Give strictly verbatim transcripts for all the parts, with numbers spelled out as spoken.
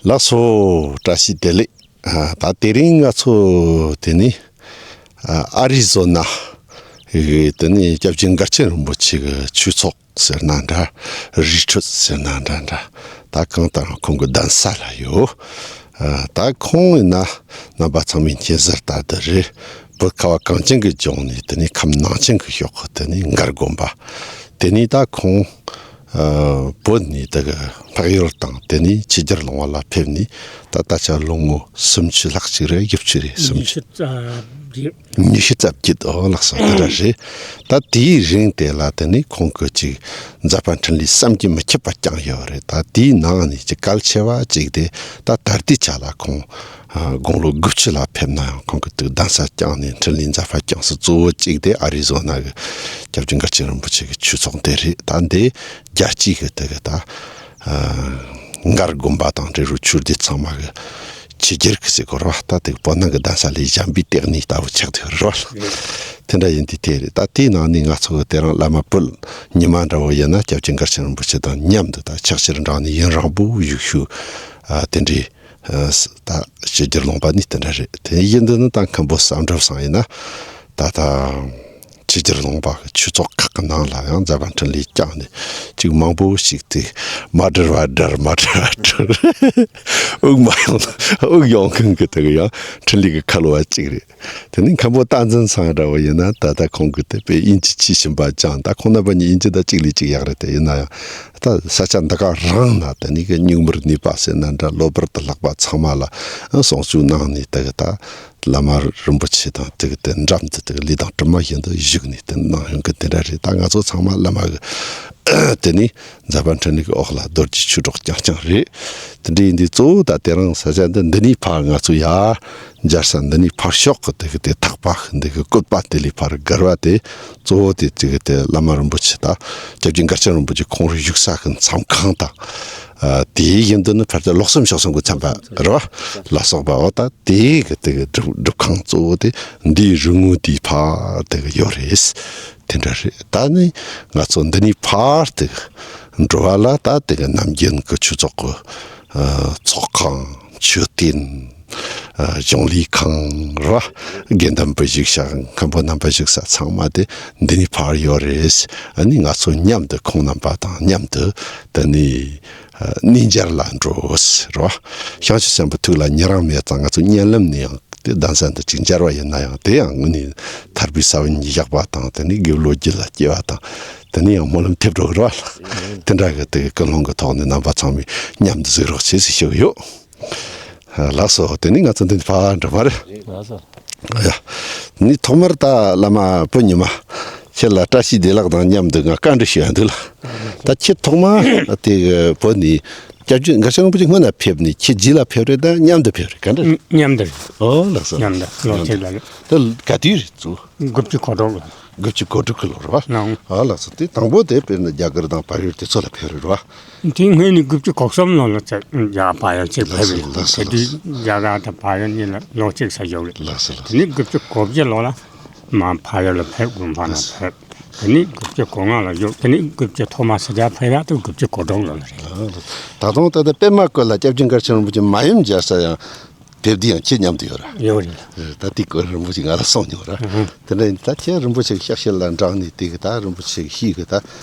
ལགས་སོ། བཀྲ་ཤིས་བདེ་ལེགས། ཨ། ད་དེ་རིང་ང་ཚོ་དེ་ནི་ཨ་ཨ་རི་ཟོ་ན་ཡི་དེ་ནི་སྐྱབས་རྗེ་མགར་ཆེན་རིན་པོ་ཆེ་གི་ཆོས་ཚོགས་ཟེར་ན་འདྲ། རི་ཁྲོད་ཟེར་ན་འདྲ་འདྲ། ད་གང་ལྟར་ཁོང་གི་གདན་ས་ལ་ཡོད། ཨ། ད་ཁོང་ཡིན་ན་རྣམ་པ་ཚང་མས་མཁྱེན་གསལ་ལྟར་དུ་རེད། བོད་ཁ་བ་གངས་ཅན་གྱི་ལྗོངས་ནས་དེ་ནས་ཁམས་ནང་ཆེན་གྱི་ཕྱོགས་ཀྱི་དེ་ནས་མགར་དགོན་པ། དེ་ནས་ད་ཁོང་ཨ་བོད་ནས་དེ་གི་འཕགས་ཡུལ་དང་དེ་ནས་ཆོས་རྒྱལ་གླིང་པ་ལ་ཕེབས་ནས་ད་ད་ཆ་ལོ་ངོ་སུམ་ཅུ་ལྷག་ཅིག་རེད། བཞི་བཅུ་རེད། སུམ་ཉི་ཅུ། ཤུ་རྩ་བརྒྱད། ཉི་ཤུ་རྩ་བརྒྱད། ཨོ་ལགས་སོ། དེ་འདྲ་རེད། ད་དེའི་རིང་དེ་ལ་དེ་ནི་ཁོང་གི་ཅིག་མཛད་པ་འཕྲིན་ལས་བསམ་གྱིས་མི་ཁྱབ་པ་བསྐྱངས་ཡོད་རེད། ད་དེའི་ནང་ནས་ཅིག་གལ་ཆེ་བ་ཅིག་དེ་ད་ད་ལྟའི་ཆ་ལ་ཁོང་ཨ་དགུང་ལོ་དགུ་བཅུ་ལ་ཕེབས་ན་ཡང་ཁོང་གི་དུས་གདན་ས་བསྐྱངས་ནས་འཕྲིན་ལས་མཛད་པ་བསྐྱངས་ས་གཙོ་བོ་གཅིག་དེ་ཨ་རི་ཟོ་ན་གི་སྐྱབས་རྗེ་མགར་ཆེན་རིན་པོ་ཆེ་གི་ཆོས་ཚོགས་དེ་རེད། ད་འདི་རྒྱལ་སྤྱི་གི་དེ་གི་ད་ཨ་མགར་དགོན་པ་དང་འབྲེལ་བའི་ཆོས་སྡེ་ཚང་མ་གི་ཆོས་རྒྱལ་གི་ཟེར་དགོས་རེད་བ། ད་དེ་བོད་ནང་གི་གདན་ས་ལས་གཞན་པའི་ལྟེ་གནས་ལྟ་བུ་ཆགས་བསྡད་ཡོད་རེད་བ། དེ་འདྲ་ཡིན་དུས་དེ་རེད། ད་དེའི་ནང་ནས་ང་ཚོ་གི་དེ་རིང་བླ་མ་བོད་ཉི་མ་འདྲ་བོ་ཡིན་ན་སྐྱབས་རྗེ་མགར་ཆེན་རིན་པོ་ཆེ་དང་མཉམ་དུ་ད་ཕྱག་ཕྱིར་འབྲངས་ནས་ཡུན་རིང་པོ་བཞུགས་ཞུ། ཨ། དེ་འདྲའི་ཨ་ད་ཆོས་རྒྱལ་གླིང་པ་ནི་དེ་འདྲ་རེད། དེ་ཡིན་དུས་ནི་ད་མཁན་པོ་བསམ་གྲུབ་ཚང་ཡིན་ན་ད་ད་ཆོས་རྒྱལ་གླིང་པ་གི་ཆོས་ཚོགས་ཁག་གི་ནང་ལ་ཡང་མཛད་པ་འཕྲིན་ལས་བསྐྱངས་ནས་ཅིག་མང་པོ་ཞིག་དེ་མ་བྲལ་བ་བྲལ། མ་བྲལ་བ་བྲལ། དབུགས་མ་ཡོང་དབུགས་ཡོང་མཁན་གི་དེ་གི་ཡང་འཕྲིན་ལས་ཀྱི་ཁ་ལོ་བ་གཅིག་རེད། དེ་ནས་མཁན་པོ་བསྟན་འཛིན་ཚང་འདྲ་བོ་ཡིན་ན་ད་ལྟ་ཁོང་གི་དེ་དཔེ་དབྱིན་ཇི་ཆེས་ཆེན་པ་སྦྱངས། ད་ཁོང་རྣམ་པ་གཉིས་དབྱིན་ཇི་ད་གཅིག་ལས་གཅིག་ཡག་རེད། དེ་ཡིན་ན་ཡང་ད་ས་ཆ་འདི་ག་རང་ན་དེ་ནས་གི་གཉུག་མར་གནས་པ་ཟེར་ན་འདྲ། ལོ་བར་དུ་ལྷག་པ་ཚང་མ་ལ་གསུང་ཆོས་གནང་ནས་དེ་གི་ད་བླ་མ་རིན་པོ་ཆེ་དང་དེ་གི་དེ་འགྲམ་དུ་དེ་གི་ལས་དང་གྲིབ་མ་བཞིན་དུ་བཞུགས་ནས་དེ་གནང་ཡོང་གི་དེ་འདྲ་རེད། ད་ང་ཚོ་ཚང་མ་བླ་མ་གི་དེ་ནས་མཛད་པ་འཕྲིན་ལས་ཀྱི་འོག་ལ་རྡོ་རྗེ་ཆོས་གྲོགས་རྐྱང་རྐྱང་རེད། དེ་འདྲ་ཡིན་དུས་གཙོ་བོ་ད་དེ་རིང་ས་ཆ་འདི་འདི་ནས་ཕར་ང་ཚོ་ཡར་མཇལ་ས་འདི་ནས་ཕར་ཕྱོགས་ཀྱི་དེ་གི་དེ་ཐག་པ་འདི་གི་བཀོད་པ་དེ་ལས་ཕར་བརྒལ་བ་དེ་གཙོ་བོ་དེ་དེ་གི་དེ་བླ་མ་རིན་པོ་ཆེ་དང་སྐྱབས་རྗེ་མགར་ཆེན་རིན་པོ་ཆེ་ཁོང་རང་བཞུགས་ས་གི་མཚམས་ཁང་དང་། ཨ། དེའི་ཡིན་དུས་ནི་ཕལ་ཆེར་ལོ་གསུམ་ཕྱོགས་གསུམ་གྱི་མཚམས་པ་རེད་བ། ལ་སོགས་པ། འོ་ད་དེའི་གི་དེ་གི་སྒྲུབ་སྒྲུབ་ཁང་གཙོ་བོ་དེ་འདིའི་རི་ངོས་དེའི་ཕར་དེ་གི་ཡོད་རེད། དེ་འདྲ་རེད། ད་ནི་ང་ཚོ་འདི་ནས་ཕར་དེ་གི་འགྲོ་བ་ལ་ད་དེ་གི་ནམ་རྒྱུན་གི་ཆོས་ཚོགས་གི་ཨ་ཚོགས་ཁང་། མཆོད་རྟེན། ཨ་གཞུང་ལས་ཁང་རེད་བ། དགེ་འདུན་པ་བཞུགས་ས། མཁན་པོ་རྣམ་པ་བཞུགས་ས་ཚང་མ་དེ་འདི་ནས་ཕར་ཡོད་རེད། ཨ་ནི་ང་ཚོ་མཉམ་དུ་ཁོང་རྣམ་པ་དང་མཉམ་དུ་དེ་ནས་ཨ་གནས་མཇལ་ལ་འགྲོ་ཟེར་བ། བྱང་ཆུབ་སེམས་དཔའི་ཐུགས་ལ་ཉེ་རིང་མེད་ཙང་ང་ཚོ་གཉིད་ལམ་ནས་ཡང་དེ་གདན་ས་འདི་གཅིག་མཇལ་བ་ཡིན་ན་ཡང་དེ་ཡང་དངོས་གནས་ཐར་པའི་ས་བོན་ཉིད་བཞག་པ་དང་དེ་ནས་དགེ་བའི་བློ་རྒྱུད་ལ་སྐྱེ་བ་དང་དེ་ནས་ཡང་སྨོན་ལམ་ཐེབས་འགྲོ་གི་རེད་བ། དེ་འདྲ་གི་དེ་གི་ཀུན་སློང་གི་ཐོག་ནས་རྣམ་པ་ཚང་མས་མཉམ་དུ་གཟིགས་རོགས་བྱེད་ཟེར་ཞུ་གི་ཡོད། ལགས་སོ། དེ་ནས་ང་ཚོ་འདི་ནས་ཕར་འགྲོ་མ་རེད། ལགས་སོ། ཡ། ནི་ཐོག་མར་ད་བླ་མ་བུ་ཉི་མ་ཁྱེད་ལ་བཀྲ་ཤིས་བདེ་ལེགས་དང་མཉམ་དུ་ང་བཀའ་འདྲི་ཞུ་ཡ་འདུག་ལ། ད་ཁྱེད་ཐོག་མ་དེ་བོད་ནས་སྐྱབས་རྗེ་མགར་ཆེན་རིན་པོ་ཆེ་སྔོན་ལ་ཕེབས་ནས་ཁྱེད་རྗེས་ལ་ཕེབས་རེད། ད་མཉམ་དུ་ཕེབས་རེད། ག་འདྲ་རེད། མཉམ་དུ་རེད། ཨོ་ལགས་སོ། མཉམ་དུ་ལོ་གཅིག་ལ་རེད། ད་ག་དུས་རེད་ཚུལ། དགུ་བཅུ་གོ་དྲུག་ལ། དགུ་བཅུ་གོ་དྲུག་གི་ལོ་རེད་བ། ལགས། ཨ་ལགས་སོ། དེ་དང་པོ་དེ་དཔེར་ན་རྒྱ་གར་དང་བལ་ཡུལ་དེ་ཚོ་ལ་ཕེབས་རེད་བ། དེ་སྔོན་ནས་དགུ་བཅུ་གོ་གསུམ་ལོ་ལ་ཚད་ཡར་བལ་ཡུལ་ཅིག་ཕེབས་རེད། ལགས་སོ། དེ་དུས་རྒྱ་གར་དང་བལ་ཡུལ་གཉིས་ལ་ལོ་གཅིག་ས་བཞུགས་རེད། ལགས་སོ། ལགས་སོ། དེ་ནས་དགུ་བཅུ་གོ་བརྒྱད་ལོ་ལ་མར་བལ་ཡུལ་ལ་ཕེབས། དགོན་པ་ལ་ཕེབས། དེ་ནས་དགུ་བཅུ་གོ་ལྔ་ལ་བཞུགས། དེ་ནས་དགུ་བཅུ་ཐོག་མ་ས་སྐྱ་ཕེབས་ཡག་དེ་དགུ་བཅུ་གོ་དྲུག་ལོ་ལ་རེད། ད་དུང་ད་ལྟ་པད་མ་བཀོད་ལ་སྐྱབས་རྗེ་མགར་ཆེན་རིན་པོ་ཆེ་མ་ཡུམ་མཇལ་ས་ཡང་ཕེབས་དུས་ཡང་ཁྱེད་མཉམ་དུ་ཡོད་ར། ཡོད་རེད། ད་དེ་སྐོར་རིན་པོ་ཆེ་ང་ལ་གསུངས་མྱོང་ར། ཨ་ཧུ། དེ་འདྲ་ཡིན་ད་ཁྱེད་རིན་པོ་ཆེ་གི་ཞབས་ཕྱི་ལ་འབྲངས་ནས་དེ་གི་ད་རིན་པོ་ཆེ་གི་ཤེས་གི་ད་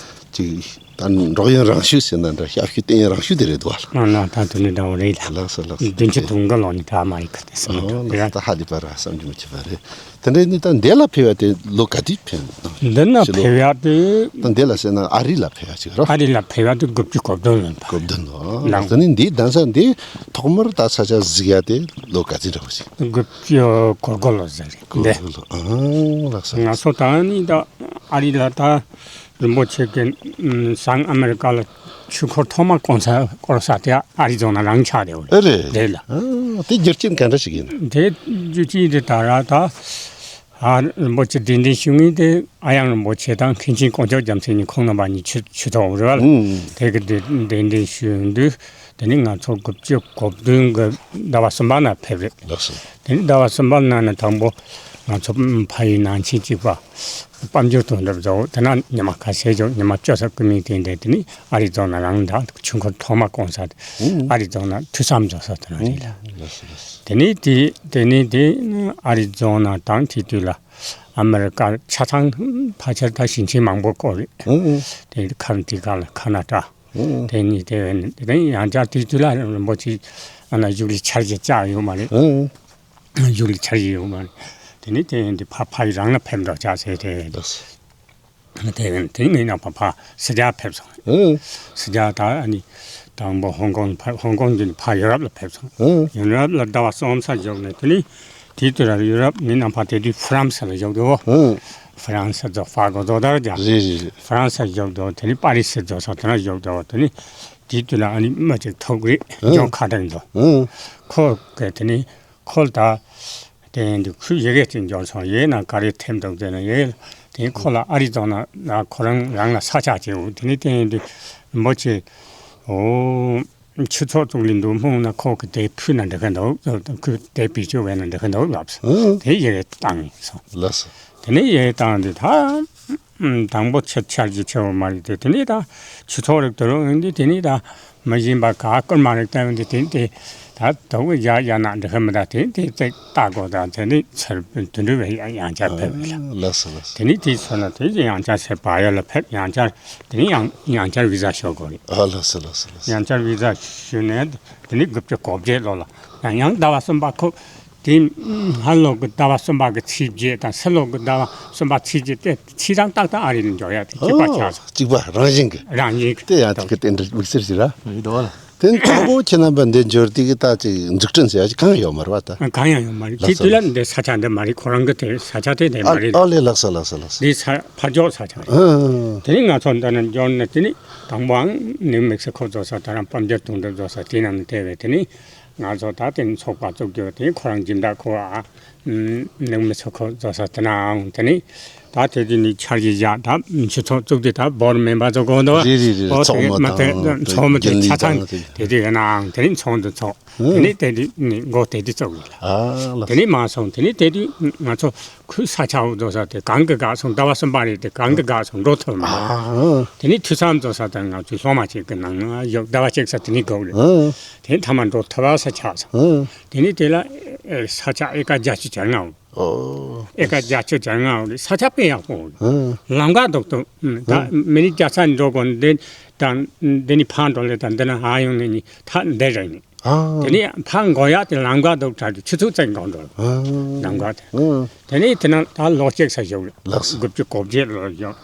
ཅིག་ད་འགྲོགས་ཡུན་རིང་ཤོས་ཟེར་ན་འདྲ། ཞབས་ཞུ་བསྟེན་ཡུན་རིང་ཤོས་དེ་རེད་འདུག་བ་ལ། ཨ་ན་ད་དེ་ནི་འདྲ་བོ་རེད་ལ། ལགས་སོ་ལགས་སོ། བདུན་ཅུ་དོན་དགུ་ལོ་ནས་གྲྭ་མ་ཡིན་གི་དེ་སོང་། ཨོ་ལགས་སོ། ད་ཧ་ལས་པ་ར་བསམ་རྒྱུ་མི་ཁྱབ་པ་རེད། དེ་འདྲ་ཡིན་ད་འདི་ལ་ཕེབས་ཡ་དེ་ལོ་ག་དུས་ཕེབས་ནམ། འདི་ན་ཕེབས་ཡ་དེ། ད་འདི་ལ་ཟེར་ན་ཨ་རི་ལ་ཕེབས་ཡ་ཅིག་ར། ཨ་རི་ལ་ཕེབས་ཡ་དེ་དགུ་བཅུ་གོ་བདུན་ལོ་ཡིན་པ། གོ་བདུན་ལོ། ལགས། དེ་ནི་འདི་གདན་ས་འདི་ཐོག་མར་ད་ས་ཆ་གཟིགས་ཡ་དེ་ལོ་ག་ཚོད་འདྲ་བོ་ཞིག། དགུ་བཅུ་གོ་དགུ་ལོ་ཟེར་རེད། གོ་འདི་དགུ་ལོ། ཨང་། ལགས་སོ། ང་ཚོ་ད་ནི་ད་ཨ་རི་ལ་ད་རིན་པོ་ཆེ་གི་ཨམ་བྱང་ཨ་མེ་རི་ཀ་ལ་ཆོས་འཁོར་ཐོག་མ་བསྐོར་ས་བསྐོར་ས་དེ་ཨ་རི་ཛོ་ན་རང་ཆགས་བསྡད་ཡོད་རེད། ཨེ་རེད། དེ་ལ། ཨང་། དེ་རྒྱུ་རྐྱེན་ག་འདྲ་ཞིག་ཡིན་ན། དེ་རྒྱུ་རྐྱེན་དེ་ད་ར་ད། ཨ། རིན་པོ་ཆེ་གདན་འདྲེན་ཞུ་མཁན་དེ་ཨ་ཡང་རིན་པོ་ཆེ་དང་མཁན་ཆེན་ཀོང་ཇོ་རྒྱལ་མཚན་གཉིས། ཁོང་རྣམ་པ་གཉིས་ཆོས་ཆོས་ཐོག་རེད་བ། ཨུམ། དེ་གི་གདན་གདན་འདྲེན་ཞུས་དུས་དེ་ནི་ང་ཚོ་དགུ་བཅུ་གོ་བདུན་གི་ཟླ་བ་གསུམ་པ་ན་ཕེབས་རེད། ལགས་སོ། དེ་ནི་ཟླ་བ་གསུམ་པ་ན་ནི་དང་པོ་ ང་ཚོ་ཕ་ཡུལ་ནང་ཆེན་གཅིག་པ་དཔལ་འབྱོར་དོན་གྲུབ་ཟེར་བ་དེ་ན་ཉི་མ་ཁ་ཤས་ཅིག་ཉི་མ་བཅོ་ས་སྐུ་མིང་དེ་འདྲ། དེ་ནི་ཨ་རི་ཛོ་ན་རང་འདྲ་ཆུ་འཁོར་ཐོག་མ་བསྐོངས་ས་ཨ་རི་ཛོ་ན་ཐོས་བསམ་རྫོགས་ས་དེ་ན་རེད་ལ། དེ་ནི་དེ་དེ་ནི་དེ་ཨ་རི་ཛོ་ན་དང་དེ་དུས་ལ་ཨ་མེ་རི་ཀ་ཆ་ཚང་ཕལ་ཆེར་ད་ཞིང་ཆེན་མང་པོ་བསྐོར་རེད། དེ་ཁ་ན་ཊི་ཀ་ལ་ཁ་ན་ཊ། དེ་ནི་དེ་བས་ནི་དེ་ཡང་བསྐྱར་དེ་དུས་ལ་རིན་པོ་ཆེ་ཨ་ན་བཞུགས་ལས་འཆར་གཞི་བཅག་ཡོད་མ་རེད། བཞུགས་ལས་འཆར་གཞི་ཡོད་མ་རེད། དེ་ནི་དེ་ཡིན་དུས་ཕ་ཕ་ཡུལ་རང་ལ་ཕེབས་འགྲོ་བྱ་ཟེར་དེ། དེ་བས་ནི་དེ་ངའི་ནང་ཕ་ཕ་སི་ཇ་ཕེབས་སོང་། སི་ཇ་ད་ཨ་ནི་དང་པོ་ཧོང་ཀོང་ཕ་ཧོང་ཀོང་གི་ནི་ཕ་ཡུ་རོབ་ལ་ཕེབས་སོང་། ཡུ་རོབ་ལ་ཟླ་བ་གསུམ་ཙམ་བཞུགས་ནས་དེ་ནི་དེའི་དུས་ལ་ཡུ་རོབ་ངའི་ནང་ཕ་དེ་དུས་ཧྥ་རན་སི་ལ་བཞུགས་འདུག་ཧྥ་རན་སི་ཚོ་ཧྥ་གོ་ཚོ་དར་རྒྱ། རེད་རེད་རེད། ཧྥ་རན་སི་བཞུགས་འདུག་དེ་ནི་པ་རི་སི་ཚོ་དེ་ན་བཞུགས་འདུག་དེ་ནི་དེའི་དུས་ལ་ཨ་ནི་མ་ཅིག་ཐུག་རེད། ཇོན་ཁ་ཏན་ཚོ། ཁོ་གི་དེ་ནི་ཁོ་ལ་ད་དེ་འདི་ཁོའི་ཡི་གེ་ཅིག་འབྱོར་སོང་། ཡིག་ནང་ག་རེ་ཐེབས་འདུག་ཟེར་ན་ཡིག་དེ་ཁོ་ལ་ཨ་རི་ཛོ་ན་ལ་ཁོ་རང་རང་ལ་ས་ཆ་ཅིག་འོ་དེ་ནི་དེ་འདི་རིན་པོ་ཆེ་འོ། ཆོས་ཚོགས་བཙུགས་ལེ་འདུག་སྨོན་ན་ཁོ་གི་དེ་ཕུལ་ན་འགྲིག་གི་འདུག་ཁོས་དེ་བེད་སྤྱོད་བས་ན་འགྲིག་གི་འདུག་ལབ་སོང་། དེ་ཡི་གེ་བཏང་ཡིན་སོང་། ལགས་སོ། དེ་ནས་ཡི་གེ་བཏང་དུས་ད་དང་པོ་ཆེ་འཆར་གཞི་ཆེ་བོ་མ་རེད་དེ། དེ་ནས་ད་ཆོས་ཚོགས་རིགས་དུ་རུ་འོན་ཏེ་དེ་ནས་ད་མི་གཞན་པ་ག་སྐུལ་མ་རིགས་བསྟན་འོན་ཏེ་དེ་ནས་དེ་ད་དུ་གི་ཡ་ཡ་ན་འགྲིག་གི་མི་ད་དེ་དེ་ཚེ་ལྟ་དགོས་ད་དེ་ནས་ཚུར་དུ་འགྲུལ་བའི་ཡང་བསྐྱར་ཕེབས་པ་ལ། ལགས་སོ་ལགས་སོ། དེ་ནས་དེའི་ཚོད་ལ་དེ་ཡང་བསྐྱར་སེ་བ་ཡ་ལ་ཕེབས། ཡང་བསྐྱར་དེ་ནས་ཡང་ཡང་བསྐྱར་བི་ཟ་ཞུ་དགོས་རེད། ཨ་ལགས་སོ་ལགས་སོ་ལགས་སོ། ཡང་བསྐྱར་བི་ཟ་ཞུས་ནས་དེ་ནས་དགུ་བཅུ་གོ་བརྒྱད་ལོ་ལ་ཡང་ཡང་ཟླ་བ་གསུམ་པ་ཁོ་དེ་སྔ་ལོ་གི་ཟླ་བ་གསུམ་པ་གི་ཚེས་བརྒྱད་དང་ཕྱི་ལོ་གི་ཟླ་བ་གསུམ་པ་ཚེས་བརྒྱད་དེ་ཕྱི་དང་ཏག་ཏག་ཨ་རི་ལ་འབྱོར་ཡ་དེ་གཅིག་པ་ཆགས་སོང་། གཅིག་པ་རང་བཞིན་གི། རང་བཞིན་གི། དེ་ཡང་དེ་གི་རྟེན་འབྲེལ་དམིགས་བསལ་ཞིག་ར། རེད་འདུག་བ་ལ། དེ་ནི་དང་པོ་ཁྱེད་རྣམ་པ་འདི་འབྱོར་དུས་ཀྱི་ད་ཅིག་འཛུགས་སྐྲུན་ཟེར་ཡ་ཅིག་གང་ཡོད་མ་རེད་བ་ད། གང་ཡང་ཡོད་མ་རེད། དེ་དུས་ལ་འདི་ས་ཆ་འདི་མ་རེད། ཁོ་རང་གི་དེ་ས་ཆ་དེ་འདི་མ་རེད། ཨ་ལས་ལགས་སོ་ལགས་སོ་ལགས་སོ། འདི་ས་ཕར་འཇོག་ས་ཆ་རེད། ཨ། དེ་ནི་ང་ཚོ་འདི་ན་འབྱོར་ནས་དེ་ནི་དང་པོའང་ནིའུ་མེག་སི་ཁོ་རྫོགས་ས་དེ་རང་དཔལ་འབྱོར་དོན་གྲུབ་རྫོགས་ས་དེ་ནང་ནས་བལྟས་པས་དེ་ནི་ང་ཚོ་ད་དེ་ནི་ཚོགས་པ་བཙུགས་རྒྱུ་དེ་ཁོ་རང་སྦྱིན་བདག་ཁོ་ཨ། ནང་མི་ཚོ་ཁོ་རྫོགས་ས་དེ་ནའང་དེ་ནི་ད་དེ་དུས་ནི་འཆར་གཞི་བཞག་ད་ཆོས་ཚོགས་བཙུགས་དུས་ད་བོར་མེམ་བར་ཚོ་གོ་འདུག་རེད་རེད་རེད། ཨོ་ཚོགས་མི་དེ་དང་ཚོགས་མི་དེ་རྒྱུན་ལས་ཆ་ཚང་དང་དེ་དེ་དུས་ཡིན་ནའང་དེ་ནི་ཚོགས་འདུ་ཚོགས། དེ་ནི་དེ་དུས་ནི་འགོ་དེ་དུས་བཙུགས་ཡོད་ལ། ཨ་ལ། དེ་ནི་མ་སོང་དེ་ནི་དེ་དུས་ང་ཚོ་ཁོའི་ས་ཆ་འོ་རྫོགས་ས་དེ་གང་གི་བཀག་སོང་། ཟླ་བ་གསུམ་པ་རེད། དེ་གང་གི་བཀག་སོང་འགྲོ་ཐུབ་མ། ཨ། དེ་ནི་ཐོས་བསམ་རྫོགས་ས་དང་ང་ཚོའི་སློབ་མ་ཅིག་གི་ནང་ན་ཡོད་ཟླ་བ་གཅིག་ས་དེ་ནི་འགོར་རེད། ཨ། དེ་མཐའ་མ་འགྲོ་ཐུབ་པ་ས་ཆགས་སོང་། ཨ། དེ་ནི་དེ་ལ་ཨེ་ས་ཆ་ཨེ་ཀ་བརྒྱད་ཅུ་གྱ་ལྔ་འོ། ཨོ། ཨེ་ཀ་བརྒྱད་ཅུ་གྱ་ལྔ་འོ་རེད། ས་ཆ་དཔེ་ཡག་པོ་འོ་རེད། ཨ། ལམ་ཁ་རྡོག་རྡོག་ཨ། ད་མི་ནི་རྒྱ་ས་ནས་འགྲོ་དགོས་འདི་དང་འདི་ནི་ཕར་འགྲོ་ལེ་དང་འདི་ན་ཧ་ཡོང་ནས་ནི་ད་འདི་རེད་ནི། ཨ། དེ་ནི་ཕར་འགྲོ་ཡག་དེ་ལམ་ཁ་རྡོག་དྲག་གི་ཆུ་ཚོད་གཅིག་འགོར་འགྲོ། ཨ། ལམ་ཁ་དེ། ཨ། དེ་ནི་དེ་ན་ད་ལོ་གཅིག་ས་བཞུགས་རེད། ལགས་སོ། དགུ་བཅུ་གོ་བརྒྱད་ལོ་བཞུགས།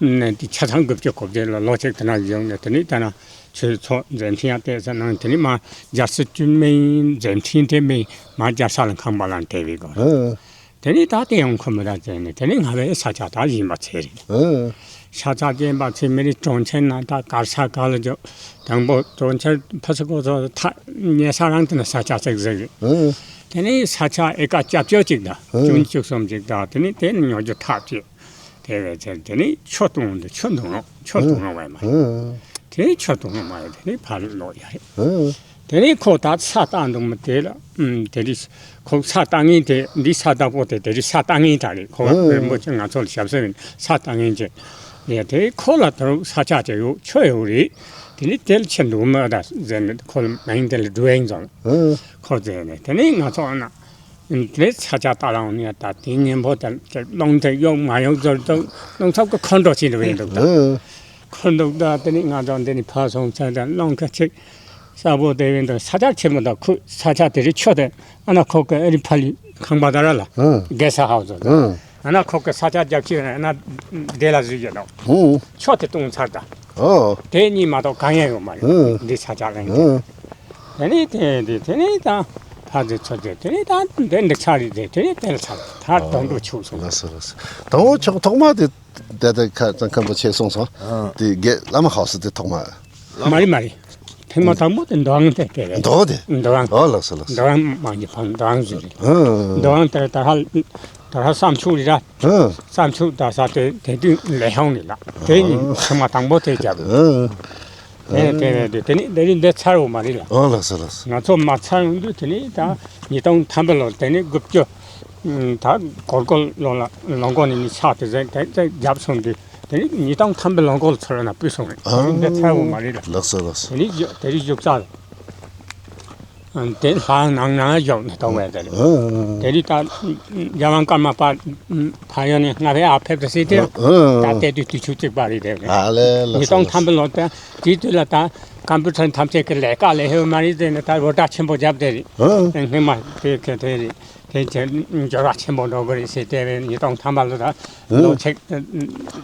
ནས་དེ་ཆ་ཚང་དགུ་བཅུ་གོ་བརྒྱད་ལོ་ལོ་གཅིག་དེ་ན་བཞུགས་ནས་དེ་ནི་ད་ན་ཆོས་ཚོགས་མཛད་འཕྲིན་ཡང་བལྟས་ས་ནང་དེ་ནི་མ་རྒྱལ་སྲིད་བཅུ་མིན་མཛད་འཕྲིན་དེ་མིན་མ་རྒྱལ་ས་ལ་ཁང་པ་ལ་བལྟས་པའི་སྐོར། ཨ། དེ་ནི་ད་དེ་ཡང་ཁོ་མི་ད་བཙལ་ནས་དེ་ནི་ང་བའི་ས་ཆ་ད་ཡིན་པ་ཚེ་རིང་། ཨ། ཤ་ཚ་རྐྱེན་པ་ཚེ་མི་རིགས་གྲོང་ཁྱེར་ན་ད་གར་ས་ག་ལ་འཇོག་དང་པོ་གྲོང་ཁྱེར་ཕ་སི་ཀོ་ཚོ་ཐ་ཉེ་ས་རང་དེ་ན་ས་ཆ་ཚིག་ཟིག་ཨ། དེ་ནི་ས་ཆ་ཨེ་ཀ་བརྒྱད་ཅུ་གཅིག་དང་བཅུ་གཅིག་གསུམ་གཅིག་དང་དེ་ནི་དེ་ནི་ཉོ་རྒྱུ་ཐག་བཅད། དེ་བས་ཚེ་དེ་ནི་ཆུ་བཏུང་དུ་ཆུ་འདུག་རུང་ཆུ་འདུག་རུང་བས་མ་རེད། དེ་ནི་ཆུ་བཏུང་རུང་མ་རེད། དེ་ནི་ཕར་ལོག་ཡ་རེད། དེ་ནི་ཁོ་ད་ས་བཏང་འདུག་མི་དེ་ལ་དེ་རིགས་ཁོ་ས་བཏང་ངེས་དེ་འདི་ས་བདག་པོ་དེ་དེ་རིགས་ས་བཏང་ངེས་ད་རེད། ཁོ་རིན་པོ་ཆེ་ང་ཚོ་ལ་ཞབས་ཟེར་ས་བཏང་ངེས་ཅེས་ཡ་དེ་ཁོ་ལ་ད་རུང་ས་ཆ་ཅིག་ཡོད་ཆུ་ཡོད་རེད། དེ་ནི་དེ་ལ་ཆེ་འདུག་མི་ད་ཟེར་ནས་ཁོ་ལ་མིང་དེ་ལ་འགྲོ་ཡིན་ཙང་ཁོ་ཟེར་ནས་དེ་ནི་ང་ཚོ་ཨ་ན། དེ་ས་ཆ་ལྟ་ལ་འོང་ནས་ད་དེ་ཉིན་པོ་དང་དེ་རླུང་དེ་གཡུག་མ་གཡུག་ཟེར་དུས་རླུང་ཚབ་ཀྱི་འཁོར་འགྲོ་ཕྱིན་འགྲོ་ཡིན་འདུག་ད་འཁོར་འདུག་ད་དེ་ནས་ང་ཚོ་འདི་ནས་ཕར་སོང་ཚར་ད་རླུང་ཁ་ཅིག་གསལ་པོ་དེ་ཡིན་འདུག་ས་ཆ་ཆེན་པོ་དང་ཁོ་ས་ཆ་དེ་རིགས་ཆུ་དེ་ཨ་ན་ཁོ་གི་ཨ་རི་ཕ་ལི་ཁང་པ་དར་ལ་གེ་སི་ཧའུ་སི་ཟེར་ཨ་ན་ཁོ་གི་ས་ཆ་རྒྱབ་ཀྱི་ཨ་ན་དེ་ལ་བཟོས་ཀྱི་འདུག་ཆུ་དེ་བཏུང་ཚར་ད། ཨོ། དེ་གཉིས་མ་གཏོགས་གང་ཡང་ཡོད་མ་རེད། ཨང་། འདི་ས་ཆ་གླིང་དེ། ཨང་། དེ་ནས་དེ་དེ་དེ་ནས་ད་ཕ་ཚེ་ཚོ་ཚེ་དེ་ནས་ད་འདི་འདི་ཆ་རེད་དེ་དེ་ནས་དེ་ལ་ཆ་ད་དོན་འགྲོ་ཆུག་སོང་། ལགས་སོ་ལགས་སོ། དང་པོ་ཆོག་ཐོག་མ་དེ་ད་ལྟ་ཁ་ཙང་ཁམས་པ་ཆེ་སོང་སོང་། ཨང་། དེ་རྒན་བླ་མ་ཧའུ་སི་དེ་ཐོག་མ། མ་རེད་མ་རེད། ཐེངས་མ་དང་པོ་དེ་འདོ་ཨང་དེ་དེ་རེད། འདོ་དེ། འདོ་ཨང་། ཨོ་ལགས་སོ་ལགས་སོ། འདོ་ཨང་མང་གི་ཕང་འདོ་ཨང་ཟེར་རེད། ཨང་། འདོ་ཨང་དེ་ད་ཧ་ད་ཧ་བསམ་ཆུ་རེད་ར། ཨང་། བསམ་ཆུ་ད་ས་དེ་དེ་དུས་ལས་ཧོང་ནི་ལ་དེ་ནི་ཨང་། ཐེངས་མ་དང་པོ་དེ་རྒྱབ། ཨང་། དེ་ནས་དེ་ནས་དེ་དེ་རིང་འདི་ཚར་འོ་མ་རེད་ལ། ཨོ་ལགས་སོ་ལགས་སོ། ང་ཚོ་མ་ཚར་ཡོང་དུས་དེ་ནས་ད་ཉིས་སྟོང་ཐམ་པ་ལོ་དེ་ནས་དགུ་བཅུ་ ད་གོར་གོར་ལོ་ལ་ལོ་འགོ་ནས་ནི་ཆགས་ཏེ་ཟེར་དེ་དེ་བརྒྱབ་སོང་དུས་དེ་ནི་ཉིས་སྟོང་ཐམ་པའི་ལོ་འགོ་ལ་ཚུར་ན་སྤུས་སོང་རེད། ཨ། དེ་འདྲ་ཚར་བོ་མ་རེད་ལ། ལགས་སོ་ལགས་སོ། དེ་ནི་བཞུགས་དེ་རིང་བཞུགས་ས་ལ། དེ་ལྷ་ནང་ན་བཞུགས་ནས་གཏོང་བས་དེ་རེད། ཨ། དེ་རིང་ད་རྒྱལ་དབང་ཀརྨ་པ་ཕ་ཡུལ་ནས་ང་ཕའི་ཨ་ཕེབས་ཏེ་སྲིད་དེ། ཨ། ད་ལྟའི་དུས་དུས་ཆུ་གཅིག་པ་རེད་དེ། ཨ་ལས་ལགས་ཉིས་སྟོང་སོ་ཐམ་པའི་ལོ་དེ་དེའི་དུས་ལ་ད་ཀམ་པུ་ཊར་ཐམས་ཅད་ཀྱི་ལས་ཀ་ལས་ཧེ་མ་རེད་དེ་ནི་ད་རོ་བརྡ་ཆེན་པོ་བརྒྱབ་དེ་རེད། ཨ། སྔོན་མ་དེ་ག་དེ་རེད། དེ་ཚེ་འབྱོར་བ་ཆེན་པོ་འགྲོ་གི་རེད་ཟེར་དེ་བས་ཉིས་སྟོང་ཐམ་པ་ལ་ད་ལོ་ཚིགས་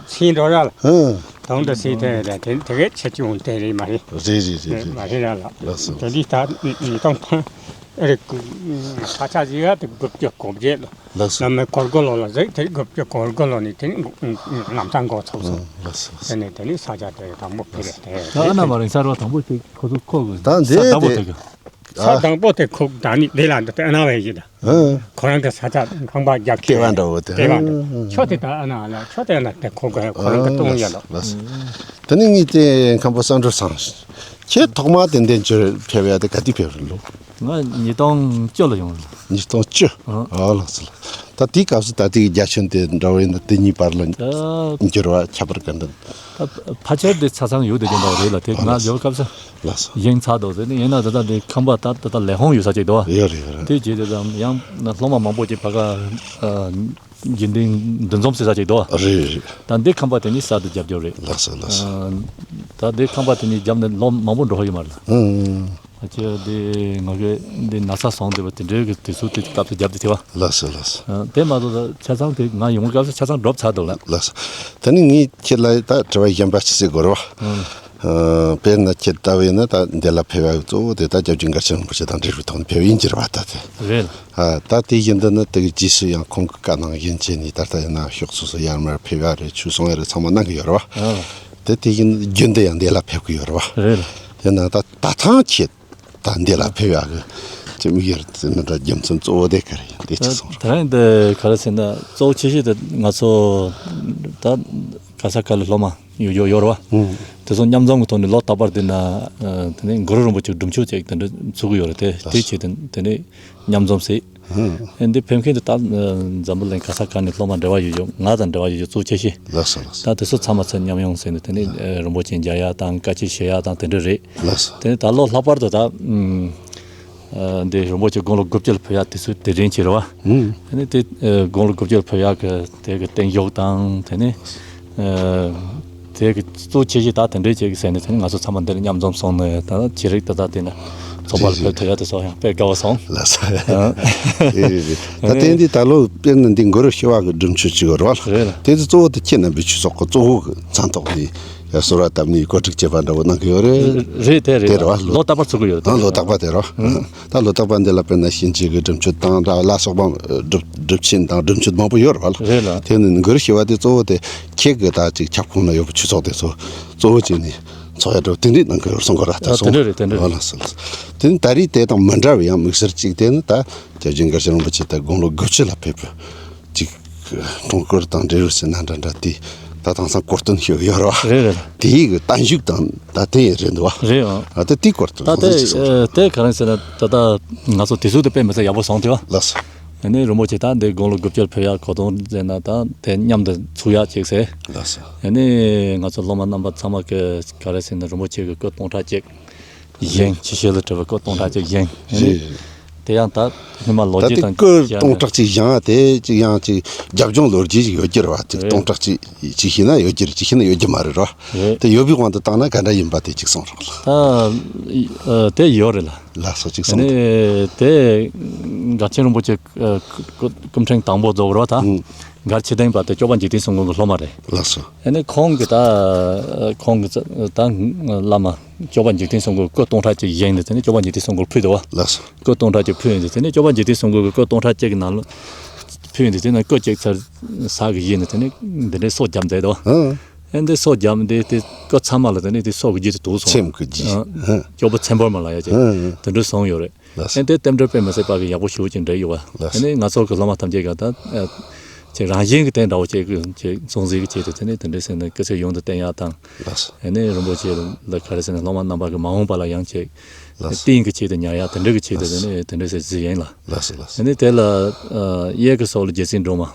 ཚིགས་འགྲོ་ར་ལ། ཨང་། དང་དུ་ཟེར་དེ་རེད་དེ་དེ་གས་ཆེ་ཆུང་དེ་རེད་མ་རེད། རེད་རེད་རེད་རེད། མ་རེད་ར་ལ། ལགས་སོ། དེ་འདི་ད་ཉིས་སྟོང་ཐམ་རེད། ས་ཆ་ཟིག་ཡ་དེ་དགུ་བཅུ་གོ་བརྒྱད་ལོ། ལགས་སོ། བླ་མའི་གོར་གོར་ལོ་ལ་ཟིག་དེ་དགུ་བཅུ་གོ་དགུ་ལོ་ནས་དེ་ནི་ལམ་སང་འགོ་ཚུགས་སོང་། ལགས་སོ། དེ་ནས་དེ་ནི་ས་ཆ་དེ་དང་པོ་ཕི་རེད་དེ། ད་ཨ་ན་མ་རིང་ས་རོ་དང་པོ་དེ་ཁོ་ཚོ་ཁོ་གི་ད་ས་འདི་དང་པོ་དེ་དེ་གི། ས་དང་པོ་དེ་ཁོ་ད་ནི་འདི་ལ་འདི་ལྟ་ན་བས་ཡིན་ད། ཨང་། ཁོ་རང་གི་ས་ཆ་ཁང་པ་རྒྱབ་ལྟེ་བ་འདྲ་བོ་དེ། ལྟེ་བ་འདྲ། ཨང་། ཆོ་དེ་ད་ཨ་ན་ལ་ཆོ་དེ་ན་དེ་ཁོ་གི་ཁོ་རང་གི་ཨང་། སྟོང་ཡ་ལ། ལགས་སོ། དེ་ནི་ངས་དེ་མཁན་པོ་བསམ་གྲུབ་ཚང་། ཁྱེད་ཐོག་མ་དེ་འདན་ཅུར་ཕེབས་ཡ་དེ་ག་དུས་ཕེབས་རེད་ལོ། ང་ཉིས་སྟོང་བཅུ་ལ་ཡོང་རེད། ཉིས་སྟོང་བཅུ། ཨང་། ཨ་ལགས་སོ་ལགས། ད་དེའི་སྐབས་སུ་ད་ལྟའི་རྒྱ་ཁྱོན་དེ་འདྲ་བོ་ཡིན་ན་དེ་གཉིས་བར་ལ་ད་འགྱུར་བ་ཁྱད་པར་ག་འདྲ། ད་ཕལ་ཆེར་དེ་ཆ་ཚང་ཡོད་དེ་ཀྱང་འདྲ་བོ་རེད་ལ། དེ་ང་ཡོད་སྐབས་སུ། ལགས་སོ། ཡིན་ཚར་འདུག་ཟེར་ནས་ཡིན་ན་ད་ལྟ་འདི་ཁང་པ་ད་ད་ལྟ་ལས་ཁུངས་ཡོད་ས་ཅིག་འདུག་བ། ཡོད་རེད་ཡོད་རེད། དེ་རྗེས་དེ་ཙམ་ཡང་སློབ་མ་མང་པོ་ཅིག་ཕ་ག་ཨ་དགེ་འདུན་འདུ་འཛོམས་ཟེར་ས་ཅིག་འདུག་བ། རེད་རེད། ད་འདི་ཁང་པ་དེ་ནི་གསར་དུ་རྒྱབ་རྒྱབ་རེད། ལགས་སོ་ལགས་སོ། ཨ་ད་འདི་ཁང་པ་དེ་ནི་རྒྱབ་ནས་ལོ་མང་པོ་འགྲོ་ཧ་ཡོད་མ་རེད་ལ། ཨང་། ཨ་ཅེ་འདི་ང་གི་འདི་ན་ཚ་སོང་བསྡད་པ་དེ་འདྲའི་གི་དུས་ཚོད་དེ་སྐབས་དེ་རྒྱབ་དེ་དེ་བ། ལགས་སོ་ལགས་སོ། ཨ་དེ་མ་གཏོགས་ཆ་ཚང་དེ་ང་ཡོང་བའི་སྐབས་སུ་ཆ་ཚང་སྒྲུབ་ཚར་འདུག་ལ། ལགས་སོ། ད་ནི་ངས་ཁྱེད་ལ་ད་དྲི་བ་གཞན་པ་ཅི་ཟེར་དགོས་རེད་བ། ཨང་། ཨ་དཔེར་ན་ཁྱེད་ལྟ་བས་ན་ད་འདི་ལ་ཕེབས་པ་གཙོ་བོ་དེ་ད་སྐྱབས་རྗེ་མགར་བྱམས་རིན་པོ་ཆེ་དང་འབྲེལ་བའི་ཐོག་ནས་ཕེབས་ཡིན་གྱི་རེད་བ་ད་དེ། རེད། ཨ་ད་དེ་བཞིན་དུ་ནི་དེ་གི་རྗེས་སུ་ཡང་ཁོང་གི་བཀའ་གནང་བཞིན་བྱས་ནས་ད་ལྟ་ཡིན་ན་ཕྱོགས་སོ་སོ་ཡར་མར་ཕེབས་ཡ་རེད། ཆོས་གསུང་ཡ་རེད། ཚང་མ་གནང་གི་ཡོད་རེད་བ། ཨ་དེ་དེ་བཞིན་རྒྱུན་དུ་ཡང་འདི་ལ་ཕེབས་གི་ཡོད་རེད་བ། རེད། དེ་ན་ད་ད་ཐང་ཁྱེད་ད་འདི་ལ་ཕེབས་ཡག་གི་ཅི་དམིགས་ཡུལ་དེ་ནི་ད་རྒྱུ་མཚན་གཙོ་བོ་དེ་ག་རེ་ཡིན་དེ་ཅི་གསུངས་རོགས། ད་རིང་འདི་ག་རེ་ཟེར་ན་གཙོ་བོ་ཆེ་ཤོས་དེ་ང་ཚོ་ད་ག་ས་ག་ལ་སློབ་མ་ཡོད་ཡོད་ཡོད་རེད་བ། ཨུ། དེ་ཚོ་མཉམ་འཛོམས་ཀྱི་ཐོག་ནས་ལོ་རྟག་པར་དེ་ན་དེ་ནས་གུ་རུ་རིན་པོ་ཆེ་སྒྲུབ་མཆོད་ཅིག་དེ་འདྲ་ཚུགས་ཀྱི་ཡོད་རེད་དེ། དེ་ཆེད་དུ་དེ་ནས་མཉམ་འཛོམས་ཟེར། ཨུ། ཨེ་འདི་ཕེབས་མཁན་དེ་ད་འཛམ་བུ་གླིང་ག་ས་ག་ནས་སློབ་མ་འབྲེལ་བ་ཡོད་ཡོད། ང་དང་འབྲེལ་བ་ཡོད་ཡོད་གཙོ་ཆེ་ཤོས། ལགས་སོ་ལགས་སོ། ད་དེ་ཚོ་ཚང་མ་ཚུར་མཉམ་ཡོང་ཟེར་ནས་དེ་ནས་རིན་པོ་ཆེ་མཇལ་ཡ་དང་བཀའ་ཆོས་བཞེས་ཡ་དང་དེ་འདྲ་རེད། ལགས་སོ། དེ་ནས་ད་ལོ་ལྷག་པར་དུ་ད་ཨུམ། ཨ་འདི་རིན་པོ་ཆེ་དགུང་ལོ་དགུ་བཅུ་ལ་ཕེབས་ཡག་དུས་ཚོད་དེ་རིང་ཅིག་རེད་བ། ཨུམ། དེ་ནས་དེ་ཨ་དགུང་ལོ་དགུ་བཅུ་ལ་ཕེབས་ཡག་གི་དེ་གི་བརྟན་བཞུགས་དང་དེ་ནས་ཨ་དེ་གི་གཙོ་ཆེ་ཤོས་ད་དེ་འདྲའི་ཅིག་ཟེར་ནས་དེ་ནས་ང་ཚོ་ཚང་མ་འདིར་མཉམ་འཛོམས་སོང་ནས་ད་ཅི་རིགས་ད་ད་དེ་ནས་ཚོགས་པ་ལ་ཕེབས་ཐུབ་ཡག་དེ་སོགས་ཡང་དཔེ་དགའ་བ་སོང་། ལགས་སོ། ཨ་རེད་རེད་རེད། ད་དེ་འདི་ད་ལོ་དཔེར་ན་འདི་གུ་རུ་ཞི་བ་གི་སྒྲུབ་མཆོད་ཅིག་ཡོད་རེད་བ། རེད་ལ། དེ་ཚོ་གཙོ་བོ་དེ་ཁྱེད་རྣམ་པའི་ཆོས་ཚོགས་ཀྱི་གཙོ་བོ་གི་མཚན་ཐོག་ནས། ཡང་གསོལ་བ་བཏབ་ནས་གོ་སྒྲིག་བྱེད་པ་འདྲ་བོ་གནང་གི་ཡོད་རེད། རེད་དེ་རེད། དེ་རེད་བ། ལོ་རྟག་པར་ཚུགས་ཀྱི་ཡོད་རེད། ད་ལོ་རྟག་པ་དེ་རེད་བ། ཨང་། ད་ལོ་རྟག་པ་འདི་ལ་དཔེར་ན་གཤིན་རྗེ་གི་སྒྲུབ་མཆོད་དང་འདྲ་བ་ལ་སོགས་པ་སྒྲུབ་སྒྲུབ་ཆེན་དང་སྒྲུབ་མཆོད་མང་པོ་ཡོད་རེད་བ་ལ། རེད་ལ། དེ་ནི་གུ་རུ་ཞི་བ་དེ་གཙོ་བོ་དེ་ཁྱེད་ཀྱི་ད་ཅིག་ཁྱབ་ཁོངས་ན་ཡོད་པའི་ཆོས་ཚོགས་དེ་ཚོ་གཙོ་བོ་བྱས་ནས་ཚོགས་ཡ་འདྲ་བོ་དེ་འདྲས་གནང་གི་ཡོད་རེད་གསུང་གི་རེད། ད་ཨ་སོང་། དེ་འདྲས་རེད། དེ་འདྲས་རེད། ཨ་ལ་སོ་ལ་སོ། དེ་ནི་ད་རེས་དེ་དང་མི་འདྲ་བའི་ཡང་དམིགས་བསལ་གཅིག་དེ་ནི་ད་སྐྱབས་རྗེ་མགར་བྱམས་རིན་པོ་ཆེ་ད་དགུང་ལོ་དགུ་བཅུ་ལ་ཕེབས་པའི་ཅིག་ཁྲོམ་སྐོར་དང་འབྲེལ་བ་ཟེར་ན་འདྲ་འདྲ་དེ་ད་དེང་སང་གོ་སྟོན་ཞིག་ཡོད་རེད་བ། རེད་རེད། དེའི་གི་བརྟན་བཞུགས་དང་ད་དེ་རེད་འདུག་བ། རེད་ཨང་། ཨ་ད་དེའི་སྐོར་དུ་ད་ལོ་དེ་ཅིག་གསུངས་རོགས། དེ་ག་རེ་ཟེར་ན་ད་ལྟ་ང་ཚོ་དེ་ཚོ་དེ་དཔེ་མི་སྲིད་ཡག་པོ་སོང་དེ་བ། ལགས་སོ། ཡ་ནི་རིན་པོ་ཆེ་ད་འདི་དགུང་ལོ་དགུ་བཅུར་ཕེབས་ཡག་གོ་སྟོན་ཟེར་ན་ད་དེ་མཉམ་དུ་ཚུགས་ཡག་ཅིག་ཟེར། ལགས་སོ། ཡ་ནི་ང་ཚོ་སློབ་མ་རྣམ་པ་ཚང་མ་གི་ག་རེ་ཟེར་ན་རིན་པོ་ཆེ་གི་སྐུ་སྟོང་ཕྲག་གཅིག་བཞེངས། ཕྱི་བཤོལ་ལ་བྲིས་པའི་སྐུ་སྟོང་ཕྲག་གཅིག་བཞེངས། ཡ་ནི་རེད། དེ་ཡང་ད་སྔོན་མ་ལོ་ད་རྒྱུས་དེ་དང་སྐུ་སྟོང་ཕྲག་གཅིག་བཞེངས་ཡ་དེ་ཅིག་ཡང་ཅིག་རྒྱབ་ལྗོངས་ལོ་རྒྱུས་ཅིག་ཡོད་ཀྱི་རེད་བ། ཅིག་རེད། སྟོང་ཕྲག་གཅིག་ཅིག་ཤེས་ན་ཡོད་ཀྱི་རེད། ཅིག་ཤེས་ན་ཡོད་ཀྱི་མ་རེད་རོ། རེད། དེ་ཡོད་པའི་དབང་དུ་བཏང་ན་ག་འདྲ་ཡིན་པ་དེ་ཅིག་གསུངས་རོགས་ལ། ད་ཨ་དེ་ཡོད་རེད་ལ། ལགས་སོ། ཅིག་གསུངས་ཨ་ནི་དེ་མགར་ཆེན་རིན་པོ་ཆེ་ཨ་སྐུ་སྐུ་ཕྲེང་དང་པོ་རྫོགས་རོ་ད། ཨུ། མགར་ཆོས་ལྡན་པ་དེ་སྐྱོབ་པ་འཇིག་རྟེན་སྲུང་མགོན་གྱི་སློབ་མ་རེད། ལགས་སོ། ཨ་ནི་ཁོང་གིས་ད་ཁོང་གིས་ད་བླ་མ་སྐྱོབ་པ་འཇིག་རྟེན་སྲུང་མགོན་སྐུ་སྟོང་ཕྲག་གཅིག་བཞེངས་ནས་དེ་ནས་སྐྱོབ་པ་འཇིག་རྟེན་སྲུང་མགོན་ཕུལ་འདུག་བ། ལགས་སོ། སྐུ་སྟོང་ཕྲག་གཅིག་ཕུལ་ཡོང་དུས་དེ་ནས་སྐྱོབ་པ་འཇིག་རྟེན་སྲུང་མགོན་གྱི་སྐུ་སྟོང་ཕྲག་གཅིག་གི་ནང་ལ་ཕུལ་ཡོང་དུས་དེ་ནས་སྐུ་གཅིག་ཚར་ཟ་གི་ཡིན་ནས་དེ་ནས་འདི་འདྲའི་སྲོག་བརྒྱབ་མཛད་དོ། ཨ་འདི་སྲོག་བརྒྱབ་འདི་དེ་སྐུ་ཚང་མ་ལ་དེ་ནས་དེ་སྲོག་གི་རྒྱུ་དེ་དུག་སོང་། ཚེམས་ཀྱི་རྒྱུ། ཨ་སྐྱོབ་པ་ཚེམ་བོར་མ་ལ་ཡ་ཅེ་ཨ་དེ་འདྲ་སོང་ཡོད་རེད། ལགས་སོ། ཨ་དེ་རྟེན་འབྲེལ་དཔེ་མི་སྲིད་པ་གི་ཡག་པོ་ཞེ་པོ་ཅིག་འགྲིག་ཡོད་བ། ལགས་སོ། ཨ་ནི་ང་ཚོ་གི་སློབ་མ་ཐམས་ཅད་ཀྱང་ད་ཨ་ ཅིག་རང་བཞིན་གྱི་དེ་འདྲ་བོ་ཅིག་ཅིག་སྲུང་བརྩི་གི་ཆེད་དུ་དེ་ནས་དེ་འདྲ་ཟེར་ན་སྐུ་ཚེ་ཡུན་དུ་བརྟན་ཡག་དང་། ལགས་སོ། ཨ་ནི་རིན་པོ་ཆེ་ལ་ག་རེ་ཟེར་ན་སློབ་མ་རྣམ་པ་གི་མ་འོངས་པ་ལ་ཡང་ཅིག་ལགས་སོ། རྟིང་གི་ཆེད་དུ་ཉར་ཡག་དེ་འདྲ་གི་ཆེད་དུ་དེ་ནས་དེ་འདྲ་ཟེར་བརྩི་ཡིན་ལ། ལགས་སོ་ལགས་སོ། ཨ་ནི་དེ་ལ་གཡས་ཀྱི་སོགས་ལ་རྒྱལ་སྲས་སྒྲོལ་མ།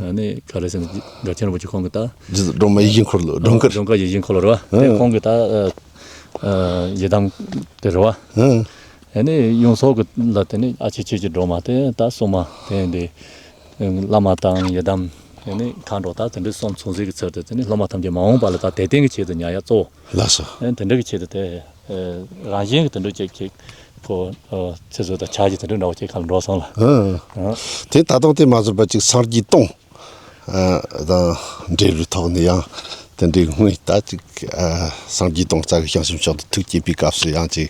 ཨ་ནི་ག་རེ་ཟེར་ན་མགར་ཆེན་རིན་པོ་ཆེ་ཁོང་གི་ད། རྗེ་བཙུན་སྒྲོལ་མ་ཡིད་བཞིན་འཁོར་ལོ་སྒྲོལ་དཀར། སྒྲོལ་དཀར་ཡིད་བཞིན་འཁོར་ལོ་རེད་བ། དེ་ཁོང་གི་ད་ཡི་དམ་དེ་རེད་བ། ཨ་ནི་ཡུམ་སོགས་ཀྱི་ལ་དེ་ནི་ཨ་ཆེ་ཆོས་ཀྱི་སྒྲོལ་མ་དེ་ད་སྲུང་མ་དེ་འདི། བླ་མ་དང་ཡི་དམ། ཨ་ནི་མཁའ་འགྲོ་ད་དེ་འདྲའི་གསུམ་ཚོགས་ཟིན་གྱི་ཚུལ་དུ་དེ་ནི་སློབ་མ་ཐམས་ཅད་མ་འོངས་པ་ལ་ད་དད་རྟེན་གྱི་ཆེད་དུ་ཉར་ཡག་གཙོ་བོ། ལགས་སོ། ཨ་ནི་དེ་འདྲ་གི་ཆེད་དུ་དེ། རང་བཞིན་གྱི་དེ་འདྲ་ཅིག་ཅིག་ཁོ་ཚེ་བཟོ་དང་ཆ་གཞི་དེ་འདྲ་འདྲ་བོ་ཅིག་ཁ་ལ་འགྲོ་སོང་ལ། ཨ། དེ་ད་དུང་དེ་མ་ཟད་པ་ཅིག་སངས་རྒྱས་སྟོང་། ཨ། དང་འབྲེལ་བའི་ཐོག་ནས་ཡང་དེ་འདྲའི་དངོས་ད་ཅིག་ཨ། སངས་རྒྱས་སྟོང་རྩ་གི་བྱང་སེམས་མཆོག་ཏུ་ཐུགས་བསྐྱེད་པའི་སྐབས་སུ་ཡང་ཅིག་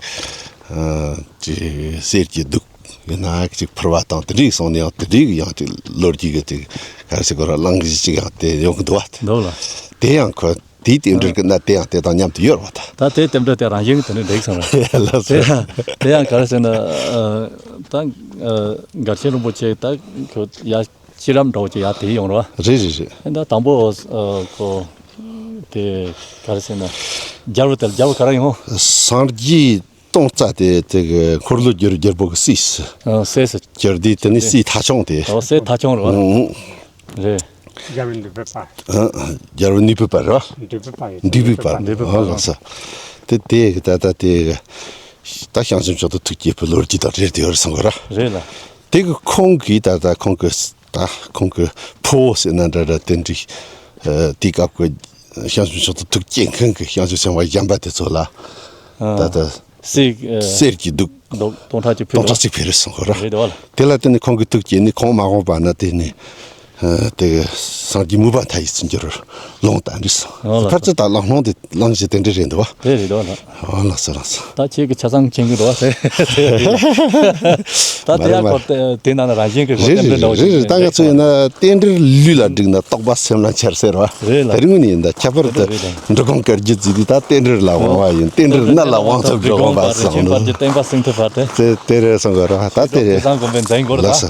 ཨ། ཅིག་གསེར་གྱི་གདུགས་ཡིན་ན་ཅིག་ཕུལ་བ་དང་དེ་འདྲའི་སོང་ནས་ཡང་དེ་འདྲའི་ཡང་ཅིག་ལོ་རྒྱུས་ཀྱི་ཅིག་ག་རེ་ཟེར་དགོས་རེད། གླེང་གཞི་ཅིག་ཡང་དེ་ཡོང་གི་འདུག་བ། འདུག་ལ། དེ་ཡང་ཁོ་དེའི་རྟེན་འབྲེལ་གྱི་གནད་དེ་ཡང་དེ་དང་མཉམ་དུ་ཡོད་རེད་བ་ད། ད་དེ་རྟེན་འབྲེལ་དེ་རང་བཞིན་གྱི་དེ་འདྲ་འགྲིག་སོང་རེད། ལགས་སོ། དེ་ཡང་དེ་ཡང་ག་རེ་ཟེར་ན་ཨ། ད་ཨ། མགར་ཆེན་རིན་པོ་ཆེ་ད་ཁོ་ཡ། ཤེས་རབ་འདྲ་བོ་ཅིག་ཡར་དེ་ཡོང་རོགས། རེད་རེད་རེད། ཨ་ད་དང་པོ་ཨ་ཁོ་དེ་ག་རེ་ཟེར་ན་རྒྱལ་པོ་དེ་རྒྱལ་པོ་ག་རེ་ཡོང་། སངས་རྒྱས་སྟོང་རྩ་དེ་དེ་གི་འཁོར་ལོ་བསྒྱུར་རྒྱལ་པོ་གི་སྲས་སུ། ཨ་སྲས་སུ། གྱུར་དུས་དེ་ནི་སྲས་ཐ་ཆུང་དེ། ཨོ་སྲས་ཐ་ཆུང་རེད་བ། ཨང་། རེད། རྒྱལ་པོ་ནུས་པའི་དཔལ། ཨ་རྒྱལ་པོ་ནུས་པའི་དཔལ་རེད་བ། འདོད་པའི་དཔལ་ཡོད། འདོད་པའི་དཔལ། འདོད་པའི་དཔལ། ཨ་ལགས་སོ། དེ་དེ་གི་ད་ལྟ་དེ་གི་ད་བྱང་སེམས་མཆོག་ཏུ་ཐུགས་བསྐྱེད་པའི་ལོ་རྒྱུས་དང་འབྲེལ་ཏེ་ཡོད་རེད་གསུང་གི་ར། རེད་ལ། དེ་གི་ཁོང་གིས་ད་ལྟ་ཁོང་གི་ད་ཁོང་གི་ཕུ་བོ་ཟེར་ན་འདྲ་འདྲ་དེ་འདྲའི་ཨ་དེའི་སྐབས་ཀྱི་བྱང་སེམས་མཆོག་ཏུ་ཐུགས་བསྐྱེད་མཁན་གྱི་བྱང་ཆུབ་སེམས་དཔའ་གཞན་པ་དེ་ཚོ་ལ་ཨ་ད་ལྟ་གསེར་ཨ་གསེར་གྱི་གདུགས་གདུགས་སྟོང་ཕྲག་གཅིག་ཕུལ་སྟོང་ཕྲག་གཅིག་ཕུལ་རེད་གསུང་གི་ར། རེད་དོ་ལ། དེ་ལ་བརྟེན་ནས་ཁོང་གི་ཐུགས་བསྐྱེད་ནས་ཁོང་མ་འོངས་པ་ན་དེ་ནས་ཨ་དེ་གི་སངས་རྒྱས་མོས་པ་མཐའ་ཡས་སུ་འགྱུར་བར་ལོངས་སྟངས་འདྲི་སོང་། ཨོ་ལགས་སོ། ཕལ་ཆེར་ད་ལམ་སྣང་དེ་གླེང་གཞི་དེ་འདྲ་རེད་འདུག་བ། རེད་རེད་འདུག་ལགས། ཨོ་ལགས་སོ་ལགས་སོ། ད་ཁྱེད་ཀྱི་ཆ་ཚང་མཁྱེན་གྱི་འདུག་བ་དེ། ད་དེ་ཡག་སྐོར་དེ་དེ་ནང་ན་རང་བཞིན་གྱི་རེད་རེད་རེད་རེད། ད་ང་ཚོ་ཡིན་ན་རྟེན་འབྲེལ་ལུས་ལ་འགྲིག་ན་རྟོགས་པ་སེམས་ལ་འཆར་ཟེར་བ། རེད་ལགས། དེ་རིང་ནས་ཡིན་ད་ཁྱད་པར་དུ་རེད་རེད། འབྲི་གུང་བཀའ་བརྒྱུད་ཚིག་དེ་ད་རྟེན་འབྲེལ་ལ་དབང་བ་ཡིན། རྟེན་འབྲེལ་གནད་ལ་དབང་ཐོབ་འབྲི་གུང་པ་ཟེར་བ་ནི། བསྟན་པ་སྲུང་ཐུབ་པ་དེ། དེ་དེ་རེད་གསུང་གི་རེད་བ། ད་དེ་རེད། དེ་ཚང་དགོན་པའི་འཛིན་སྐོར་ལགས་ད། སོ།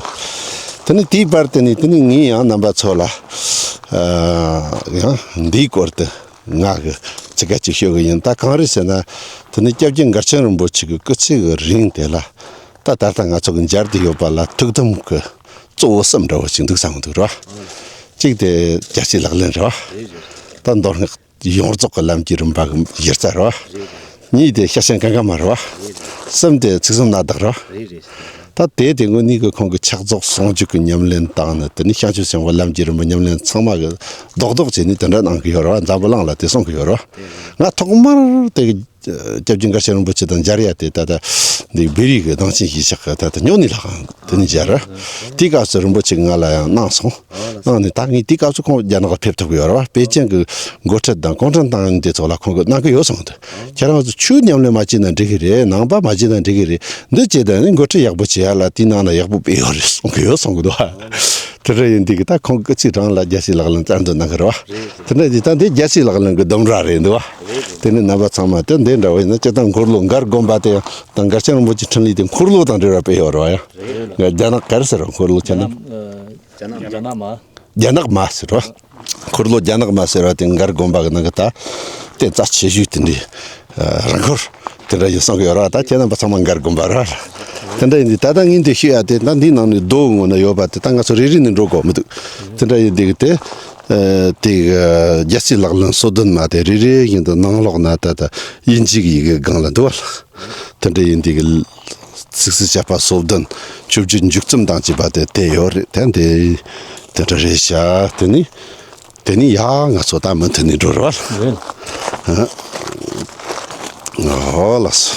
དེ་ནས་དེའི་བར་དེ་ནས་དེ་ནས་ངས་ཡང་རྣམ་པ་ཚོ་ལ་ཨ་ཡང་འདིའི་སྐོར་དུ་ང་གི་ཚིག་ཁ་ཅིག་ཤོད་གི་ཡིན། ད་གང་རེད་ཟེར་ན་དེ་ནས་སྐྱབས་རྗེ་མགར་ཆེན་རིན་པོ་ཆེ་གི་སྐུ་ཚེ་གི་རིང་དེ་ལ་ད་ད་ལྟ་ང་ཚོ་གི་མཇལ་དུ་ཡོད་པ་ལ་ཐུགས་དམ་གི་གཙོ་བོ་གསུམ་འདྲ་བོ་ཞིག་འདུག་བསམ་གི་འདུག་ར། གཅིག་དེ་རྒྱལ་སྲས་ལག་ལེན་རེད་བ། ད་མདོ་སྔགས་ཡོངས་རྫོགས་ཀྱི་ལམ་གྱི་རིམ་པ་གི་གཞི་རྩ་རེད་བ། གཉིས་དེ་ཤེར་ཕྱིན་གངྒཱ་མ་རེད་བ། གསུམ་དེ་ཚིག་གསུམ་སྣ་བདག་རེད་བ། ད་དེ་དེ་ངོ་གཉིས་ཀྱི་ཁོང་གི་ཕྱག་རྫོགས་ཟུང་འཇུག་གི་ཉམས་ལེན་བཏང་ནས་དེ་ནི་བྱང་ཆུབ་སེམས་དཔའི་ལམ་གྱི་རིམ་པ་ཉམས་ལེན་ཚང་མ་གི་རྡོག་རྡོག་བྱས་ནས་དེ་འདྲ་གནང་གི་ཡོད་རེད་བ། འཛམ་བུ་གླིང་ལ་དེ་གསུང་གི་ཡོད་རེད་བ། ང་ཐོག་མར་དེ་སྐྱབས་རྗེ་མགར་ཆེན་རིན་པོ་ཆེ་དང་མཇལ་ཡ་དེ་ད་ལྟ་འདི་བེ་རི་གི་གདང་ཆེན་གཞིས་ཆགས་ཀྱི་ད་ལྟ་སྨྱུང་གནས་ལྷ་ཁང་དེ་ནས་མཇལ་ར། དེའི་སྐབས་སུ་རིན་པོ་ཆེ་གིས་ང་ལ་ཡང་གནང་སོང་། གནང་ནས་ད་ངས་དེའི་སྐབས་སུ་ཁོང་རྒྱ་ནག་ལ་ཕེབས་ཐུབ་ཀྱི་ཡོད་ར་བ། པེ་ཅིང་གི་འགོ་ཁྲིད་དང་གུང་ཁྲན་ཏང་ཡོན་དེ་ཚོ་ལ་ཁོང་གིས་གནང་གི་ཡོད་གསུངས་འདུག་ཁྱེད་རང་ཚོ་ཆོས་ཉམས་ལེན་མ་བྱས་ན་འགྲིག་གི་རེད། ནང་པ་མ་བྱས་ན་འགྲིག་གི་རེད། འདི་བྱས་ད་ནི་འགོ་ཁྲིད་ཡག་པོ་བྱེད་ཡ་ལ་དེའི་ནང་ན་ཡག་པོ་སྤེལ་ཡོད་རེད་གསུང་གི་ཡོད་གསུང་གི་འདུག་དེ་འདྲ་ཡིན་དུས་ཀྱི་ད་ཁོང་སྐུ་ཚེ་རིང་ལ་རྒྱལ་སྲས་ལག་ལེན་བསྩལ་འདོད་གནང་གི་རེད་བ། དེ་འདྲ་ཡིན་དུས་ད་འདི་རྒྱལ་སྲས་ལག་ལེན་གྱི་ལྡུམ་ར་རེད་འདུག་བ། དེ་ནི་རྣམ་པ་ཚང་མ་དེ་འདི་འདྲ་བ་ཡིན་ན་སྤྱིར་བཏང་འཁོར་ལོ་མགར་དགོན་པ་དེ་ཡང་ད་མགར་ཆེན་རིན་པོ་ཆེ་འཕྲིན་ལས་དེ་འཁོར་ལོ་དང་འབྲེལ་བ་སྤེལ་ཡོད་རེད་བ་ཡང་། ང་རྒྱ་ནག་ག་རེ་ཟེར་བ། འཁོར་ལོ་ཁྱེད་རྣམས། རྒྱ་ནག་མ། རྒྱ་ནག་མ་ཟེར་བ། འཁོར་ལོ་རྒྱ་ནག་མ་ཟེར་བ་དེ་མགར་དགོན་པ་གི་ནང་གི་ད་རྟེན་རྩ་ཆེ་ཤོས་དེ་འདྲའི་རང་འཁོར་དེ་འདྲ་ཡིན་གསུང་གི་ཡོད་ར། ད་ཁྱེད་རྣམ་པ་ཚང་མ་མགར་དགོན་པ་ར། དེ་འདྲ་ཡིན་དུས་ད་ལྟ་ངས་འདི་ཤོད་ཡ་དེ་ད་འདིའི་ནང་ནས་རྡོ་ངོ་ན་ཡོད་པ་དེ་ད་ང་ཚོ་རེ་རེ་ནས་འགྲོ་དགོས་མི་འདུག་དེ་འདྲ་ཡིན་དུས་གི་དེ་དེ་གི་རྒྱལ་སྲས་ལག་ལེན་སོ་བདུན་མ་དེ་རེ་རེ་བཞིན་དུ་ནང་ལོགས་ན་ད་ད་དབྱིན་ཇིའི་ཡི་གེ་སྒང་ལ་འདུག་བ། དེ་འདྲ་ཡིན་དུས་གི་ཚིགས་སུ་བཅད་པ་སོ་བདུན་བཅུ་བཅུ་མཇུག་རྩོམ་དང་བཅས་པ་དེ་དེ་ཡོད་རེད། དེ་འདི་དེ་འདྲ་རེད་ཤག་དེ་ནི་དེ་ནི་ཡ་ང་ཚོ་ད་མུ་མཐུད་ནས་འགྲོ་རེད་བ། རེད། ཨ། ཨོ་ལགས་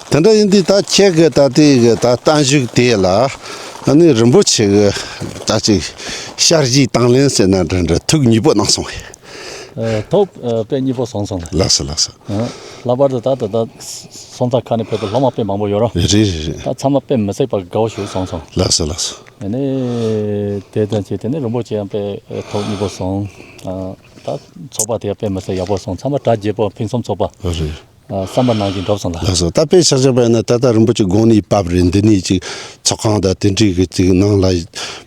སོ། དེ་འདྲ་ཡིན་དུས་ད་ཁྱེད་ཀྱི་ད་ལྟའི་གི་ད་བརྟན་བཞུགས་དེ་ལ་ཨ་ནི་རིན་པོ་ཆེ་གི་ད་ཅིག་ཞལ་བཞེས་དང་ལེན་ཟེར་ན་འདྲ་འདྲ་ཐུགས་མཉེས་པོ་གནང་སོང་བས། ཨ། ཐུགས་ཨ་དཔེ་མཉེས་པོ་སོང་སོང་ལགས། ལགས་སོ་ལགས་སོ། ཨ། ལྷག་པར་དུ་ད་ད་ད་སོང་ཙང་ཁ་ནས་ཕེབས་པའི་སློབ་མ་དཔེ་མང་པོ་ཡོད་ར། རེད་རེད་རེད། ད་ཚང་མ་དཔེ་མི་སྲིད་པ་དགའ་བོ་ཞིག་སོང་སོང་། ལགས་སོ་ལགས་སོ། ཨ་ནི་དེ་ཙམ་བྱས་དེ་ནས་རིན་པོ་ཆེ་ཡང་དཔེ་ཐུགས་མཉེས་པོ་སོང་། ཨ། ད་ཚོགས་པ་དེ་ཡང་དཔེ་མི་སྲིད་ཡག་པོ་སོང་། ཚང་མ་གྲ་རྒྱས་པོ་ཕུན་སུམ་ཚོགས་པ། ཨ་རེད། བསམ་པ་ནང་བཞིན་འགྲུབ་སོང་ལ། ལགས་སོ། ད་དཔེ་ཆ་བཞག་པ་ཡིན་ན། ད་ལྟ་རིན་པོ་ཆེ་དགོངས་ནས་བབས་རེད། འདི་ནས་ཅིག་ཚོགས་ཁང་དང་དེ་འདྲའི་གི་ཅིག་ནང་ལ་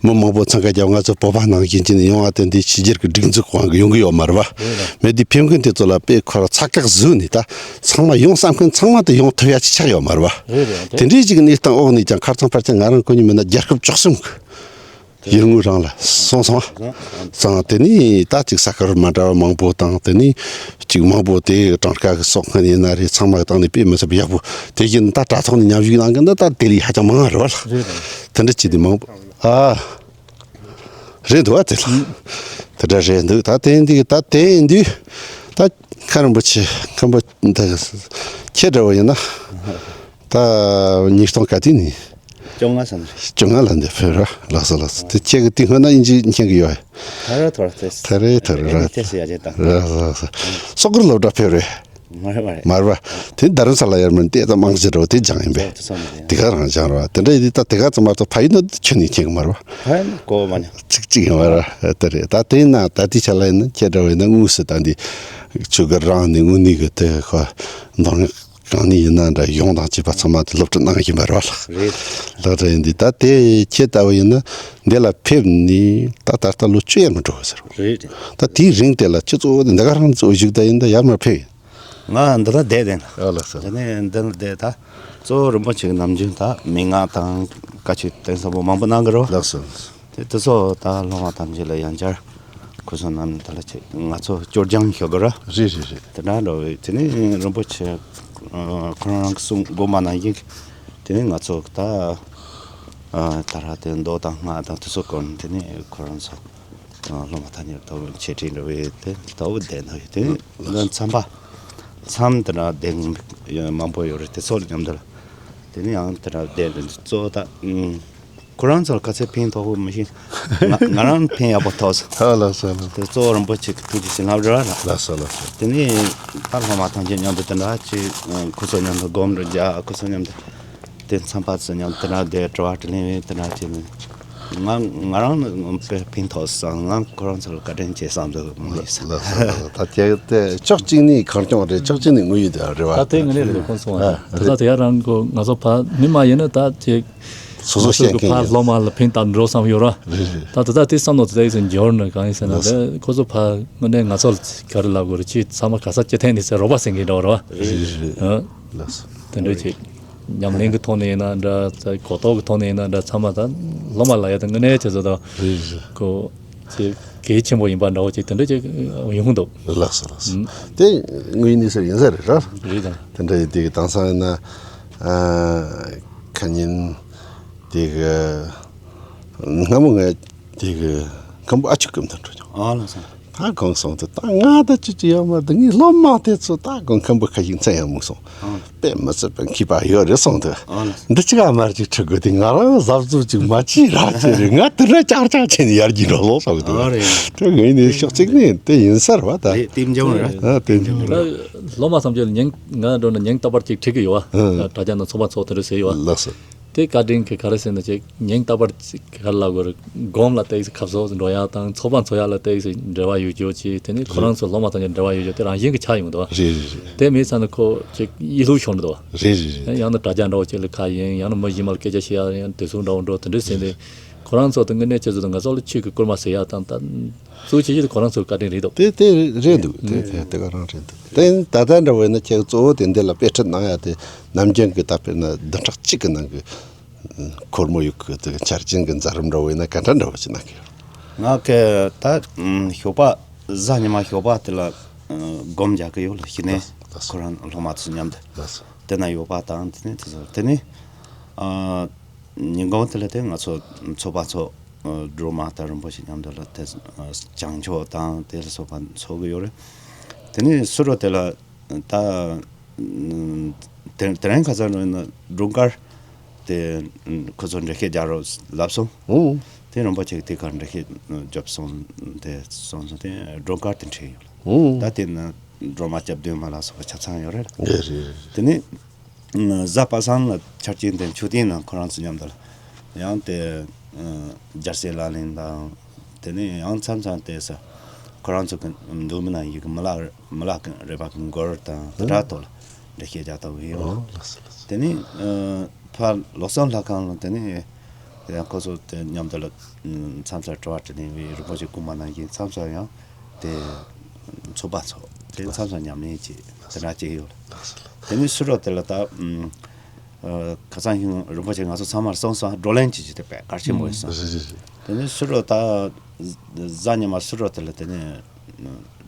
མི་མང་པོ་འཚང་ཁ་རྒྱབ། ང་ཚོ་བོད་པ་ནང་བཞིན་ཅིག་ནས་ཡོང་བ་དེ་འདི་ཕྱི་རྒྱལ་གྱི་སྒྲིག་འཛུགས་དབང་གིས་ཡོང་གི་ཡོད་མ་རེད་བ། རེད་རེད། མི་འདི་ཕེབས་མཁན་དེ་ཚོ་ལ་དཔེ་ཁོ་རང་ཚ་གག་བཟོས་ནས། ད་ཚང་མ་ཡོང་བསམ་མཁན་ཚང་མ་དེ་ཡོང་ཐུབ་ཡ་ཅིག་ཆགས་ཡོད་མ་རེད་བ། རེད་རེད། དེ་འདྲའི་ཅིག་གནས་སྟངས་འོག་ནས་ཀྱང་ཁ་རྩང་ཕལ་ཆེར་ང་རང་གོ་ནས་མིན་ན་རྒྱལ་ཁབ་བཅུ་གསུམ་གི་ཡུལ་དངོས་རང་ལ་སོང་སོང་། སོང་། དེ་ནས་ད་ཅིག་ས་ཁུལ་མ་འདྲ་བ་མང་པོ་དང་། དེ་ནས་ཅིག་མང་པོ་དེ་གྲངས་ཀ་གི་སོགས་མཁན་ཡིན་ན་རེད། ཚང་མ་གི་སྟེང་ནས་དཔེ་མི་སྲིད་པ་ཡག་པོ། དེ་བཞིན་ད་དྲ་ཐོག་ནས་མཉམ་ཞུགས་གནང་མཁན་ད་ད་དེ་ལས་ཧ་ཅང་མང་བ་རེད་བ་ལ། རེད་རེད། དེ་འདྲ་བྱས་ཏེ་མང་པོ། ཨ། རེད་འདུག་བ། དེ་ལ་དེ་འདྲ་རེད་འདུག་ད་དེ་འདི་ད་དེ་འདི་ད་མཁན་རིན་པོ་ཆེ་མཁན་པོ་འདི་ཁྱེད་འདྲ་བོ་ཡིན་ན། ད་ཉིས་སྟོང་ག་དུས་ནས། བཅོ་ལྔ་ཙམ་རེད། བཅོ་ལྔ་ལ་འདི་ཕེབས་ར། ལགས་སོ་ལགས་སོ། དེ་ཁྱེད་ཀྱི་དེ་སྔོན་ན་དབྱིན་ཇི་མཁྱེན་གི་ཡོད། ཐ་རེ་ཐོ་རེ་ཐེ། ཐ་རེ་ཐ་རེ་ར། ཐེ་སི་ཡ་ཇེ་ཏང་། ར་ལགས་སོ། སོག་རི་སློབ་གྲྭ་ཕེབས་རེད། མ་རེད་མ་རེད། མ་རེད་བ། དེ་རྡ་རམ་ས་ལ་ཡར་མར་བལྟས་ད་མང་ཆེ་འགྲོ་དེ་སྦྱངས་ཡིན་པས། དེ་ཚོ་མ་རེད། དེ་ག་རང་སྦྱངས་ར་བ། དེ་འདྲ་ཡིན་དུས་ད་དེ་ག་ཙམ་མ་གཏོགས་ཕ་ཡུལ་ནང་ཁྱོན་ནས་མཁྱེན་གི་མ་རེད་བ། ཕ་ཡུལ་ནང་གོ་བ་མ་ནི། ཚིག་གཅིག་ཡིན་བ་ར། དེ་རེད། ད་དེ་ན་ད་ལྟའི་ཆ་ལ་ཡིན་ན་ཁྱེད་འདྲ་བ་ཡིན་ན་དངོས་སུ་ད་འདི་ཆུ་གི་རང་ནས་དངོས་གནས་གི་དེ་ཁོ་མདོ་སྔགས་གང་ནས་ཡིན་ན་འདྲ་གཞུང་དང་བཅས་པ་ཚང་མ་དེ་སློབ་ཁྲིད་གནང་བཞིན་པ་རེད་བ་ལགས། རེད། སློབ་གྲྭ་ཡིན་དུས་ད་དེ་ཁྱེད་ལྟ་བུ་ཡིན་ན་འདི་ལ་ཕེབས་ནས་ད་ད་ལྟ་ལོ་བཅུ་ཡར་མར་འགྲོ་བ་ཟེར་བ། རེད་རེད། ད་དེའི་རིང་དེ་ལ་ཁྱེད་གཙོ་བོ་དེ་འདི་ག་རང་གཙོ་བོ་བཞུགས་ད་ཡིན་ད་ཡར་མར་ཕེབས་ཡིན། ང་འདི་ལ་བསྡད་དེ་ན། ཨ་ལགས་སོ། དེ་ནས་འདི་ལ་བསྡད་ད་གཙོ་བོ་རིན་པོ་ཆེ་གི་ནམ་རྒྱུན་ད་མན་ངག་དང་བཀའ་ཆོས་དེང་སང་པོ་མང་པོ་གནང་གི་རེད་བ། ལགས་སོ། དེ་དེ་ཚོ་ད་སློབ་མ་ཐམས་ཅད་ལ་ཡང་བསྐྱར་ཁོ་ཚོ་རྣམས་དེ་ལ་ཆེ་ང་ཚོ་སྐྱོར་སྦྱང་ཞུ་དགོས་ར། རེད་རེད་རེད། དེ་འདྲ་འགྲོ་བའི་དེ་ནས་རིན་པོ་ཆེ་ཨ་ཁོ་རང་རང་གི་གསུང་དགོངས་པ་ནང་བཞིན་དེ་ནས་ང་ཚོ་ད་ཨ་ད་ར་དེ་མདོ་དང་སྔགས་དང་དེ་ཚོ་སྐོར་ནས་དེ་ནས་ཁོ་རང་ཚོ་ཨ་སློབ་མ་ཐམས་ཅད་ལ་ད་འཆད་ཁྲིད་འགྲོ་བའི་དེ་ལྟ་བུ་བསྡད་ན་ཡོད། དེ་ནས་མཚམས་པ་མཚམས་དེ་འདྲ་བསྡད་མཁན་མང་པོ་ཡོད་རེད། དེ་ཚོ་ལ་མཉམ་དུ་ལ་དེ་ནས་ཡང་དེ་འདྲ་བསྡད་གཙོ་བོ་ད་ཨུམ། ཁོ་རང་ཚོར་ག་ཚད་ཕན་ཐོགས་པོ་མི་ཤེས། ང་ང་རང་ཕན་ཡག་པོ་ཐོགས་སོང་། ཨ་ལགས་སོ་ལགས། དེ་གཙོ་བོ་རིན་པོ་ཆེ་གི་ཐུགས་ཀྱི་བྱིན་རླབས་རེད་བ་ལགས། ལགས་སོ་ལགས་སོ། དེ་ནས་ད་སློབ་མ་ཐམས་ཅད་མཉམ་དུ་དེ་འདྲ་ཅིག་ཁོ་ཚོ་མཉམ་དུ་སྒོམ་རུ་རྒྱག་ཁོ་ཚོ་མཉམ་དུ་དེ་མཚམས་པ་ཚོ་མཉམ་དུ་དེ་འདྲ་བསྡད་དྲི་བ་དྲིས་ལན་དེ་འདྲ་བྱས་ནས་ང་ང་རང་ནི་དཔེ་ཕན་ཐོགས་སོང་། ང་ཁོ་རང་ཚོར་བཀའ་དྲིན་ཆེ་བསམ་འདུག་མ་ཡིན་ས། ལགས་སོ་ལགས་སོ། ད་ཁྱེད་དེ་ཕྱོགས་གཅིག་ནས་གངས་ལྗོངས་རེད། ཕྱོགས་གཅིག་ནས་དངོས་ཡོད་དེ་རེད་བ། ད་དེ་ངས་ལས་ལས་ཁོང་སོང་བ་དེ་ད་དེ་ཡ་རང་གོ་ང་ཚོ་ཕ་མི་མ་ཡིན་ན་ད་ཅིག་སོ་སོ་ང་ཚོ་བཤད་གི་མཁན་ཕར་ཡིན། སློབ་མ་ལ་ཕན་བཏགས་འགྲོ་བསམ་ཡོད་ར། རེད་རེད། ད་ད་ད་དེ་བསམ་བློ་དེ་ད་ཡིག་ཚད་འབྱོར་ནས་གང་ཡིན་ཟེར་ན། ལགས་སོ། དེ་ཁོ་ཚོ་ཕར་དངོས་གནས་ང་ཚོ་ལ་ག་རེ་ལབ་དགོས་རེད། ཅིག་ཚང་མ་ག་ས་ཅི་ཐད་ནས་ཟེར་རོགས་པ་ཟེར་མཁན་འདྲ་བོ་རེད་བ། རེད་རེད་རེད། ཨ། ལགས་སོ། དེ་འདྲ་ཅིག་ཉམས་ལེན་གི་ཐོག་ནས་ཡིན་ན་འདྲ། གོ་རྟོགས་གི་ཐོག་ནས་ཡིན་ན་འདྲ། ཚང་མ་ད་སློབ་མ་ལ་ཡ་ད་དངོས་གནས་བྱས་ཙང་ད་རེད་རེད། ཁོ་ཅིག་གལ་ཆེན་པོ་ཡིན་པ་འདྲ་བོ་ཅིག་དེ་འདྲ་ཅིག་ཡོང་གི་འདུག་ལགས་སོ་ལགས་སོ། ཨུམ། དེ་དངོས་གནས་ཟེར་ཡིན་ས་རེད་ར། རེད་ད། དེ་འདྲ་ཡིན་དེ་གི་དེང་སང་ཡིན་ན། ཨ། ཁ་ཉིན་དེ་གི་སྔ་མོ་ངས་དེ་གི་མཁན་པོ་ཨ་ཆུ་སྐུ་མདུན་འགྲོ་མྱོང་། ཨ་ལགས་སོ། ད་གང་སོང་དུ་ད་ང་ད་ཅི་ཅི་ཡོད་མ་རེད། ངའི་སློབ་མ་དེ་ཚོ་ད་གང་མཁན་པོ་ཁ་ཞིག་མཚན་ཡང་མུག་སོང་། ཨ། དཔེ་མི་སྲིད་པའི་མཁས་པ་ཡོད་རེད་སོང་དུ། ཨ་ལགས། འདི་ཅི་ག་མར་ཅིག་ཁྲིད་དགོས་དེ། ང་རང་གཟབ་གཟབ་ཅིག་མ་བྱེད་ར་བྱེད་རེད། ང་དེ་འདྲ་ཅག་ཅག་བྱས་ནས་ཡར་རྒྱས་འགྲོ་ལོག་སོང་དུ། ཨ་རེད། དེ་ངས་ནས་ཕྱོགས་གཅིག་ནས་དེ་ཡིན་ས་རེད་བ་ད། རེད། དེ་འཇོག་རེད། ཨ་དེ་འཇོག་རེད། ད་སློབ་མ་ཐམས་ཅད་ལ་ཉིན་ང་འགྲོ་ན་ཉིན་རྟག་པར་ཅིག་ཁྲིད་ཀྱི་ཡོད་བ། ཨ། དྲ་རྒྱ་ནང་ཚོགས་པ་ཚོགས་དེ་འདྲ་ཟེར་ཡོད་བ། ལགས་སོ། དེ་བཀའ་དྲིན་གྱིས་ག་རེ་ཟེར་ན་ཅིག་ཉིན་རྟག་པར་ཅིག་ག་རེ་ལབ་དགོས་རེད། སྒོམ་ལ་བལྟས་ཚེ་ཁ་ཕྱོགས་སུ་འགྲོ་ཡག་དང་ཚོགས་པ་འཚོགས་ཡག་ལ་བལྟས་ཚེ་འབྲེལ་བ་ཡོད་རྒྱུ་ཅིག་དེ་ནས་ཁོ་རང་ཚོ་སློབ་མ་དང་འབྲེལ་བ་ཡོད་རྒྱུ་དེ་རང་བཞིན་གྱིས་ཆགས་ཡོང་འདུག་བ། རེད་རེད་རེད། དེ་མེད་ཙང་ནི་ཁོ་ཅིག་ཡིད་ལྷུག་ཤོར་འདུག་བ། རེད་རེད་རེད། ཡང་ན་དྲ་རྒྱ་འདྲ་བོ་ཅིག་ལ་ཁ་ཡིན། ཡང་ན་མི་གཞན་མ་ལ་སྐད་ཆ་བཤད་ཡག་ཡང་དུས་སུ་འདྲ་བོ་འགྲོ་དེ་འདྲ་ཟེར་ནས་ཁོ་རང་ཚོ་དང་དངོས་གནས་ཅི་ཟེར་ང་ཚོ་ལ་ཆོས་ཀྱི་སྐུལ་མ་ཟེར་ཡག་དང་ད། གཙོ་ཆེ་ཤོས་དེ་ཁོ་རང་ཚོའི་བཀའ་དྲིན་རེད་འདུག་དེ་དེ་རེད་འདུག་དེ་དེ་དེ་ག་རང་རེད་འདུག་དེ་ད་ལྟ་འདྲ་བོ་ཡིན་ན་ཁྱེད་གཙོ་བོ་དེ་འདི་ལ་དཔེ་ཁྲིད་གནང་ཡ་དེ་ནམ་རྒྱུན་གྱི་ད་དཔེར་ན་བདུན་ཕྲག་གཅིག་གི་ནང་གི་ཨ་འཁོར་མོ་ཡུག་གི་དེ་འཆར་ཅན་གྱི་མཛད་རིམ་འདྲ་བོ་ཡིན་ན་ག་འདྲ་འདྲ་བོ་ཞིག་གནང་གི་ཡོད། ང་གི་ད་ཨ་ཞོགས་པ་གཟའ་ཉི་མ་ཞོགས་པ་དེ་ལ་ཨ་སྒོམ་རྒྱག་གི་ཡོད་ལ། ཞིག་ནས་ལགས་སོ། ཁོ་རང་སློབ་མ་ཚོ་མཉམ་དུ་ལགས་སོ། དེ་ན་ཡོད་པ་དང་དེ་ནས་དེ་ཚོ་དེ་ནས་ཨ་ཉིན་གུང་དེ་ལ་དེ་ང་ཚོ་ཚོགས་པ་ཚོ་ཨ་སྒྲོལ་མ་དང་རིན་པོ་ཆེ་མཉམ་དུ་ལ་དེ་ཨ་བྱང་ཆོག་དང་དེ་ལ་སོགས་པ་འཚོགས་གི་ཡོད་རེད། དེ་ནས་སུ་རུ་དེ་ལ་ད་ཨ་དེ་དེ་རིང་ཁ་སང་རུ་ཡིན་ན་སྒྲོལ་དཀར་དེ་ཨ་ཁོ་ཚོ་འགྲེལ་བཤད་རྒྱག་རོགས་ལབ་སོང་། ཨོ། དེ་རིན་པོ་ཆེ་གིས་དེ་གར་འགྲེལ་བཤད་རྒྱབ་སོང་། དེ་སོང་སོང་དེ་སྒྲོལ་དཀར་དེ་འཁྲིད་ཡོད་ལ། ཨོ། ད་དེ་ན་སྒྲོལ་མ་སྐྱབས་སྡོད་མ་ལ་སོགས་པ་ཆ་ཚང་ཡོད་རེད་ལ། རེད་རེད། དེ་ནས་གཟའ་པ་སངས་ལ་ཆར་ཅན་དེ་མཆོད་རྟེན་ནང་ཁོ་རང་ཚོ་མཉམ་དུ་ལ་ཡང་དེ་ཨ་རྒྱལ་སྲས་ལག་ལེན་དང་། དེ་ནས་ཡང་མཚམས་མཚམས་དེ་ས་ཁོ་རང་ཚོ་གི་འདུག་མི་ན་ཡི་གི་མི་ལག་མི་ལག་གི་རས་པ་གི་མགོར་དང་དེ་འདྲ་ཐོག་ལ་ འགྲེལ་བཤད་རྒྱག་ཐུབ་ཀྱི་ཡོད། ཨོ་ལགས་སོ་ལགས་སོ། དེ་ནས་ཨ་ཕར་ལོ་གསུམ་ལྷ་ཁང་ལ་དེ་ནས་ཡང་ཁོ་ཚོ་དེ་མཉམ་དུ་ལ་མཚམས་མཚམས་དྲི་བ་དྲིས་ལན་བྱས། རིན་པོ་ཆེ་དགོངས་པ་ནང་བཞིན་མཚམས་མཚམས་ཡང་དེ་ཚོགས་པ་ཚོགས། དེ་མཚམས་མཚམས་ཉམས་ལེན་བྱས། དེ་འདྲ་བྱས་ཡོད། དེ་ནས་ཕྱི་དྲོ་དེ་ལ་ད་ཨ་ཁ་སང་ཧིན་རིན་པོ་ཆེ་ང་ཚོ་ཚང་མར་གསུངས་སོང་། བགྲོ་གླེང་བྱེད་རྒྱུ་དེ་དཔེ་གལ་ཆེན་པོ་ཡིན་སོང་། རེད་རེད་རེད། དེ་ནས་ཕྱི་དྲོ་ད་གཟའ་ཉི་མ་ཕྱི་དྲོ་དེ་ལ་དེ་ནས་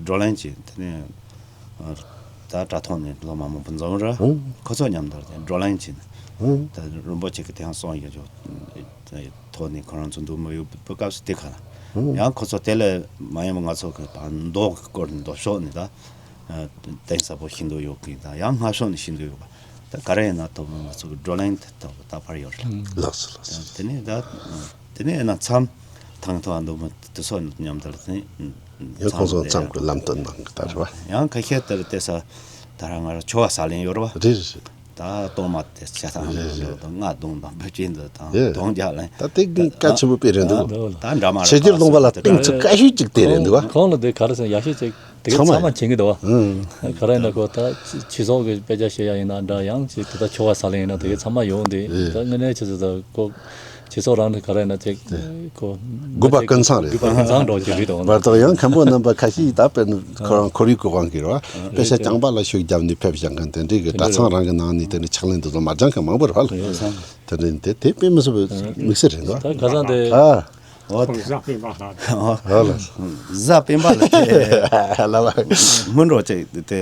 བགྲོ་གླེང་བྱས། དེ་ནས་ད་དྲ་ཐོག་ནས་སློབ་མ་མང་པོ་འཛོམས་ར། ཨོ། ཁོ་ཚོ་མཉམ་དུ་བགྲོ་གླེང་བྱས་ནས། ཨོ། ད་རིན་པོ་ཆེ་གི་དེ་ཡང་གསུངས་ཡོད་ཅོག་ཐོག་ནས་ཁོ་རང་ཚོ་འདུག་མི་ཡོད་པའི་སྐབས་སུ་དེ་ག་ལ། ཨོ། ཡང་ཁོ་ཚོ་དེ་ལས་མ་ཡིན་པ་ང་ཚོ་གི་ད་མདོ་གི་སྐོར་ནས་མདོ་ཕྱོགས་ནས་ད་གཏིང་ཟབ་པོ་ཤེས་འདོད་ཡོད་ཀི། ད་ཡང་སྔ་ཕྱོགས་ནས་ཤེས་འདོད་ཡོད་པ། ད་ག་རེ་ཡིན་ན་ཐོག་མར་ང་ཚོ་གི་བགྲོ་གླེང་དེ་ཐོག་ད་ཕར་ཡོད་རེད། ལགས་སོ་ལགས་སོ། དེ་ནས་ད་དེ་ནས་ཡིན་ན་མཚམས་ཐང་ཐོག་འདུག་མི་དེ་ཚོ་མཉམ་དུ་ལ་དེ་ཡང་ཁོང་ཚོ་མཚམས་ཀྱི་ལམ་སྟོན་གནང་གི་ད་རེད་བ། ཡང་ཁ་ཤས་དེར་བལྟས་ས་ད་ར་ང་ར་ཆོ་ག་ས་ལེན་ཡོད་རེད་བ། རེད་རེད་རེད། ད་གཏོར་མ་དེ་ཆ་ཚང་རེད་རེད་རེད། ལྔ་བརྡུང་དང་བུ་ཅན་དུ་དང་ཡེ། གདོང་རྒྱག་ལེན། ད་དེ་གི་གལ་ཆེན་པོ་དཔེ་རེད་འདུག་ད་འདྲ་མ་ཕྱི་རྒྱལ་ལུང་པ་ལ་གཏིང་ཚུགས་དཀའ་ཤོས་གཅིག་དེ་རེད་འདུག་བ། ཁོང་ལ་དེ་ག་རེ་ཟེར་ཡག་ཤོས་གཅིག་དེ་ག་ཚང་མ་མཁྱེན་གི་འདུག་བ། ཨང་། ག་རེ་ཡིན་ན་ཁོ་ད་སྤྱི་ཚོགས་ཀྱི་དཔེ་ཆ་བཤད་ཡ་ཡིན་ན་འདྲ། ཡང་ཅིག་དེ་ད་ཆོ་ག་ས་ལེན་ཡིན་ན་དེ་ག་ཚང་མ་ཡོང་དེ། ད་དངོས་གནས་ཆེ་ཚོད་ད་ཁོ་སྤྱི་ཚོགས་རང་ནས་ག་རེ་ཡིན་ན་ཅིག་ཁོ་དགོས་པ་ཀུན་ཚང་རེད། དགོས་པ་ཀུན་ཚང་འགྲོ་གི་རེད་དང་། བར་དུ་ཡང་མཁན་པོ་རྣམ་པ་ཁ་ཤས་ད་དཔེར་ན་ཁོ་རང་ཁོར་ཡུག་གི་དབང་གིས་རེད་བ། དཔེ་ཆ་རྐྱང་པ་ལ་ཤུགས་བརྒྱབ་ནས་ཕེབས་བཞག་མཁན་དེ་འདྲའི་གི་གྲྭ་ཚང་རང་གི་ནང་ནས་དེ་འདྲའི་ཕྱག་ལེན་དེ་ཚོ་མ་སྦྱངས་མཁན་མང་པོ་རེད་བ། དེ་འདྲ་དེ་དེ་དཔེ་མི་སྲིད་པའི་དམིགས་བསལ་རེད་འདུག་ད་ཁ་སང་དེ། ཨ། ཨོ་དེ། གཟའ་སྤེན་པ་ལ། ཨོ་ལ། གཟའ་སྤེན་པ་ལ་དེ། ལ་བ། སྔོན་འགྲོ་ཅིག་དེ་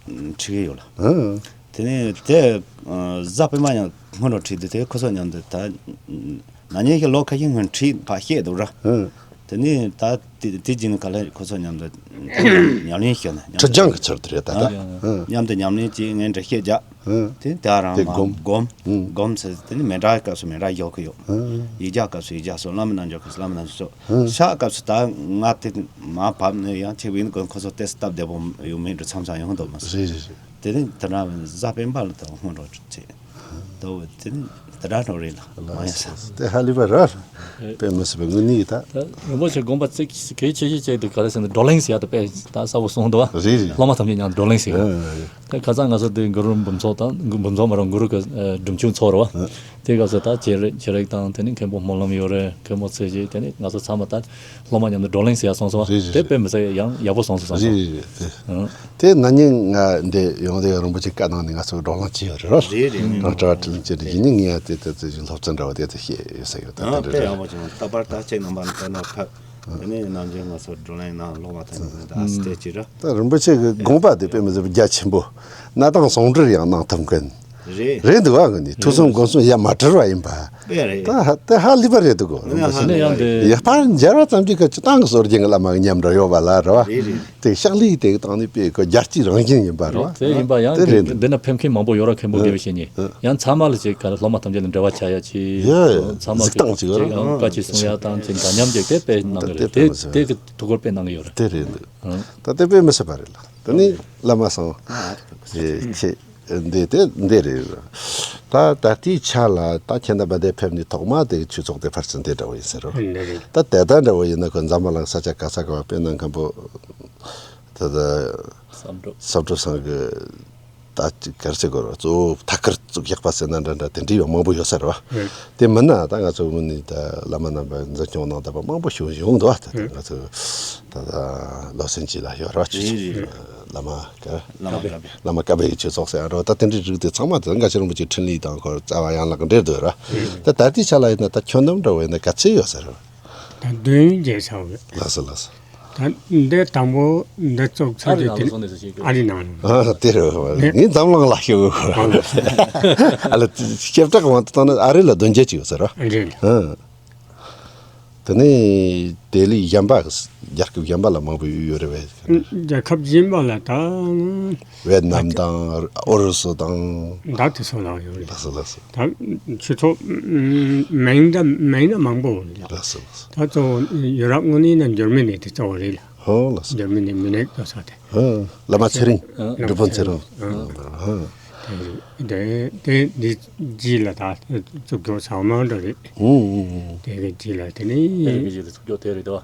ཁྲིད་ཀྱི་ཡོད་ལ། ཨང་། དེ་ནས་དེ་གཟའ་སྤེན་པ་ཡང་སྔོན་འགྲོ་ཁྲིད་དུས་དེ་ཁོ་ཚོ་མཉམ་དུ་ད་ན་ནིང་གི་ལོ་ཁ་ཤས་སྔོན་ཁྲིད་ཕར་བཤད་འདུག་ར། ཨང་། དེ་ནས་ད་དེ་དེ་རྗེས་ནས་ག་ལེར་ཁོ་ཚོ་མཉམ་དུ་ཉམས་ལེན་བྱས་ནས་མཉམ་ཁྲིད་སྦྱང་གི་ཚུལ་དུ་རེད་ད་ལྟ། ཨང་། མཉམ་དུ་ཉམས་ལེན་བྱས། ངས་འགྲེལ་བཤད་རྒྱག་ཨང་། དེ་ད་རང་དེ་མ་སྒོམ། སྒོམ། ཨང་། སྒོམ་ཟེར་དེ་ནི་མཎྜལ་སྐབས་སུ་མཎྜལ་རྒྱག་གི་ཡོད། ཨང་། ཡིག་བརྒྱ་སྐབས་སུ་ཡིག་བརྒྱ་སོགས། བླ་མའི་རྣལ་འབྱོར་སྐབས་སུ་བླ་མའི་རྣལ་འབྱོར་སོགས། ཨང་། ཕྱག་སྐབས་སུ་ད་ང་དེ་མ་བབས་ནས་ཡང་ཆེ་བའི་ནི་ཁོ་ཚོ་ཏེ་སྟབས་བདེ་པོ་ཡོད་མེད་འདྲ་མཚམས་མཚམས་ཡོང་འདུག་མ་སོང་། རེད་རེད་རེད། དེ་ནི་དེ་འདྲ་གཟའ་སྤེན་པ་ལ་ད་སྔོན་འགྲོ་བྱེད་འདུག་དེ་ནི་དེ་འདྲ་འགྲོ་རེད་ལ། མ་ཡིན་ས། དེ་ཧ་ལས་པ་ར། དཔེ་མི་སྲིད་པའི་དངོས་གནས་ད། ད་རིན་པོ་ཆེ་དགོངས་པ་གཅིག་གལ་ཆེ་ཤོས་གཅིག་དེ་ག་རེ་ཟེར་ན་བགྲོ་གླེང་ཟེར་ཡ་དེ་དཔེ་ད་གསལ་པོ་གསུངས་འདུག་བ། རེད་རེད། སློབ་མ་ཐམས་ཅད་མཉམ་དུ་བགྲོ་གླེང་ཟེར་གི་རེད། ཨང་། དེ་ཁ་སང་ང་ཚོ་དེ་གུ་རུ་འབུམ་ཚོགས་དང་འབུམ་ཚོགས་མ་རེད། གུ་རུ་གི་ཨ་སྒྲུབ་མཆོད་ཚོགས་རེད་བ། ཨང་། དེ་སྐབས་སུ་ད་བྱེད་རིགས་བྱེད་རིགས་དང་དེ་ནས་མཁན་པོ་སྨོན་ལམ་ཡོད་རེད། མཁན་པོ་ཚེ་རྗེ། དེ་ནས་ང་ཚོ་ཚང་མ་ད་སློབ་མ་མཉམ་དུ་བགྲོ་གླེང་ཟེར་ཡ་སོང་སོང་བ། རེད་རེད། དེ་དཔེ་མི་སྲིད་ཡང་ཡག་པོ་སོང་སོང་སོང་སོང་། རེད་རེད་རེད། ཨང་། དེ་ན་ནིང་ང་འདི་ཡོང་དེ་རིན་པོ་ཆེ་བཀའ་གནང་ནས་ང་ཚོ་བགྲོ་གླེང་བྱས་ཡོད་རེད་རོ། རེད་རེད། རང་དྲི་བ་དྲིས་ལན་བྱས་རེད། ཡིན་ནའི་ངས་དེ་ལྟ་ཚོད་ཀྱི་སློབ་ཚན་འདྲ་བ་དེ་ཚོ་བཤད་ཡོད་ས་ཡོད། ད་ཨང་། དེ་འདྲ་དཔེ་རེད། ཡག་པོ་བྱུང་། ད་བར་ད་ཁྱེད་རྣམ་པ་ནས་དཔེར་ན་ཕབ། དེ་ནས་ནམ་རྒྱུན་ང་ཚོ་བགྲོ་གླེང་ནང་སློབ་མ་དང་ནི་ད་ཨ་སི་ཏེ་ཅི་ར། ད་རིན་པོ་ཆེ་གི་དགོངས་པ་དེ་དཔེ་མི་སྲིད་པའི་རྒྱ་ཆེན་པོ། གནས་སྟངས་ཟུང་འབྲེལ་ཡང་གནང་ཐུབ་མཁན། རེད། རེད་འདུག་ཨ། ངོས་ནས་ཐོས་བསམ་སྒོམ་གསུམ་ཡ་མ་བྲལ་བ་ཡིན་པ། དཔེ་རེད། ད་ཧ་དེ་ཧ་ལས་པ་རེད་འདུག་གོ། ངོས་ནས་ཧ་ལས་པ་རེད། ཡ་ཕར་མཇལ་བ་ཙམ་གྱིས་ཁ་ཆུ་བཏང་གི་སོར་རྒྱན་གྱི་བླ་མ་གི་མཉམ་འགྲོ་ཡོད་པ་ལ་རེད་བ། རེད་རེད། དེ་ཕྱག་ལས་དེ་གི་སྟེང་ནས་དཔེ་གི་རྒྱལ་སྤྱིའི་རང་བཞིན་ཡིན་པ་རེད་བ། དེ་ཡིན་པ་ཡང་དེ་རེད་འདུག། འདི་ན་ཕེབས་མཁན་མང་པོ་ཡོད་ར། མཁན་པོ་དགེ་བའི་བཤེས་གཉེན། ཡང་ཚང་མ་ལ་ཅིག་ག་རེ་སློབ་མ་ཐམས་ཅད་ལ་འབྲེལ་བ་ཆགས་ཡ་ཅིག། ཡ་ཡ། ཚང་མ་གཟིགས་སྟངས་ཅིག་ཡོད་ར། བཀའ་ཅིག་གསུང་ཡ་དང་ཅིག་འདྲ་མཉམ་ཅིག་དེ་དཔེ་གནང་གི་རེད། དེ་དེ་དེ་གི་ཐུགས་ཁུར་དཔེ་གནང་གི་ཡོད་རེད། དེ་རེད་འདུག། ད་དེ་དཔེ་མི་སྲིད་པ་རེད་ལ། དེ་ནི་བླ་མ་སང་། ཨེ་ཁྱེད་འདི་དེ་འདི་རེད། ད་ད་ལྟའི་ཆ་ལ་ད་ཁྱེད་རྣམ་པ་འདིར་ཕེབས་ནས་ཐོག་མ་དེ་ཆོས་ཚོགས་དེ་ཕར་ཚུར་འདི་འདྲ་བོ་ཡིན་ཟེར་རོ། འདི་རེད། ད་དེ་ལྟ་འདྲ་བོ་ཡིན་ན་ཁོ་འཛམ་བུ་གླིང་ས་ཆ་ག་ས་ག་བ་དཔེར་ན་མཁན་པོ་ད་ད་བསམ་གྲུབ་བསམ་གྲུབ་ཚང་གི་ད་ཅིག་ག་རེ་ཟེར་དགོས་རེད། གཙོ་བོ་ཐད་ཀར་བཙུགས་བཞག་པ་ཟེར་ན་འདྲ་འདྲ་དེ་འདྲའི་ཡང་མང་པོ་ཡོད་ས་རེད་བ། རེད། དེ་མིན་ན་ད་ང་ཚོ་དངོས་གནས་ད་བླ་མ་རྣམ་པ་འཛིན་སྐྱོང་གནང་བསྡད་པ་མང་པོ་ཞིག་ཡོང་འདུག་བ། ད་ལྟ་རེད། ང་ཚོ་ད་ད་ལོ་སེང་ཅི་ལ་ཡོད་རེད་བ། ཆོས་ཚོགས། རེད་རེད། བླ་མ་ཀ་བླ་མ་ཀ་བེ། བླ་མ་ཀ་བེ་ཡི་ཆོས་ཚོགས་ཟེར་ཡ་རེད་བ། ད་དེ་འདྲའི་རིགས་དེ་ཚང་མ་ད་འགའ་ཤས་རིན་པོ་ཆེའི་འཕྲིན་ལས་དང་ཁོ་རྩ་བ་ཡན་ལག་གི་འབྲེལ་འདུག་ར། རེད། ད་ད་ལྟའི་ཆ་ལ་ཡིན་ན་ད་ཁྱོན་བསྡོམས་འདྲ་བོ་ཡིན་ན་ག་ཚོད་ཡོད་ས་རེད། ད་བདུན་བརྒྱད་ཚར་བས། ལགས་སོ་ལགས་སོ། ད་འདི་དང་པོ་འདི་བཙུགས་ཚར་ཨ་རི་དུས་ནང་དེ་ལ་སོང་ནས་སུ་ཞིག་ཨ་རི་ནང་ལ། ཨ་དེ་རེད་བ། ངས་འཛམ་གླིང་ལ་ཤོད། ཨ་ལ་སྐད་གྲགས་དབང་དུ་བཏང་ན་ཨ་རི་ལ་བདུན་བརྒྱད་ཅིག་ཡོད་ས་རེད་བ། རེད། ཨ་དེ་ནས་དེ་ལས་གཞན་པ་རྒྱལ་ཁབ་གཞན་པ་ལ་མང་པོ་ཡོད་རེད་བས། རྒྱལ་ཁབ་གཞན་པ་ལ་ད། ཝེད་ནམ་དང་ཨུ་རུ་སུ་དང་། ད་དེ་ཚོ་ལ་ཡོད་རེད། ལགས་སོ་ལགས་སོ། ད་ཆོས་ཚོགས་མིང་འདྲ་མིང་འདྲ་མང་པོ་ཡོད་རེད། ལགས་སོ་ལགས་སོ། ད་གཙོ་བོ་ཡུ་རོབ་དངོས་གནས་ན་འཇར་མ་ནི་དེ་གཙོ་བོ་རེད་ལ། ཧོ་ལགས་སོ། འཇར་མ་ནི་མིའུ་ནིག་ལ་ས་དེ། ཧོ། བླ་མ་ཚེ་རིང་། ཨ་སྒྲུབ་ཕུན་ཚེ་རིང་། ཨ་ཧོ། དེ་དེ་འདི་རྗེས་ལ་ད་བཙུགས་རྒྱུ་ཚང་མ་འདྲ་རེད། ཧུམ་ཧུམ་ཧུམ། དེ་གི་རྗེས་ལ་དེ་ནི། དེ་གི་རྗེས་ལ་བཙུགས་རྒྱུ་དེ་རེད་དོ།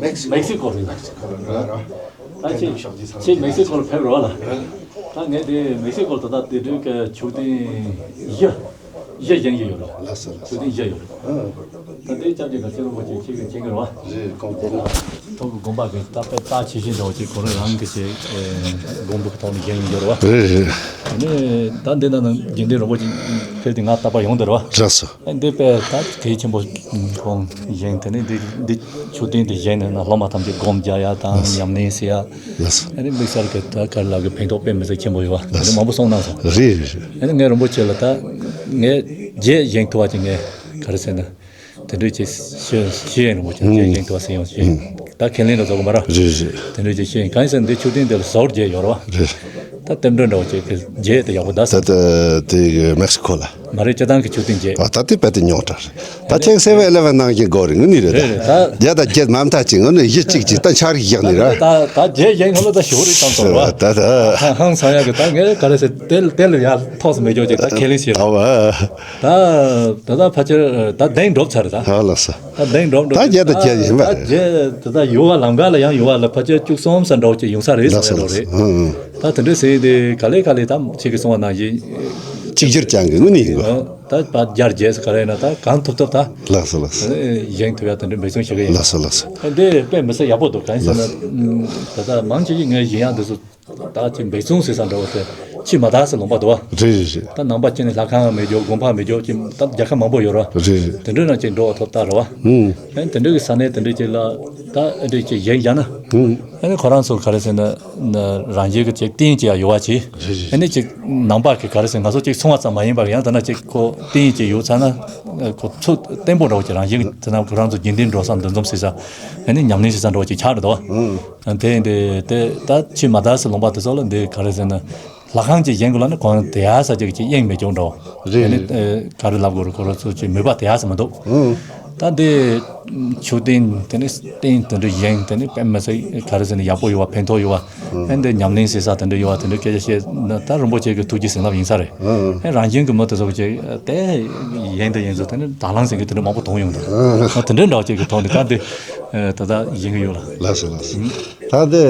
མེག་སི་ཀོ་རེད། ད་ཁྱེད་ཁྱེད་མེག་སི་ཀོ་ལ་ཕེབས་རོགས་ལ། ད་ངས་དེ་མེག་སི་ཀོ་ལ་ད་ལྟ་དེ་འདྲའི་གི་མཆོད་རྟེན་བཞི་བཞི་བཞེངས་ཀྱི་ཡོད་རེད། ལགས་སོ། ལགས་སོ། མཆོད་རྟེན་བཞི་ཡོད་རེད། ད་དེ་སྐྱབས་རྗེ་ག་ཚོད་རིན་པོ་ཆེ་ཁྱེད་ཀྱིས་མཁྱེན་གྱི་རེད་བ། རེད། གོང་གོང་། ཐོག་གི་དགོན་པ་གི་ད་དཔེ་རྩ་ཆེ་ཤོས་འདྲ་བོ་ཅིག་ཁོ་རང་རང་གི་ཅིག་དགོན་པ་གི་ཐོག་ནས་བཞེངས་ཡིན་རྒྱུ་རེད་བ། རེད་རེད། དེ་ནས་ད་འདི་ན་ན་དགེ་འདུན་རིན་པོ་ཆེ་ཕེབས་དུས་ང་རྟག་པར་ཡོང་བསྡད་རེད་བ། རེད་སོ། ཨ་འདི་དཔེ་ད་གལ་ཆེན་པོ་ཁོང་བཞེངས། དེ་ནས་འདི་འདི་མཆོད་རྟེན་འདི་བཞེངས་ནས་ན་སློབ་མ་ཐམས་ཅད་སྒོམ་རྒྱག་ཡ་དང་ཉམས་ལེན་བྱེད་ཡ། ལགས་སོ། ཨ་ནི་དམིགས་བསལ་གྱི་ད་ག་རེ་ལབ་གི་ཕན་ཐོགས་དཔེ་མི་སྲིད་ཆེན་པོ་ཡོད་བ། ལགས་སོ། འདི་མང་པོ་གསུངས་གནང་སོང་། རེད་རེད་རེད། ཨ་ནི་ངས་རིན་པོ་ཆེ་ལ་ད་ངས་རྗེས་བཞེངས་ཐུབ་པ་ཅིག་ངས་ག་རེ་ཟེར་ན། དེ་འདྲ་ཅིག་ཤེས་ཤེས་ཡོན་རིན་པོ་ཆེ་ཨུམ། རྗེས་བཞེངས་ཐུབ་པ་ཟེར་ཡོང་ཤེས། ཨུམ། ད་ཁས་ལེན་རེ་བཟོ་གི་མ་ར། རེད་རེད། དེ་འདྲ་ཅིག་ཤེས་ཡོན་གང་ཡིན་ཟེར་ན་འདི་མཆོད་རྟེན་དེ་ལ་ཟོར་རྒྱས་ཡོད་རེད་བ། རེད། ད་རྟེན་འབྲེལ་འདྲ་བོ་ཅིག་གི་རྒྱས་དེ་ཡག་པོ་ད་ད་ཟེར། ད་དེ་གི་མེག་སི་ཀོ་ལ། མ་རེད། སྤྱི་བཏང་གི་མཆོད་རྟེན་རྒྱས། ཨ་ད་དེ་དཔེ་དེ་ཉོག་དྲ་རེད། ད་ཁྱེད་སེ་བན་ཨེ་ལེ་བན་ནང་བཞིན་དགོས་རེད་ངུ་ནི་རེད། རེད་རེད། ད་ད་རྒྱས་དང་རྒྱས་མ་མཐའ་ཅིག་ངུ་ནི་གཞི་གཅིག་ཅིག་ད་འཆར་གཞི་བཞག་ནི་ར། ད་ད་རྒྱས་གཞན་ཁོ་ལ་ད་ཞོ་རེད་བསམ་སོང་ར། ད་ད་ཧང་སང་ཡག་གི་ད་ངས་ག་རེ་ཟེར་དེ་དེ་ལ་ཡར་ཐོགས་སུ་མེད་ཀྱོག་ཅིག་ད་ཁས་ལེན་བྱེད་ར། ཨ་བ། ད་ད་ད་ཕལ་ཆེར་ད་གདན་འགྲོ་ཚར་ད། ཨ་ལགས་སོ། ད་གདན་འགྲོ་འགྲོ་ད་རྒྱས་ད་རྒྱས་ཡིན་པ་ད་རེད། རྒྱས་ད་ད་ཡུ་བ་ལམ་ཁ་ལ་ཡང་ཡུ་བ་ལ་ཕལ་ཆེར་བཅུ་གསུམ་ཙམ་འདྲ་བོ་ཅིག་ཡོང་ས་རེད་ལགས་སོ་བསམ་ཡ་ལོ་ལགས་སོ། རེད། ཨང་ཨང་། ད་དེ་འདྲ་ཟེར་དེ་ག་ལེ་ག་ལེ་ད་ཁྱེད་ཀྱིས་གསུངས་པ་ནང་བཞིན། གཅིག་གྱུར་ཅན་གྱི་དངོས་གནས་ཡིན་གོ། ད་ད་རྒྱ་རྒྱས་སུ་ག་རེ་ན་ད་གང་ཐུབ་ཐུབ་ད། ལགས་སོ་ལགས་སོ། བཞེངས་ཐུབ་ཡ་དེ་འདྲ་འབད་བརྩོན་བྱེད་ཀྱི་ཡིན། ལགས་སོ་ལགས་སོ། འདི་དཔེ་མི་སྲིད་ཡག་པོ་འདུག་གང་ཡིན་ཟེར་ན། ད་ལྟ་མང་ཆེ་ཤོས་ངས་བཞེངས་ཡག་འདི་ཚོ་ད་ཅིག་འབད་བརྩོན་ཟེར་ས་འདྲ་བོ་དེ་ཕྱི་མ་དར་སེ་ལོང་པ་འདུག་བ། རེད་རེད་རེད། ད་ནང་པ་ཅིག་ནི་ལྷ་ཁང་མེད་རྒྱུ་དགོན་པ་མེད་རྒྱུ་ཅིག་ད་རྒྱལ་ཁབ་མང་པོ་ཡོད་ར། རེད་རེད། དེ་འདྲ་ན་ཅིག་འགྲོ་བ་ཐོབ་ཐང་རེད་བ། ཨུམ། ཨ་ནི་དེ་འདྲ་གི་ས་གནས་དེ་འདྲ་ཅིག་ལ་ད་ཨེ་འདྲ་ཅིག་བཞེངས་བཞག་ན། ཨུམ། ཨ་ནི་ཁོ་རང་ཚོ་ག་རེ་ཟེར་ན་ན་རང་བཞིན་གྱི་ཅིག་རྟེན་ཅིག་ཡང་ཡོད་བ་ཅིག་རེད་རེད། ཨ་ནི་ཅིག་ནང་པ་གི་ག་རེ་ཟེར་ང་ཚོ་ཅིག་སོང་བ་ཙམ་མ་ཡིན་པར་ཡང་དེ་ན་ཅིག་ཁོ་རྟེན་ཅིག་ཡོད་ཚར་ན་ཁོ་ཚུལ་བརྟན་པོ་འདྲ་བོ་ཅིག་རང་བཞིན་གྱི་དེ་ན་ཁོ་རང་ཚོ་དགེ་འདུན་འགྲོ་ས་འདུ་འཛོམས་བྱེད་ས་ཨ་ནི་ཉམས་ལེན་བྱེད་ས་འདྲ་བོ་ཅིག་ཆགས་རེད་དོ། ཨུམ། དེ་ཡིན་དུས་དེ་ད་ཕྱི་མ་དར་སེ་ལོང་པ་དེ་ཚོ་ལ་འདི་ག་རེ་ཟེར་ན། ལྷ་ཁང་ཅིག་བཞེངས་དགོས་ལབ་ན་གང་དེ་ཡ་ས་ཅིག་ཅིག་གཡེང་མེད་ཀྱང་འདྲ་བ། རེད། དེ་ནི་ཨེ་ག་རེ་ལབ་དགོས་རེད་ཁོ་རང་ཚོ་ཅིག་མོས་པ་དེ་ཡ་ས་མི་འདུག་ཨང་། ད་འདི་མཆོད་རྟེན་དེ་ནི་རྟེན་དེ་འདྲ་བཞེངས་དེ་ནི་དཔེ་མི་སྲིད་ག་རེ་ཟེར་ན་ཡག་པོ་ཡོད་བ་ཕན་ཐོགས་ཡོད་བ། ཨེ་འདི་ཉམས་ལེན་བྱེད་ས་དེ་འདྲ་ཡོད་བ་དེ་འདྲ་སྐད་ཆ་བཤད་ན་ད་རིན་པོ་ཆེ་གི་ཐུགས་ཀྱི་བྱིན་རླབས་ཡིན་ས་རེད། ཨེ་རང་བཞིན་གྱི་མི་དེ་ཚོ་ཅིག་དེ་ཡེང་དེ་ཡེང་ཚོ་དེ་ནི་དང་བླངས་ཟེར་གི་དེ་འདྲ་མང་པོ་མཐོང་ཡོང་འདུག་དེ་འདྲ་འདྲ་བ་ཅིག་གི་ཐོག་ནས་ད་འདི་ད་ལྟ་ཡེང་གི་ཡོད་ལ། ལགས་སོ་ལགས་སོ། ད་འདི་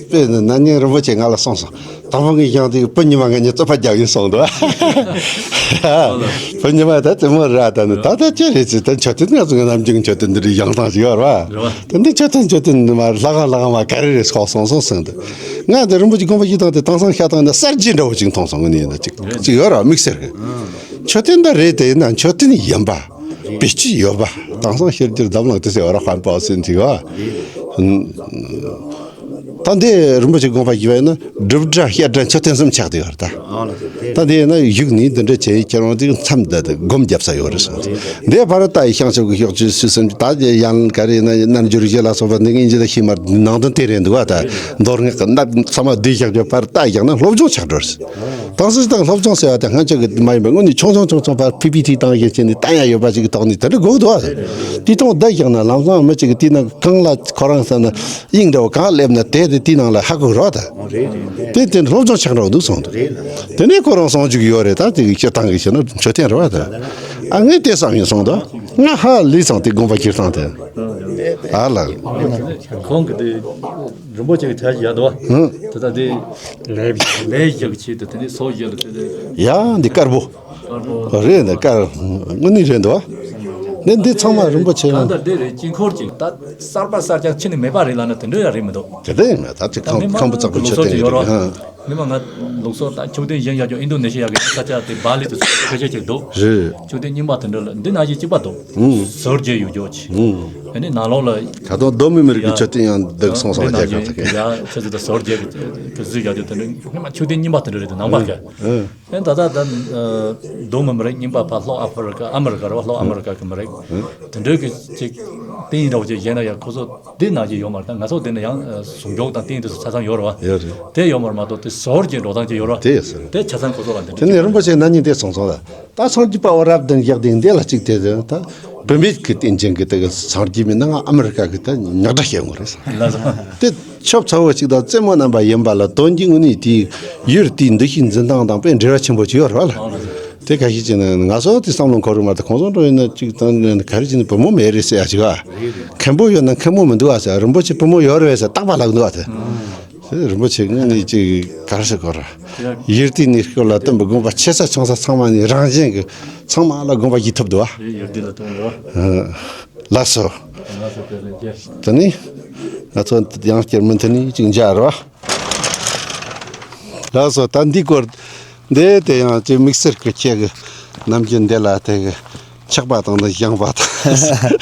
དཔེ་ན་ན་ནིང་རིན་པོ་ཆེ་ང་ལ་གསུངས་སོང་། ད་ དང་པོ་ངས་བཞེངས་དུས་བུ་ཉི་མ་ང་གཉིས་རྩོད་པ་རྒྱག་གིན་སོང་འདུག་བུ་ཉི་མ་ད་དེ་མོ་ར་ད་ནི་ད་ད་ཅི་རེད་ཅི་ད་མཆོད་རྟེན་ང་ཚོ་ནམ་རྒྱུན་མཆོད་རྟེན་འདི་རིགས་བཞེངས་སྟངས་ཤིག་ཡོད་རེད་བ། དེ་འདི་མཆོད་རྟེན་མཆོད་རྟེན་འདི་མ་ལྷ་ཁང་ལྷ་ཁང་མ་ག་རེ་རེད་ཤོག་སོང་སོང་སོང་འདུག་ང་འདི་རིན་པོ་ཆེ་དགོངས་པ་བཞེས་སྟངས་དེ་དེང་སང་ཤ་སྟག་ནི་གསར་བརྗེ་འདྲ་བོ་ཅིག་མཐོང་སོང་། ངོ་ནས་ཡིན་ན་ཅིག་ཅིག་ཡོད་ར་དམིགས་བསལ་གི་མཆོད་རྟེན་འདི་རེད། དེ་ཡིན་ན་མཆོད་རྟེན་ཡིན་པ། བེད་སྤྱོད་ཡོད་པ། དེང་སང་ཕྱི་རྒྱལ་འཛམ་གླིང་དུ་ཟེར་བ་ར་དཔལ་པོ་ཟེར་འདི་བ། ད་འདི་རིན་པོ་ཆེ་དགོངས་པ་བཞེས་པ་ཡིན་ན་སྒྲུབ་གྲྭ་བཤད་གྲྭ་མཆོད་རྟེན་གསུམ་ཆགས་བསྡད་ཡོད་རེད་ད། ད་འདི་ཡིན་ན་བཞུགས་ནས་འདི་འདྲ་བྱས་ཁྱེད་རང་ཚོའི་མཚམས་འདི་དུ་སྒོམ་རྒྱབ་ས་ཡོད་རེད་གསུངས། འདི་ཕར་ལྟ་ཡི་ཤང་ཆུབ་ཀྱི་ཤོག་ཆུ་སུ་སུམ་ད་ཡང་ག་རེ་ཡིན་ན་རྣལ་འབྱོར་བཞི་ལ་སོགས་པ་འདི་ངས་འཇི་ལ་ཤེས་མ་ནང་དོན་དེ་རེད་འདུག་བ། ད་མདོ་སྔགས་ཀྱི་གནད་ཚང་མ་བསྡུས་བཞག་རྒྱུ་ཕར་ལྟ་བཞག་ན་སློབ་སྦྱོང་ཆགས་འགྲོ་རེད། དེང་སང་དང་སློབ་སྦྱོང་ཟེར་བ་དེ་སྔོན་ཆད་ཀྱི་མ་ཡིན་པ་དངོས་གནས་ཆུང་ཆུང་ཆུང་ཆུང་ཕར་ཕི་པི་ཊི་བཏང་བཞིན་བྱས་ནས་བལྟ་ཡ་ཡོད་པ་ཞིག་གི་ཐོག་ནས་དེ་འདྲ་དགོས་འདུག་ཨ། དེ་དང་བསྡད་བཞག་ན་ལམ་སང་མི་གཅིག་གིས་དེའི་ནང་གང་ལ་ཁོ་རང་བསམ་ན་དབྱིངས་འདྲ་བོ་གང་སླེབས་ན་དེ་དེ་དེའི་ནང་ལ་ཧ་གོ་རོགས་ད། དེ་དེ་སློབ་སྦྱོང་ཆགས་འགྲོ་འདུག་གསུངས་འདུག་དེ་ནས་ཁོ་རང་གསུང་རྒྱུ་ཡོད་རེད། ད་དེ་གི་སྤྱིར་བཏང་གི་བཤད་ན་མཆོད་རྟེན་རེད་བ། ད་ཨ་ངས་དེ་བསམ་ཡིན་གསུངས་འདུག་ང་ཧ་ལས་སོང་དེ་དགོངས་པ་ཁྱེར་སྟངས་དེ་ཨ་ལ། ཁོང་གི་དེ། རིན་པོ་ཆེ་གི་གྲས་ཡག་འདུག་བ། ཧུམ། དེ་ལྟ་དེ། ལས་ལས་ཡག་གི་ཆེད་དུ་དེ་ནས་སོ་བཞི་ལ་དེ་དེ། ཡ་འདི་དཀར་པོ། དཀར་པོ། རེད་འདི་དཀར་དངོས་གནས་རེད་འདུག་བ། འདི་འདི་ཚང་མ་རིན་པོ་ཆེ་གང་ལ་ལྟར་འདི་རེད། དཀྱིལ་འཁོར་གྱི་ད་གསར་པ་གསར་རྐྱང་ཕྱི་ནས་མེད་པ་རེད་ལབ་ན་དེ་འདྲ་ཡང་རེད་མི་འདུག་དེ་འདྲ་ཡང་མེད། ད་ཅིག་ད་ཁང་མི་མང་ཁང་པ་གི་བཙག་གི་ལུགས་མཆོད་སྲོལ་དེ་ཅིག་ཡོད་ཡོད་རེད་རེད། ཧ། མི་མང་ང་ལུགས་སྲོལ་ད་མཆོད་རྟེན་གཞན་ཡག་ཅོ་ཨིན་དོ་ནེ་ཤི་ཡ་གི་ས་ཆ་དེ་བ་ལི་དུ་ཕལ་ཆེར་ཅིག་འདུག་རེད། མཆོད་རྟེན་རྙིང་པ་དེ་འདྲ་ལ་འདི་ནང་བཞིན་གཅིག་པ་འདུག་ཧུམ། ཟུར་བརྒྱད་ཡོད་ཅོ་ཅིག་ཧུམ། ཨ་ནི་ནང་ལོགས་ལ། ད་དུང་མདོ་མི་མི་རིགས་ཀྱི་མཆོད་རྟེན་ཡང་འདུག་སོང་སོང་རྒྱལ་ཁབ་དེ་ག་ཡ་ཆུ་ཚོད་དུ་ཟུར་བརྒྱད་ཀྱི་གཟུགས་ཡག་ཅོ་དེ་འདྲ་སྔོན་མ་མཆོད་རྟེན་རྙིང་པ་དེ་འདྲ་རེད་འདུག་ནང་པ་ག་ཨ་ད་ད་ད་མདོ་མི་མི་རིགས་རྙིང་པ་ཕར་ལྷོ་ཨ་ཧྥེ་རི་ཀ་ཨ་མི་རི་ཀ་རེད་བ། ལྷོ་ཨ་མི་རི་ཀ་གི་མི་རིགས་དེ་འདྲའི་གི་ཅིག་རྟེན་འདྲ་བོ་ཅིག་བཞེངས་ན་ཡང་ཁོ་ཚོ་འདི་ནང་བཞིན་ཡོད་མ་རེད། ད་ང་ཚོ་འདི་ནས་ཡང་ཟུང་འཇོག་དང་རྟེན་དེ་ཚོ་ཆ་ཚང་ཡོད་རེད་བ། ཡོད་རེད། དེ་ཡོད་མ་རེད་མ་གཏོགས་དེ་ཟུར་གྱི་འགྲོ་སྟངས་ཅིག་ཡོད་རེད་བ། དེ་ཡོད་ས་རེད། དེ་ཆ་ཚང་ཁོ་ཚོ་ལ་འདི་དེ་འདྲ་ནས་རིན་པོ་ཆེ་ན་ནིང་དེ་སོང་སོང་ལ་ད་སངས་རྒྱས་པ་འོ་རབ་དང་བཞག་དེ་འདི་ལ་གཅིག་དེ་ད་བུད་མེད་ཀྱི་རྟེན་ཅན་གྱི་དེ་གི་སངས་རྒྱས་མིན་ན་ང་ཨ་མི་རི་ཀ་གི་ད་ཉག་ཕྲ་བཤད་ངོ་རེད་ས། ལགས་སོ། དེ་ཆོབ་ཚ་བོ་གཅིག་དང་རྩེད་མོ་རྣམ་པ་ཡིན་པ་ལ་དོན་གྱི་དངོས་གནས་དེའི་ཡུལ་དེའི་འདུ་ཤེས་འཛིན་སྟངས་དང་དཔེ་འབྲེལ་བ་ཆེན་པོ་ཅིག་ཡོད་རེད་བ་ལ། དེ་ཁ་ཤས་ཅིག་ནི་ང་ཚོ་དེ་བསམ་བློ་འཁོར་རུ་མ་ཐག་ཁོང་ཚོ་འགྲོ་ཡིན་ན་ཅིག་དང་ག་རེ་ཅིག་ནི་བུ་མོ་མེད་རེད་ཟེར་ཡ་ཅིག་བ། མཁན་པོ་ཡོད་ན་མཁན་མོ་མི་འདུག་བ་ཟེར། རིན་པོ་ཆེ་བུ་མོ་ཡོད་རེད་ཟེར་རྟག་པ་ལབ་འདུག་བ་དེ། དེ་རིན་པོ་ཆེ་དངོས་གནས་ཅིག་ག་རེ་ཟེར་དགོས་ར། ཡུལ་དེའི་གནས་སྐབས་ལ་བསྟུན་པའི་དགོངས་པ་ཆེ་ས་ཆུང་ས་ཚང་མ་ནས་རང་བཞིན་གྱི་ཚང་མ་ལ་དགོངས་པ་བཞེས་ཐུབ་འདུག་བ། ཡུལ་དེ་ལ་བསྟུན་རོགས། ལགས་སོ། ལགས་སོ། དེ་ལས་རྒྱལ། དེ་ནས་ང་ཚོ་ཡང་བསྐྱར་མུ་མཐུད་ནས་ཅིག་མཇལ་རོགས། ལགས་སོ། ད་འདི་སྐོར་འདི་དེ་ཡང་ཅིག་དམིགས་བསལ་གྱི་ཁྱེད་ཀྱི་ནམ་རྒྱུན་འདི་ལ་དེ་གི་ཆག་པ་དང་ནི་བཞེངས་པ་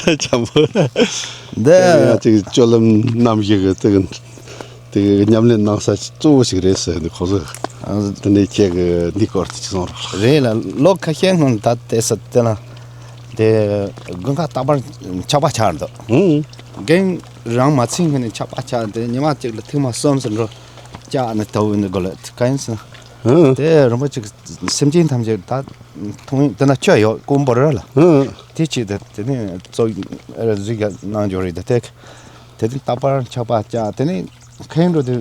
དང་འཇམ་པོ། འདི་དེ་ཡང་ཅིག་སྤྱོད་ལམ་རྣམ་བཞི་གི་དེ་གི་དེ་གི་ཉམས་ལེན་གནང་ས་གཙོ་བོ་ཞིག་རེད་ཟེར་འདུག་ཁོ་ཚོས། དེ་ནས་ཁྱེད་ཀྱི་འདི་སྐོར་དེ་ཅིག་གསུང་རོགས། རེད་ལ་ལོ་ཁ་ཤས་སྔོན་ད་དེ་ས་དེ་ལ་དེ་དགུན་ཁ་རྟག་པར་ཆག་པ་ཆགས་འདུག་ཧུང་། རྒན་རང་མ་ཚིག་ངོས་ནས་ཆག་པ་ཆགས་ཏེ་ཉི་མ་གཅིག་ལ་ཐེངས་མ་གསུམ་ཙམ་འགྲོ་བཅག་ནས་ཐོབ་ཡོད་འདུག་གོ་ལ་ག་ཡིན་ཟེར་ན། ཧུང་། དེ་རིན་པོ་ཆེ་སེམས་ཅན་ཐམས་ཅད་ད་མཐོང་དེ་ན་ཆོས་ཡོད་དཀོན་པོ་རེད་ལ། ཧུང་། དེ་ཅིག་དེ་དེ་ནས་གཙོ་གཟིགས་གནང་འཇོག་རེད་དེ་དེ་དེ་རྟག་པར་ཆག་པ་ཆགས་དེ་ནས་ཁེངས་འགྲོ་དེ་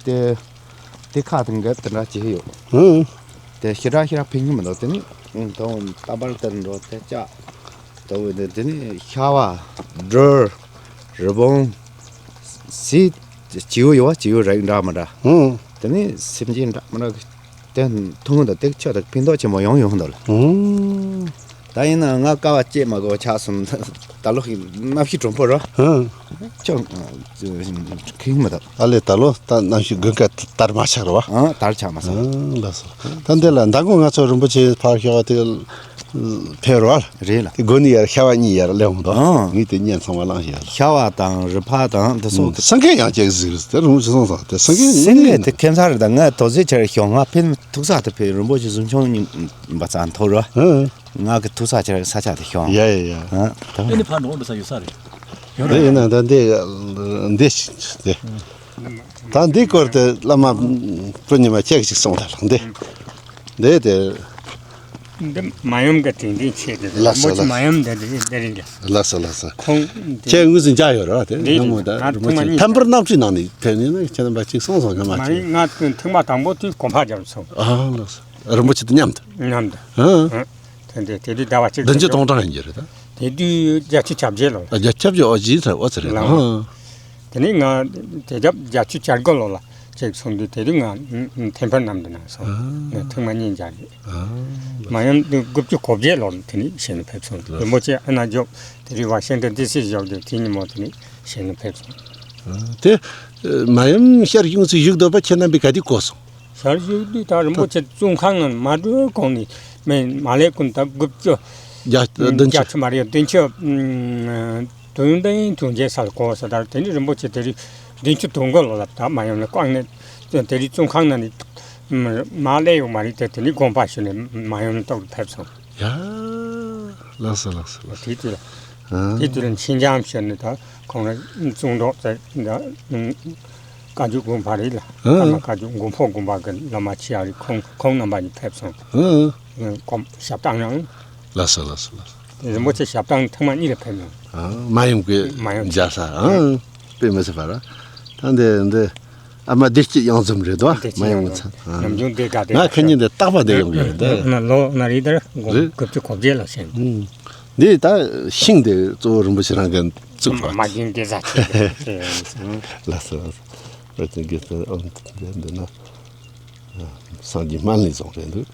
དེ་དེ་ཁ་དེ་འགབ་དེ་འདྲ་བྱེད་ཡོད། ཧུང་། དེ་ཞེ་དྲག་ཞེ་དྲག་ཕན་གྱི་མི་འདུག་དེ་ནི་ཨང་དང་རྟག་པར་དེར་འགྲོ་དེ་ལྕགས་དེ་བས་དེ་དེ་ནི་ཤ་བ་སྦྲུལ་རི་བོང་གཟིག་བྱིའུ་ཡོད་བ་བྱིའུ་རིགས་འདྲ་མི་འདྲ། ཧུང་། དེ་ནི་སེམས་ཅན་འདྲ་མི་འདྲ་གི་དེ་མཐོང་གི་འདུག་དེ་ཆོས་དང་ཕན་ཐོགས་ཆེན་པོ་ཡོང་ཡོང་འདུག་ལ། ཧུང་། ད་ཡིན་ན་ང་དཀའ་བ་སྤྱད་མ་དགོས་ཆགས་སོང་། ད་ལོ་གནམ་གཤིས་གྲང་པོ་རེད། ཧུང་། ཅང་ཁེངས་མི་འདུག་ཨ་ལས་ད་ལོ་ད་གནམ་གཤིས་དགུན་ཁ་དར་མ་ཆག་རེད་བ། ཨང་དར་ཆག་མ་སོང་། ཨང་ལགས་སོ། ད་འདི་ལ་མདང་དགོང་ང་ཚོ་རིན་པོ་ཆེ་ཕར་ཞོག་དེ་ཕེབས་རེད་བ། རེད་ལ། དེ་དགོན་ནི་ཡར་ཤ་བ་གཉིས་ཡར་སླེབས་འོང་དོ། ཨང་། ངས་དེ་བརྙན་ཚང་མ་བླངས་ཤག་ལ། ཤ་བ་དང་རི་ཕག་དང་དེ་སོགས། སེང་གེ་ཡང་ཅིག་གཟིགས་རེད་དེ་རིན་པོ་ཆེ་སོང་ཙང་དེ་སེང་གེ་སེང་གེ་དེ་ཁྱད་མཚར་རེད། ད་ང་དོགས་སེ་ཆེར་ཤོག་ང་ཕན་ཐུག་ས་དེ་ཕེབས་རིན་པོ་ཆེ་གཟིམ་ཆུང་གཉིས་པ་ཙང་མཐོ་རེད་བ། ཨང་། ང་གི་ཐུག་ས་ཆེར་ས་ཆ་དེ་ཤོག་ཡ་ཡ་ཡ། ཨ་ད་ཨ་ནི་ཕར་འགྲོ་འགྲོ་ས་ཡོད་ས་རེད། ཡོད་རེད། དེ་ཡིན་ན་ད་འདི་འདི་ཞིག་དེ་ད་འདི་སྐོར་དེ་བླ་མ་པུར་ཉི་མ་ཁྱེད་ཀྱིས་གསུངས་ད་ལགས་འདི་འདི་དེ། འདི་མ་ཡུམ་གྱི་དྲིན་དྲན་ཆེད་དུ་ལགས་སོ་མོ་ཅི་ལགས་མ་ཡུམ་འདི་འདི་འདི་རེད་ལ། ལགས་སོ་ལགས་སོ། ཁོང་འདི་ཁྱེད་དངོས་སུ་མཇལ་ཡོད་རེད་བ་དེ་འདི་ནམ་མོ་ད་ང་རིན་པོ་ཆེ་ཐུག་མ་ཐམ་པར་གནམ་གཤིས་ནང་ནས་ཕེབས་ནས་ན་ཁྱེད་རྣམ་པ་གཅིག་གསུངས་སོང་ང་མ་མ་ཅིག་རེད། ང་ཐུག་མ་དང་པོ་དུས་གོམ་པ་རྒྱབ་སོང་། ཨ་ལགས་སོ། རིན་པོ་ཆེ་དང་མཉམ་དུ། མཉམ་དུ། ཧུང་། དེ་འདྲའི་དེ་དུས་ཟླ་བ་གཅིག་བདུན་ཅུ་དོན་གྲངས་ཡིན་གྱི་རེད་ད། དེ་དུས་བརྒྱད་ཅུ་གྱ་བརྒྱད་ལོ་ལ། བརྒྱད་ཅུ་གྱ་བརྒྱད་ཨོ་ཇི་ཚ་ཨོ་ཚ་རེད་ད། ལགས། ཧུང་། དེ་ནས་ང་དེ་རྒྱབ་བརྒྱད་ཅུ་གྱ་དགུ་ལོ་ལ་ ཅིག་སོང་དུས་དེ་རིང་ང་ཐེམ་ཕར་གནམ་དུ་ན་སོང་། ཨ། ང་ཐེངས་མ་གཉིས་མཇལ་རེད། ཨ། མ་ཡོང་དུས་དགུ་བཅུ་གོ་བརྒྱད་ལོར་དེ་ནས་གཞན་ལ་ཕེབས་སོང་། རིན་པོ་ཆེ་ཨ་ན་ཇོབ་དེ་རིང་ཝ་ཤིང་ཏན་ཌི་སི་བཞུགས་དུས་དེ་ཉིན་མོ་དེ་ནས་གཞན་ལ་ཕེབས་སོང་། ཨ། དེ་མ་ཡོང་ཤར་གཞུང་ཚོ་བཞུགས་སྡོད་པ་ཁྱེད་རྣམ་པས་ག་དུས་གོ་སོང་། ཤར་བཞུགས་དུས་ད་རིན་པོ་ཆེ་བཙོན་ཁང་ནང་མ་འགྲོ་གོང་ནས་མེ་མ་ལེ་ཀུན་ད་དགུ་བཅུ་བརྒྱ་བདུན་ཅུ། བརྒྱད་ཅུ་མ་རེད། བདུན་ཅུ། དུང་ལྡན་དུང་རྒྱལ་སར་གོ་ས་དར་དེ་ནི་རིན་པོ་ཆེ་དེ་རིང་བདུན་ཅུ་དོན་དགུ་ལོ་ལབ། ད་མ་ཡོང་ནས་ཀོང་ནས་དེ་རིང་བཙོན་ཁང་ནང་ནས་མ་སླེབས་ཡོད་མ་རེད་དེ། དེ་ནི་དགོངས་པ་ཞུས་ནས་མ་ཡོང་ནས་ཏོག་ཏུ་ཕེབས་སོང་། ཡ། ལགས་སོ་ལགས་སོ་ལགས་སོ། དེ་དུས་ལ། ཨ། དེ་དུས་ལ་མཁྱེན་བྱམས་ཞུས་ནས་ད་ཁོང་རང་བཙོན་གྲོགས་ཚོ་ད་བཀའ་བརྒྱུད་དགོན་པ་རེད་ལ། ཨ། ཨ་མ་བཀའ་བརྒྱུད་དགོན་པ་དགོན་པ་གི་བླ་མ་ཆེ་ཡ་རེད། ཁོང་ཁོང་རྣམ་པ་གཉིས་ཕེབས་སོང་། ཨ། ཁོང་ཞབས་བཏང་ཡང་། ལགས་སོ་ལགས་སོ་ལགས་སོ། རིན་པོ་ཆེ་ཞབས་བཏང་ཐེངས་མ་གཉིས་ལ་ཕེབས་མྱོང་། ཨ། མ་ཡོང་གི་མ་ཡོང་མཇལ་ས། ཨ། དཔེ་མི་སྲིད་པ་ར། ད་འདི་འདི་ཨ་མ་བདེ་སྐྱིད་གཡང་འཛོམས་རེད་དོ། བདེ་སྐྱིད་མ་ཡོང་གཡང་འཛོམས་ཚ། ཨ། ནམ་རྒྱུན་འདི་ག་དེ་ང་ཁ་ཉིན་འདི་རྟག་པ་འདི་ཡོང་གི་རེད་ད། ན་ལོ་ན་རེ་དར་དགུ་རེད། བཅུ་གོ་བརྒྱད་ལ་ཕྱིན། ཨུམ། འདི་ད་ཤིང་འདི་གཙོ་བོ་རིན་པོ་ཆེ་རང་གིས་བཙུགས་པ། མ་རྒན་དེ་ཟ་ཆེ། ལགས་སོ་ལགས་སོ། ཨོ་ཙི་གི་ཨོ་འདི་འདི་ན། སངས་རྒྱས་སྨན་བླའི་རྫོང་རེད་འདུག་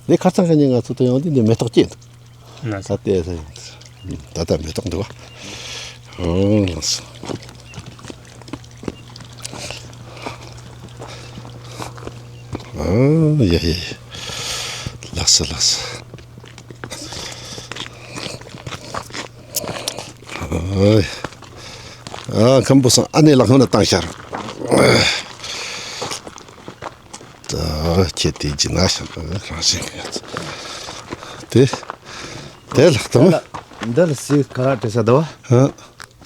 འདི་ཁ་སང་ཁ་ཉིན་ང་ཚོ་ད་ཡོང་དུས་འདི་མེ་ཏོག་སྐྱེས་འདུག་ལགས་སོ། ད་ལྟའི་ས་ཡོང་དུས། ད་ལྟ་མེ་ཏོག་འདུག་ཨོ་ལགས་སོ། ཨོ་ཡ་ཡ་ཡ། ལགས་སོ་ལགས་སོ། ཨོ་ཡ། ཨ་ཁམ་བུ་སང་ཨ་ནེ་ལགས་ཧོན་ལ་བཏང་ཤར། ད་ཁྱེད་དེ་ཇི་ན་ཤ་རང་བཞིན་གྱི་ཡ་ཚ། དེ་དེ་ལགས་དང་། འདི་ལ་སི་ཁ་ར་ཏྲེ་ས་དོ། ཧ།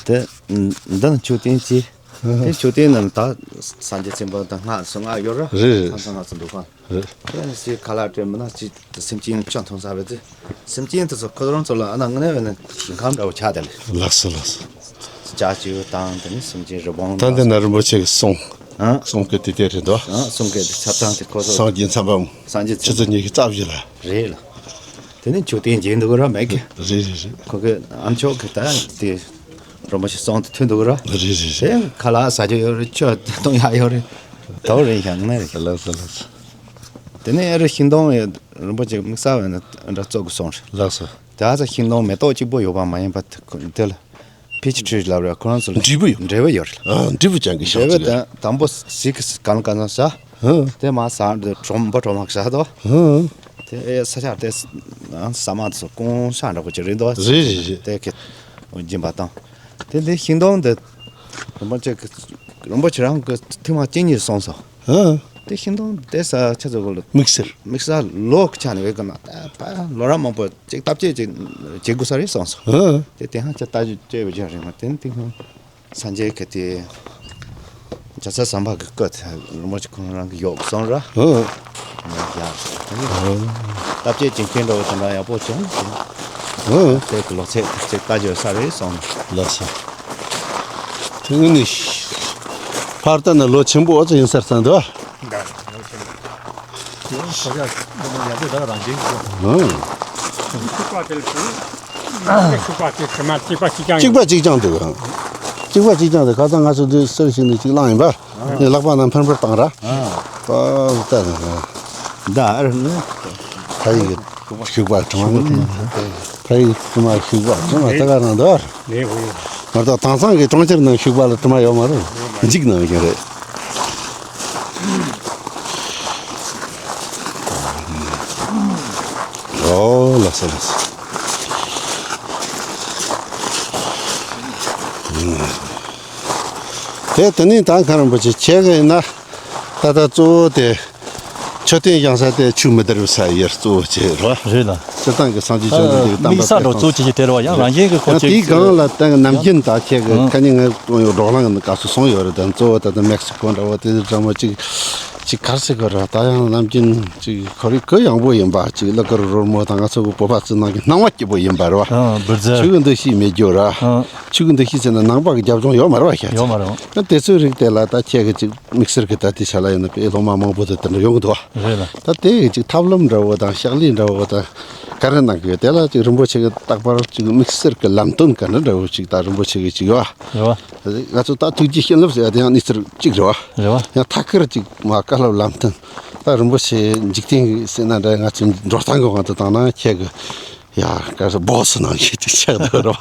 དེ་འདི་ནི་མཆོད་རྟེན་གྱི། ཧ་ཧ། དེ་མཆོད་རྟེན་ནང་ད་སངས་རྒྱས་ཆེན་པོ་དང་སྔགས་སུ་སྔགས་ཡོད་ར། རེད་རེད། ཚང་ཚང་སྔགས་སུ་འདུག་ག་རེད། དེ་ནི་སི་ཁ་ལ་ཏྲེ་མི་ན་ཅི་སེམས་ཅན་ཅང་མཐོང་ས་བས་ཏེ། སེམས་ཅན་དེ་ཚོ་ཁོ་རང་ཚོ་ལ་ཨ་ན་ངན་བས་ན་ཞིང་ཁམས་འདྲ་བོ་ཆགས་དེ་ལས། ལགས་སོ་ལགས་སོ། ལྕགས་ཀྱུ་དང་དེ་ནི་སེམས་ཅན་རི་བོང་ད་འདི་ན་རིན་པོ་ཆེ་གི་གསུང་། ཨ། གསུང་སྐད་དེ་དེ་རེད་དོ། ཨ། གསུང་སྐད་དེ་ཆབ་ཐང་དེ་ཁོ་ཚོ། སངས་རྒྱས་མཚན་པ་སངས་རྒྱས་ཆུ་ཚོད་ཉི་ཤུ་རྩ་བཞི་ལ། རེད་ལ། དེ་ནི་མཆོད་རྟེན་མཇལ་འདུག་ར་མེད་གི། རེད་རེད་རེད། ཁོ་གི་ཨ་མཆོག་གི་ད་དེ་རིན་པོ་ཆེ་གསུང་དེ་ཐོན་འདུག་ར། རེད་རེད་རེད། དེ་ཁ་ལག་ཟ་རྒྱུ་ཡོད་རེད། ཆུ་བཏུང་ཡག་ཡོད་རེད། དོ་རེད་ཤག་ནི་རེད། ལགས་སོ་ལགས་སོ། དེ་ནས་ཨེ་རེད་ཤིང་སྡོང་ཡོད། རིན་པོ་ཆེ་དམིགས་བསལ་བས་ན་འདྲ་བཙུགས་གི་སོང་རེད། ལགས་སོ། དེ་ཨ་ས་ཤིང་སྡོང་མེ་ཏོག་གཅིག་པོ་ཡོད་པ་མ་ཡིན་པ་དེ་ལ་ཕི་ཆི་ཊི་རི་ལབ་རེད། ཁོ་རང་ཚོ་ལ་འབྲས་བུ་ཡོད། འབྲས་བུ་ཡོད་རེད། ཨ། འབྲས་བུ་ཅན་གྱི་ཤིང་འབྲས་བུ་ཅིག་རེད། དང་དང་པོ་ཟིག་གི་གང་ལ་གང་འཚམ་ཟ། ཧུ། དེ་མ་ཟ་འདི་གྲོམ་པ་གྲོམ་མ་ཟ་དོ། ཧུ། དེ་ཨེ་ས་ཆ་དེ་ས་མ་དེ་ཚོ་ཀོང་ས་འདྲ་པོ་ཅིག་རེད་དོ། རེད་རེད་རེད། དེ་གི་སྦྱིན་པ་དང་། དེ་ལས་ཤིང་སྡོང་འདི་རིན་པོ་ཆེ་གི་རིན་པོ་ཆེ་རང་གི་ཐུགས་མ་ཅི་ཉིད་སོང་སོང་། ཨ། དེ་ཤིང་སྡོང་དེ་ས་ཆ་ཚོ་གོ་ལ། དམིགས་བསལ། དམིགས་བསལ་ལོ་གི་ཆ་ནས་བས་གི་ན་ད་ཕ་ལོ་ར་མང་པོ་ཅིག་བཏབ་བྱེད་ཅིག་བྱེད་དགོས་ས་རེད་སོང་སོང་། ཨ། དེ་དེ་ཧང་ཆ་ལྟ་རྒྱུ་བྱས་པ་ཅིག་རེད་མ། དེ་ནི་དེ་ཧང་སངས་རྒྱས་གི་དེ་རྒྱལ་ཚབ་ཟམ་པ་གི་སྐུ་དེ་རིན་པོ་ཆེ་ཁོང་རང་གི་ཡོག་སོང་ར། ཨ། ཡ། དེ་ནི་བཏབ་བྱེད་ཅིག་མཁན་འདྲ་བོ་དེ་འདྲ་ཡག་པོ་བྱུང་། ཨ། དེ་གི་ལོ་ཚད་དེ་ཅིག་ལྟ་རྒྱུ་ས་རེད་སོང་། ལགས་སོ། དེ་ནི་ཕར་ལྟ་ན་ལོ་ཆེན་པོ་ཨོ་ཙི་ཡིན་ས་རེད་ད། ད་ལོ་ཆེན་པོ། ཡང་ཁོ་ཡ་ཡང་དེ་ད་རང་བཞིན་གྱི། ཨང་། ཤུག་པ་དེ་ལ་ཤུག་པ་དེ་དྲི་མ་གཅིག་པ་གཅིག་རྐྱང་ཡིན། གཅིག་པ་གཅིག་རྐྱང་འདུག་ཨང་། གཅིག་པ་གཅིག་རྐྱང་འདུག་ཁ་སང་ང་ཚོ་འདི་སེར་ཞིག་ནས་གཅིག་བླངས་ཡིན་པ། ངས་ལག་པ་ནང་འཕུར་འཕུར་བཏང་ར། ཨང་། ད་ལྟ་ད་ཨ་ར་ནི། ཕ་ཡི་གི་ཤུག་པ་དྲི་མ་ནི། ཕ་ཡི་གི་དྲི་མ་ཤུག་པ་དྲི་མ་ད་ག་རང་འདུག་ཨ། ལས་འོ་ཡོད། མ་གཏོགས་དེང་སང་གི་གྲོང་ཁྱེར་ནང་ཤུག་པ་ལ་དྲི་མ་ཡོད་མ་རེད། འཇིག་ནང་བཞིན་རེད། ཨོ་ལགས་སོ་ལགས་སོ། དེ་དེ་ནས་ད་མཁན་རིན་པོ་ཆེ་ཁྱེད་ཀྱི་ཡིན་ན། ད་ལྟ་གཙོ་བོ་དེ། མཆོད་རྟེན་བཞེངས་ས་དེ་ཆུ་མི་བདེ་བའི་ས་ཡར་གཙོ་བོ་བྱས་རོ། རེད་ལ། སྤྱིར་བཏང་གི་སངས་རྒྱས་བཅོམ་ལྡན་འདས་ཀྱི་བསྟན་པ་དམིགས་བསལ་འགྲོ་གཙོ་ཆེ་ཆེ་དེ་རེད་བ། ཡང་རང་བཞིན་གྱི་ཁོ་ཡང་ཅིག་དེའི་སྒང་ལ་ད་ནམ་རྒྱུན་ད་ཁྱེད་ཀྱི་ཁ་ཉིན་ངས་གཏོང་ཡོད་རོགས་གླང་གི་སྐབས་སུ་སོང་ཡོད་རེད། ད་གཙོ་བོ་ད་ལྟ་མེག་སི་ཀོ་འདྲ་བོ་དེ་འདྲ་མོ་ཅིག་ཅིག་གར་སི་གོ་ར། ད་ཡང་ནམ་རྒྱུན་ཅིག་ཁོ་རེ་གུ་ཡངས་པོ་ཡིན་པ། ཅིག་གླུ་གར་རོལ་མོ་དང་ང་ཚོ་གི་བོད་པ་ཚོའི་ནང་གི་སྣང་བ་སྐྱིད་པོ་ཡིན་པ་རེད་བ། ཨ། འབུར་རྫས། ཆོས་གི་འདུ་ཤེས་མེད་རྒྱུ་ར། ཨ། ཆོས་གི་འདུ་ཤེས་ཟེར་ན་ནང་པ་གི་རྒྱབ་ལྗོངས་ཡོད་མ་རེད་བ་ཤ་ཡོད་མ་རེད་བ། ད་དེ་ཚོའི་རིགས་དེ་ལ་ད་ཁྱེད་ཀྱི་ཅིག་དམིགས་བསལ་གྱི་ད་དེ་ཆ་ལ་ཡིན་ན་དཔེ་སློབ་མ་མང་པོ་དེ་དེ་འདྲ་ཡོང་གི་འདུག་བ། རེད་ལ། ད་དེ་གི་ཅིག་ཐབས་ལམ་འདྲ་བོ་དང་ཕྱག་ལས་འདྲ་བོ་དང་ བཀའ་འདྲི་གནང་གི་ཡོད། དེ་ལ་ཅིག་རིན་པོ་ཆེ་གི་རྟག་པར་ཅིག་དམིགས་བསལ་གྱི་ལམ་སྟོན་ག་འདྲ་འདྲ་བོ་ཅིག་ད་རིན་པོ་ཆེ་གི་ཅིག་ཡོད་བ། རེད་བ། ང་ཚོ་ད་ཐུགས་རྗེ་བྱིན་རླབས་ཟེར་ཡ་དེ་ཡང་གནས་ཚུལ་གཅིག་རེད་བ། རེད་བ། ཡང་ཐད་ཀར་ཅིག་མ་བཀའ་སློབ་ལམ་སྟོན། ད་རིན་པོ་ཆེ་འཇིག་རྟེན་གྱི་ཟེར་ན་འདྲ། ང་ཚོ་འགྲོ་སྟངས་ཀྱི་དབང་དུ་བཏང་ན་ཁྱེད་ཀྱི་ཡ་ག་ས་སྦོ་སི་ནང་བཞིན་ཅིག་ཆགས་འདུག་རེད་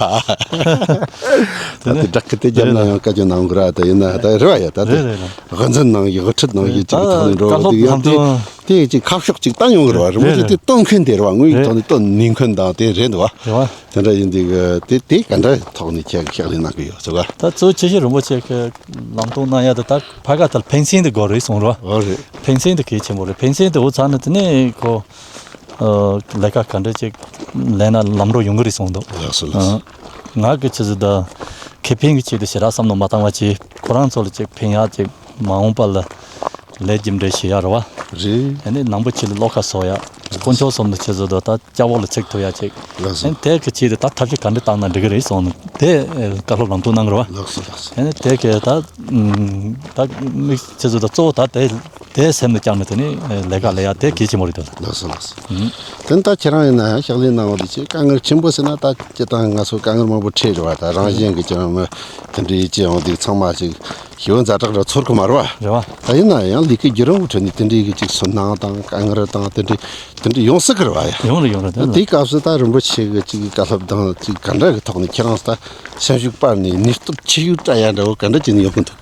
བ། ད་དེ་བསྒྲགས་ཀྱི་དེ་རྒྱབ་ན་ཡང་བཀའ་བཀྱོན་གནང་དགོས་ར། ད་ཡིན་ན་ད་རེད་བ། ཡ་ད་དེ་རེད་རེད་རེད། དབུ་འཛིན་གནང་གི་དབུ་ཁྲིད་གནང་གི་ཅིག་ད་ཐོག་ནས་འགྲོ་བ་བཀའ་སློབ་དེ་ཡང་ལམ་དེ་སྟོན། དེ་ཅིག་ཁ་ཕྱོགས་ཅིག་བསྟན་ཡོང་གི་རེད་བ། རིན་པོ་ཆེ་རེད་དེ་རེད། སྟོན་མཁན་དེ་རེད་བ། དངོས་ཡོད་ཐོག་ནས་སྟོན་ནུས་མཁན་དང་དེ་རེད་འདུག་བ། རེད་བ། དེ་འདྲ་ཡིན་དུས་དེ་དེ་ག་འདྲ་ཐོག་ནས་ཁྱེད་ཀྱི་ཕྱག་ལས་གནང་གི་ཡོད་ཟེར་བ། ད་གཙོ་ཆེ་ཤོས་རིན་པོ་ཆེ་གི་ལམ་སྟོན་གནང་ཡ་དེ་ད་ཕ་ག་ད་ལ་ཕན་སེམས་དེ་དགོས་རེད་གསུངས་རེད་བ། ཨོ་རེད། ཕན་སེམས་དེ་གལ་ཆེན་པོ་རེད། ཕན་སེམས་དེ་འོ་ཚར་ན་དེ་ནས་ཁོ་ཨ་ལས་ཀ་ག་འདྲ་ཅིག་ལས་ན་ལམ་འགྲོ་ཡོང་གི་རེད་གསུངས་འདུག་ལགས་སོ་ལགས་སོ། ཨ་ང་གི་ཆི་ཟིག་ད་ཁེ་ཕན་གྱི་ཆེད་དུ་ཞེ་དྲག་བསམ་བློ་མ་བཏང་བ་བྱས། ཁོ་རང་ཚོ་ལ་ཅིག་ཕན་ཡག་ཅིག་མ་འོངས་པ་ལ་ལས་རྒྱུ་འབྲས་བྱེད་ཡག་རེད་བ། རེད། ཨ་ནི་ནང་པ་ཆོས་ལ་བློ་ཁ་གསོ་ཡག་དཀོན་མཆོག་གསུམ་དུ་ཆི་ཟིག་ད་ད་སྐྱ་བོ་ལ་ཚིག་ཐུབ་ཡག་ཅིག་ལགས་སོ། ཨ་ནི་དེ་གི་ཆེད་དུ་ད་ཐབས་ཤེས་ག་འདྲ་བཏང་ན་འགྲིག་གི་རེད་གསུངས་ནས་དེ་བཀའ་སློབ་ལམ་སྟོན་གནང་གི་རེད་བ། ལགས་སོ་ལགས་སོ། ཨ་ནི་དེ་གི་ད་ད་དམིགས་ཆི་ཟིག་ད་གཙོ་བོ་ད་དེ། དེ་སེམས་ལ་བཅངས་ནས་དེ་ནས་ལས་ཀ་ལས་ཡ་དེ་གལ་ཆེན་པོ་རེད་དོ། ལགས་སོ་ལགས་སོ། ཨུམ། དེ་ནི་ད་ཁྱེད་རང་ཡིན་ན་ཡང་ཕྱག་ལས་གནང་བ་དེ་ཆེས་དཀའ་ངལ་ཆེན་པོ་ཟེར་ན། ད་སྤྱིར་བཏང་ང་ཚོ་དཀའ་ངལ་མང་པོ་འཕྲད་རེད་བ། ད་རང་གཞན་གྱི་ཅང་མི་དེ་འདྲའི་ཅི་ཡོང་དུས་ཚང་མ་ཅིག་ཞི་བ་ཛ་དྲག་ར་ཚོར་གི་མ་རེད་བ། རེད་བ། ད་ཡིན་ན་ཡང་ལས་ཀའི་བརྒྱུད་རིམ་ཁྲོད་ནས་དེ་འདྲའི་གི་ཅིག་སུན་སྣང་དང་དཀའ་ངལ་དང་དེ་འདྲའི་དེ་འདྲའི་ཡོང་སྲིད་གི་རེད་བ་ཡ། ཡོང་རེད་ཡོང་རེད། དེ་ན་དེའི་སྐབས་སུ་ད་རིན་པོ་ཆེ་གི་ཅིག་བཀའ་སློབ་དང་ཅིག་ག་འདྲ་གི་ཐོག་ནས་ཁྱེད་རང་ད་སེམས་ཤུགས་སྤར་ནས་ནུས་སྟོབས་ཆེ་ཤོས་སྤྲད་ཡ་འདྲ་བོ་ག་འདྲ་ཅིག་ནས་ཡོང་གི་འདུག་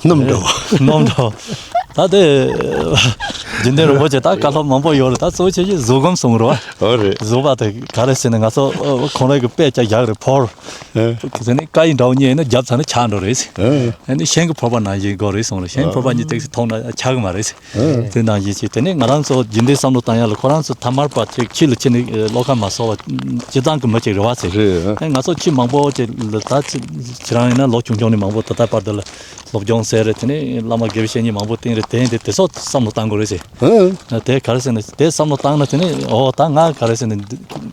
སྣུམ་འདྲ་བོ། སྣུམ་འདྲ་བོ། ད་དེ་རྒྱུན་ལྡན་རིན་པོ་ཆེ་ད་བཀའ་སློབ་མང་པོ་ཡོད་རེད། ད་གཙོ་ཆེ་ཆེ་གཟུགས་སྒོམ་གསུང་རོགས། ཨོ་རེད། གཟུགས་པ་དེ་ག་རེ་ཟེར་ན་ང་ཚོ་ཁོང་རང་གི་དཔེ་ཆ་རྒྱག་རེད་ཕོར། ཨེ། དེ་ནས་ཀ་ཡི་འདྲ་བོ་གཉིས་ཡིན་ན་རྒྱབ་ཚར་ན་ཆག་འགྲོ་རེད། ཨེ། ཨ་ནི་ཤིང་གི་ཕོར་པ་ནང་བཞིན་དགོས་རེད་གསུང་རེད། ཤིང་ཕོར་པ་གཉིས་ཏོག་ཙམ་མཐོང་ན་ཆག་གི་མ་རེད། དེ་ནང་བཞིན་བྱས། དེ་ནས་ང་རང་ཚོ་རྒྱུན་ལྡན་བསམ་བློ་བཏང་ཡ་ལ་ཁོ་རང་ཚོ་ཐ་མལ་པ་ཅིག་ཕྱི་ལ་ཕྱིན་ནས་བློ་ཁ་མ་གསལ་བ་སྤྱིར་བཏང་གི་མི་ཅིག་རེད་བ་ཟེར། རེད། ཨ་ང་ཚོ་ཕྱི་མང་པོ་ཅིག་ལ་ད་ཅི་ཁྱེད་རང་ཡིན་ན་ལོ་ཆུང་ཆུང་ནས་མང་པོ་ད་ལྟ་བར་དུ་ལ་སློབ་སྦྱོང་ཟེར་རེད། དེ་ནས་བླ་མ་དགེ་བའི་བཤེས་གཉེན་མང་པོ་བསྟེན་རེད། དེ་ཡིན་དུས་དེ་ཚོ་བསམ་བློ་བཏང་དགོས་རེད་ཟེར། ཨ་དེ་ག་རེ་ཟེར་ན་དེ་བསམ་བློ་བཏང་ན་དེ་ནས་ཨོ་ད་ང་ག་རེ་ཟེར་ན་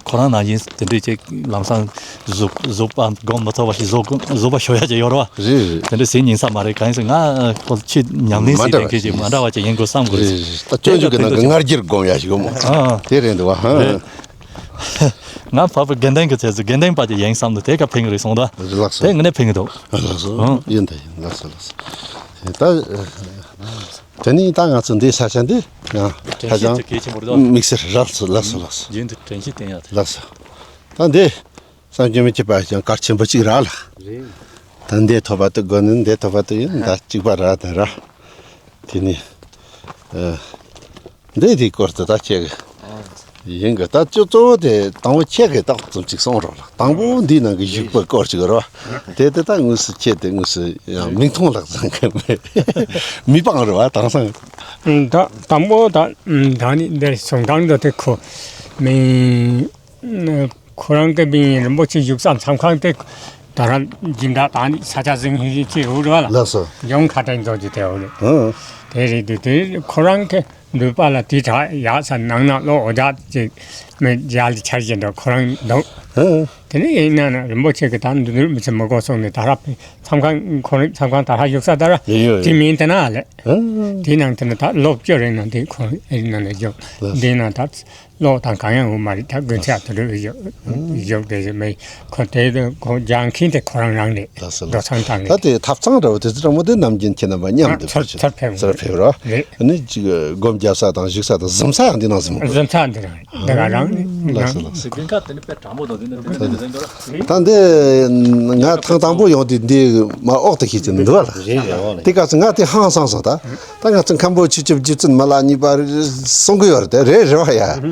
ཁོ་རང་ནང་བཞིན་དེ་འདྲས་ཅིག་ལམ་སང་གཟུགས་གཟུགས་པོ་སྒོམ་མི་ཐུབ་པ་ཞིག་གཟུགས་གཟུགས་པོ་ཤོར་ཡ་ཅིག་ཡོད་རེད་བ། རེད་རེད། དེ་འདྲ་ཟེར་ཉན་ས་མ་རེད། གང་ཡིན་ཟེར་ང་ཁོ་ཆེས་ཉམས་ལེན་མ་བྱེད་འདྲ་མཁན་བ་ཅིག་ཞིག་མ་འདྲ་བ་ཅིག་ཡིན་དགོས་བསམ་དགོས་རེད། རེད་རེད། ད་སྤྱོད་འཇུག་གི་ནང་གི་ང་རྒྱལ་སྒོམ་ཡ་ཞིག་ཡོད་མོ། ཨ་ཨ། དེ་རེད་འདུག་བ། ཧ། རེད། ང་ཕ་བུ་དགེ་ལྡན་གྱི་ཚེ་ཚོ་དགེ་ལྡན་པ་ཅིག་ཡིན་བསམ་འདུག་དེ་ག་ཕན་གི་རེད་གསུངས་དོ། ལགས་སོ། དེ་ངས་ནས་ཕན་གི་འདུག་ལགས་སོ། ཨང་། ཡིན་ད་ཡིན། ལགས་སོ་ལགས་སོ། ད་དེ་ནས་ད་ང་ཚོ་འདི་ས་ཆ་འདི་ཡང་ཧ་དྲན་ཤེས་ཅན་ཅིག་གལ་ཆེན་པོ་རེད་དོ། དམིགས་བསལ་རག་སོ། ལགས་སོ་ལགས་སོ། རྒྱུན་དུ་དྲན་ཤེས་བསྟེན་ཡ་དེ། ལགས་སོ། ད་འདི་བསམ་གྱིས་མི་ཁྱབ་པ་ཞིག་གལ་ཆེན་པོ་གཅིག་རག་ལ། རེད། ད་འདི་ཐོབ་པ་དེ་དགོས་ནི། འདི་ཐོབ་པ་དེ་ཡིན་ད་གཅིག་པ་རག་ད་ར། དེ་ནས་ཨ། འདི་དེའི་སྐོར་དུ་ད་ཁྱེད་ཀྱི་ཡིན་གི། ད་ཅོ་གཙོ་བོ་དེ་དང་པོ་ཁྱེད་ཀྱིས་ཏོག་ཙམ་ཅིག་གསུང་རོགས་ལ། དང་པོ་འདིའི་ནང་གི་བཞུགས་པའི་སྐོར་ཅིག་རོ། དེ་དེ་ད་དངོས་སུ་ཁྱེད་དེ་དངོས་སུ་ཡང་མིག་མཐོང་ལག་ཟིན་གི་མི་མི་སྤང་རོ་བ་དེང་སང་། ད་དང་པོ་ད་ད་ནི་འདིར་གསུང་སྟངས་འདི་དེ་ཁོ་མིན། ཁོ་རང་གི་མིང་རིན་པོ་ཆེ་བཞུགས་ས་མཚམས་ཁང་དེ་ད་ར་སྦྱིན་བདག་དང་ནི་ས་ཆ་ཟིན་ཧི་ཧི་ཅི་འུ་རུ་བ་ལ། ལགས་སོ། ལྗོངས་ཁ་བྲལ་མཛོད་ཀྱི་དེ་འུ་རུ། ཨང་། དེ་རེད་དུ་དེ་ཁོ་རང་གི་འདུས་པ་ལ་དེ་དྲག་ཡག་ས་ནང་ན་གློག་འོ་ཇག་ཅིག་མི་ཡར་ལ་འཆར་བཞིན་དུ་ཁོ་རང་འདུག་ཨང་། དེ་ནས་ཡིན་ན་ན་རིན་པོ་ཆེ་གི་ད་འདུ་འདུར་མི་ཚེ་མི་དགོས་སོང་ནས་ད་ར་མཚམས་ཁང་ཁོ་རང་མཚམས་ཁང་ད་ར་བཞུགས་ས་ད་ར་ཡོད་ཡོད་དེ་མིན་དེ་ན་ལས། ཨང་། དེ་ནང་དེ་ན་ད་ལོ་བཅུ་རེ་ན་དེ་ཁོ་རང་ཨེ་ནང་ལ་བཞུགས། ལགས། དེ་ན་ད། གློག་དང་གང་ཡང་འོང་མ་རེད། ད་དགུན་ཆ་དུ་རུ་བཞུགས་བཞུགས་དེ་རེད་མེད་ཁོ་དེ་ཁོ་རྒྱག་མཁན་དེ་ཁོ་རང་རང་རེད། ལགས་སོ་ལགས། འགྲོ་སོང་བཏང་ད་རེད། དེ་ཐབ་ཚང་འདྲ་བོ་དེ་ཚོ་རང་མོ་དེ་ནམ་རྒྱུན་ཁྱེད་རྣམ་པ་མཉམ་དུ་ཚུར་ཕེབས་ཚུར་ཕེབས་ཚུར་ཕེབས་རོ། རེད། ཨ་ནི་ཅིག་སྒོམ་རྒྱབ་ས་དང་བཞུགས་ས་དང་གཟིམ་ས་ཡང་འདི་ནང་གཟིམ་དགོས། གཟིམ་ས་འདི་རང་རེད། འདི་ག་རང་རེད། ལགས་སོ་ལགས་སོ། དགུན་ཁ་དེ་ནི་དཔེ་གྲང་མོ་དང་དེ་ནི་དེ་ནི་དེ་ནི་དེ་འདྲ་རེད། ད་འདི་ང་ཐེངས་དང་པོ་ཡོང་དུས་འདི་མ་འོག་ཏུ་ཤེས་ཀྱི་འདུག་ལ། རེད་རེད། འོག་ནས་དེ་སྐབས་སུ་ང་དེ་ཧང་སངས་སོང་ད། ད་ང་ཚོ་མཁན་པོ་ཆོས་སྐྱབས་རྗེ་བཙུན་མི་ལ་གཉིས་པ་གསུང་གི་ཡོད་རེད་དེ། རེད་རེད་བ་ཡ།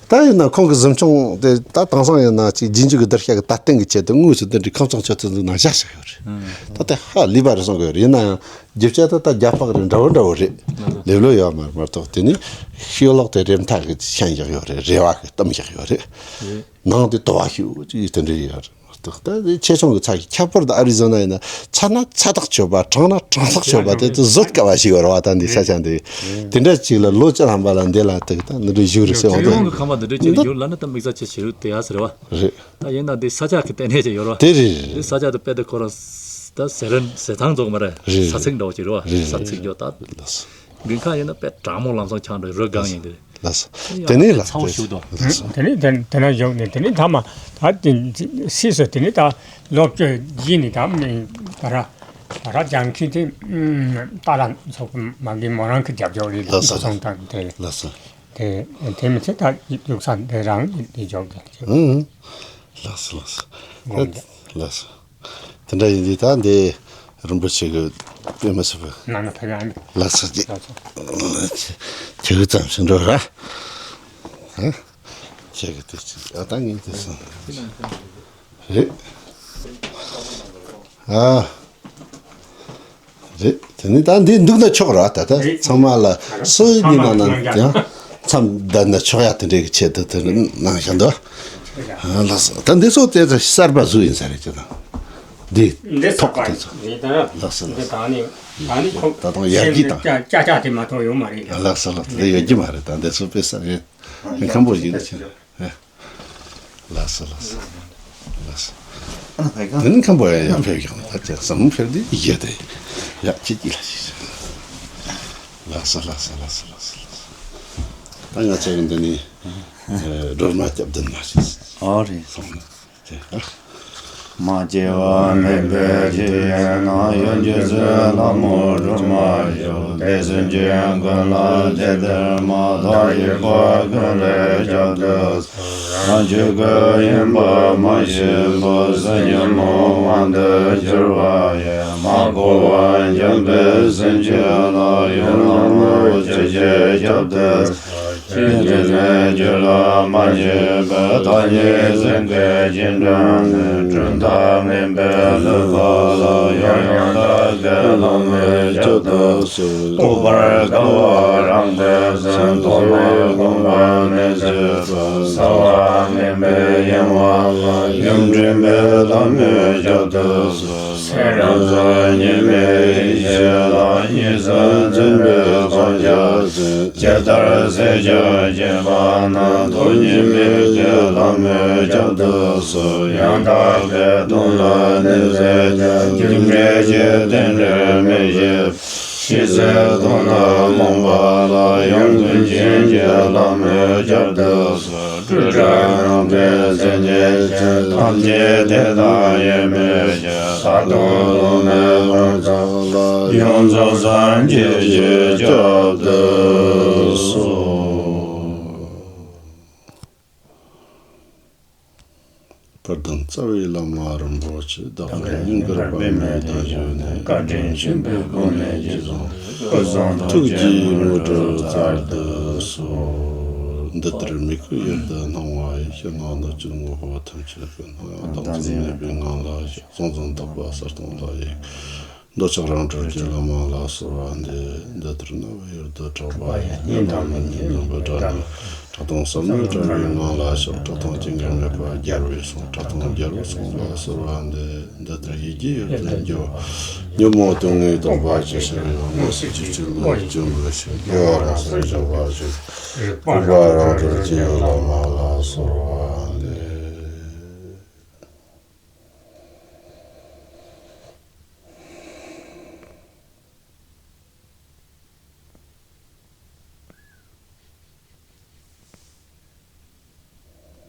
ད་ཡིན་ན་ཁོང་གི་གཟིམ་ཆུང་དེ་ད་དེང་སང་ཡིན་ན་ཅིག་རྗེས་འཇུག་གི་གདུལ་བྱ་གི་ད་སྟེང་གི་ཆེད་དུ་དངོས་སུ་འདི་འདྲའི་ཁང་བཟང་ཆེ་ཚོ་འདི་ན་བཞག་བཞག་ཡོད་རེད། ད་དེ་ཧ་ལས་པ་རེད་གསུང་གི་ཡོད་རེད། ཡིན་ན་ཡང་རྒྱུ་ཆ་ད་ད་རྒྱ་ཕག་རེད། འདྲ་བོ་འདྲ་བོ་རེད། ལེབ་ལོ་ཡོད་མ་རེད་མ་གཏོགས། དེ་ནི་ཤོ་ལོག་དེ་རེམ་ཐག་གི་ཤན་བཞག་ཡོད་རེད། རེ་བ་གི་གཏམ་བཞག་ཡོད་རེད། ནང་དེ་དུ་བ་ཤུགས་ཅིག་དེ་འདྲ་ཡོད་རེད། ད་ཆེ་ཆུང་གི་ཚ་ཞིག་ཁྱད་པར་དུ་ཨ་རི་ཛོ་ན་ཡིན་ན་ཚ་ན་ཚ་ཐག་ཆོད་པ། གྲང་ན་གྲང་ཐག་ཆོད་པ་དེ་ཚོ་བཟོད་དཀའ་བ་ཞིག་ཡོད་རེད་བ། ད་འདི་ས་ཆ་འདི་དེ་འདྲ་ཅིག་ལ་ལོ་བཅུ་ཐམ་པ་ལ་འདི་ལ་དེ་ད་འདི་འདྲ་བཞུགས་རེད་ཟེར་བ་དེ། ཁྱེད་རང་གི་ཁང་པ་འདི་འདྲ་ཅིག་ལ་ཡོད་ལ་ནི་ད་དམིགས་བསལ་ཆེ་ཞེ་རུ་དེ་ཡ་ཟེར་བ། རེད། ད་ཡིན་ན་འདི་ས་ཆ་གི་ལྟེ་གནས་ཅིག་ཡོད་རེད་བ། དེ་རེད་རེད། འདི་ས་ཆ་དེ་དཔེ་དེ་ཁོ་རང་ད་ཟེར་རན་ཟེར་ཐང་རྫོགས་མ་རེད། རེད་ས་ཚིགས་འདྲ་བོ་ཅིག་རེད་བ། རེད་ས་ཚིགས་རེད་རྒྱོ་ད། ལགས་སོ། དགུན་ཁ་ཡིན་ན་དཔེ་གྲང་མོ་ལམ་སང་ཆགས་འགྲོ་རོ་སྒང་ཡིན་དེ། ལགས་སོ། དེ་ནས་ལ་ཚ་བོ་ཞུ་དོ། ལགས་སོ། དེ་ནས་དེ་དེ་ན་བཞུགས་ནས་དེ་ནས་ད་མ་ད་དེ་སྲིད་སོ་དེ་ནས་ད་ལོ་བཅུ་རྗེས་ནས་ད་མི་ད་ར་ད་ར་ལྗང་ཁུ་དེ་ད་ར་ཚོགས་མ་གི་མོ་རང་གི་རྒྱབ་སྐྱོར་རེད། ལགས་སོ། སོང་དང་དེ་ལགས་སོ། དེ་དེ་མི་ཚེ་ད་ཡུག་ས་དེ་རང་དེ་འཇོག་གི། ཨང་། ལགས་སོ་ལགས་སོ། ལགས་སོ། དེ་འདྲ་ཡིན་དུས་ད་འདི་རིན་པོ་ཆེ་གི་དཔེ་མི་སྲིད་པ། ནང་ན་ཕེབས་ཡ་ཨ་འདི། ལགས་སོ། ཅིག་ལགས་སོ། ཁྱེད་ཀྱི་ཙམ་ཞིག་འགྲོ་ར། ཧ། ཁྱེད་ཀྱི་དེ་ཅིག་ཨ་ད་ངས་དེ་སོང་། རེད། ཨ། རེད། དེ་ནི་ད་འདི་འདུག་ན་ཆོག་ར། ད་ད་རེད། ཚང་མ་ལ་རེད། སུ་ཡིན་ན་ན་ཡང་མཚམས་བསྡད་ན་ཆོག་ཡ་དེ་འདྲའི་གི་ཆེད་དུ་དེ་ནང་བཞིན་དུ། ཨ་ལགས་སོ། ད་འདི་ཚོ་དེ་ཚོ་གསར་པ་བཟོས་ཡིན་ས་རེད་ཅེ་ན། འདི་འདི་ཐོག་གསར་པ་དེ་ཚོ། རེད་ད། ལགས་སོ་ལགས་སོ། འདི་ད་ནི་ད་ནི་ཁོ་ད་དུང་ཡར་རྒྱས་དང་། ཅ་ཅ་ཅ་དེ་མ་གཏོགས་ཡོད་མ་རེད། ལགས་སོ་ལགས་སོ། དེ་ཡོད་ཀྱི་མ་རེད། ད་འདི་ཚོ་དཔེ་གསར་རེད། མཁན་པོ་ཞིག་རེད་ཅེ་ན། ལགས་སོ་ལགས་སོ། ལགས་སོ། དེ་ནི་མཁན་པོ་ཡང་ཡང་ཕེབས་ཀྱང་ད་ཅི་བསམ་ཕེབས་དེ་ཡིད་དེ་ཡག་ཅིག་ཅིག་ལ་ཞིག་ལགས་སོ་ལགས་སོ་ལགས་སོ་ལགས་སོ། ད་ང་ཚོ་འདི་ནི་སྒྲོལ་མ་སྐྱབས་ལྡན་མ་ཞིག་ཨོ་རེད། སོང་ན་ཅེ་ཧ། མ་སྐྱེས་པ་མེད་པའི་ཕྱིར་ཡིན་ན། ཡང་སྐྱེས་ཚེ་ལྷ་མོ་སྒྲོལ་མ་ཡོད། དེ་སེམས་ཅན་ཀུན་ལ་དེ་ལྟར་མ། བདག་གིས་འཁོར་བ་ཀུན་ལས་ཁྱབ་ཏུ་གསོལ། རང་ཆོས་སྐུ་ཡིན་པ་མ་ཤེས་པ། སེམས་ཉོན་མོངས་དབང་དུ་གྱུར་པ་ཡི། མ་གོས་པ་འཇོམས་པའི་སེམས་ཅན་ལ། ཡང་ལྷ་མོ་ཆོས་ཀྱིས་ཁྱབ་ཏུ་གསོལ། ཆོས་ཀྱི་རྣལ་འབྱོར་ལ་མ་ལུས་པའི། བདག་ཉིད་སེམས་དཔའི་སྤྱན་དྲངས་ནས། གྲུབ་མཐའ་མེད་པའི་ལུས་པ་ལ། ཡང་ཡང་དག་པའི་ལྷ་མོས་ཁྱབ་ཏུ་གསོལ། རྟོགས་པར་དཀའ་བ་རང་གི་སེམས། རྟོག་མེད་སྒོམ་པ་མི་བཟོད་པ། རྩ་བ་མེད་པའི་གཡེང་བ་ལ། ཡུམ་འདྲེན་པའི་ལྷ་མོས་ཁྱབ་ཏུ་གསོལ། ཚེ་རབས་གཉིས་མེད་ཡེ་ཤེས་ལ། གཉིས་སུ་འཛིན་པའི་གང་ཟག་ཅན། ཇི་ལྟར་སྲས་ཆགས་བྱེད་པ་ན། ཐོགས་གཉིས་མེད་ཀྱི་ལྷ་མོས་ཁྱབ་ཏུ་གསོལ། ཡང་དག་པའི་དོན་ལ་ནི་ཟད་ཀྱང་། རྒྱུ་འབྲས་ཀྱི་རྟེན་འབྲེལ་མི་ཤེས། ཤེས་ཚད་དོན་དུ་རྨོངས་པ་ལ། ཡང་ཀུན་མཁྱེན་གྱི་ལྷ་མོས་ཁྱབ་ཏུ་གསོལ། སྤྲོས་བྲལ་རང་གྲོལ་སེམས་ཉིད་ཅན། ཐམས་ཅད་དེ་དག་ཡེ་མི་ཤེས། ས་དང་ལུང་མེད་ཀུན་ཚང་ལ། ཡོངས་རྫོགས་སངས་རྒྱས་ཀྱིས་ཁྱབ་ཏུ་གསོལ། དཔལ་ལྡན་རྩ་བའི་བླ་མ་རིན་པོ་ཆེ། བདག་གིས་བསྙེན་བཀུར་དཔག་མེད་བཏང་ཞུས་ནས། བཀའ་དྲིན་ཆེན་པོའི་སྒོ་ནས་རྗེས་བཟུང་། སྐུ་གསུང་ཐུགས་ཀྱི་དངོས་གྲུབ་སྩལ་དུ་གསོལ། འདི་ལྟར་མི་བསྐྱོད་ཡུལ་དུ་སྣང་བ་ཡི། ཕྱི་ནང་ལྷག་བཅས་དངོས་པོ་ཐམས་ཅད་ཀུན། སྣང་བ་བདག་འཛིན་མེད་པའི་ངང་ལ་བཞག་གཙོ་འཛིན་རྟོག་པ་གསལ་སྟོང་ལ་ཡི། འདོད་ཆགས་རང་གྲོལ་གྱི་ལམ་ལ་གསོལ་བ་འདེབས། འདི་ལྟར་སྣང་བའི་ཡུལ་དུ་གྲགས་པ་ཡི། གཉིས་དང་མི་གཉིས་བདུན་པོ་འདྲ་ལ། གྲགས་སྟོང་ཟབ་མོའི་དྲ་བའི་ངང་ལ་ཞོག་གྲགས་སྟོང་སྐྱེ་འགག་མེད་པ་རྒྱལ་བའི་གསུང་། གྲགས་སྟོང་རྒྱལ་པོའི་གསུང་ལ་གསོལ་བ་འདེབས། འདི་ལྟར་ཡིད་ཀྱི་ཡུལ་དུ་འགྱུ། ཉོན་མོངས་དུག་ལྔའི་སྡོམ་པ་ཇི་ཞིག་ཡོད། དངོས་སུ་ཇི་ལྟར་བློ་ཡིས་འཇོམས་པར་བྱེད། རྒོལ་བ་རང་སར་འཇོམས་པར་བྱེད། སྤངས་པ་རང་གྲོལ་གྱི་ལམ་ལ་གསོལ་བ་འདེབས།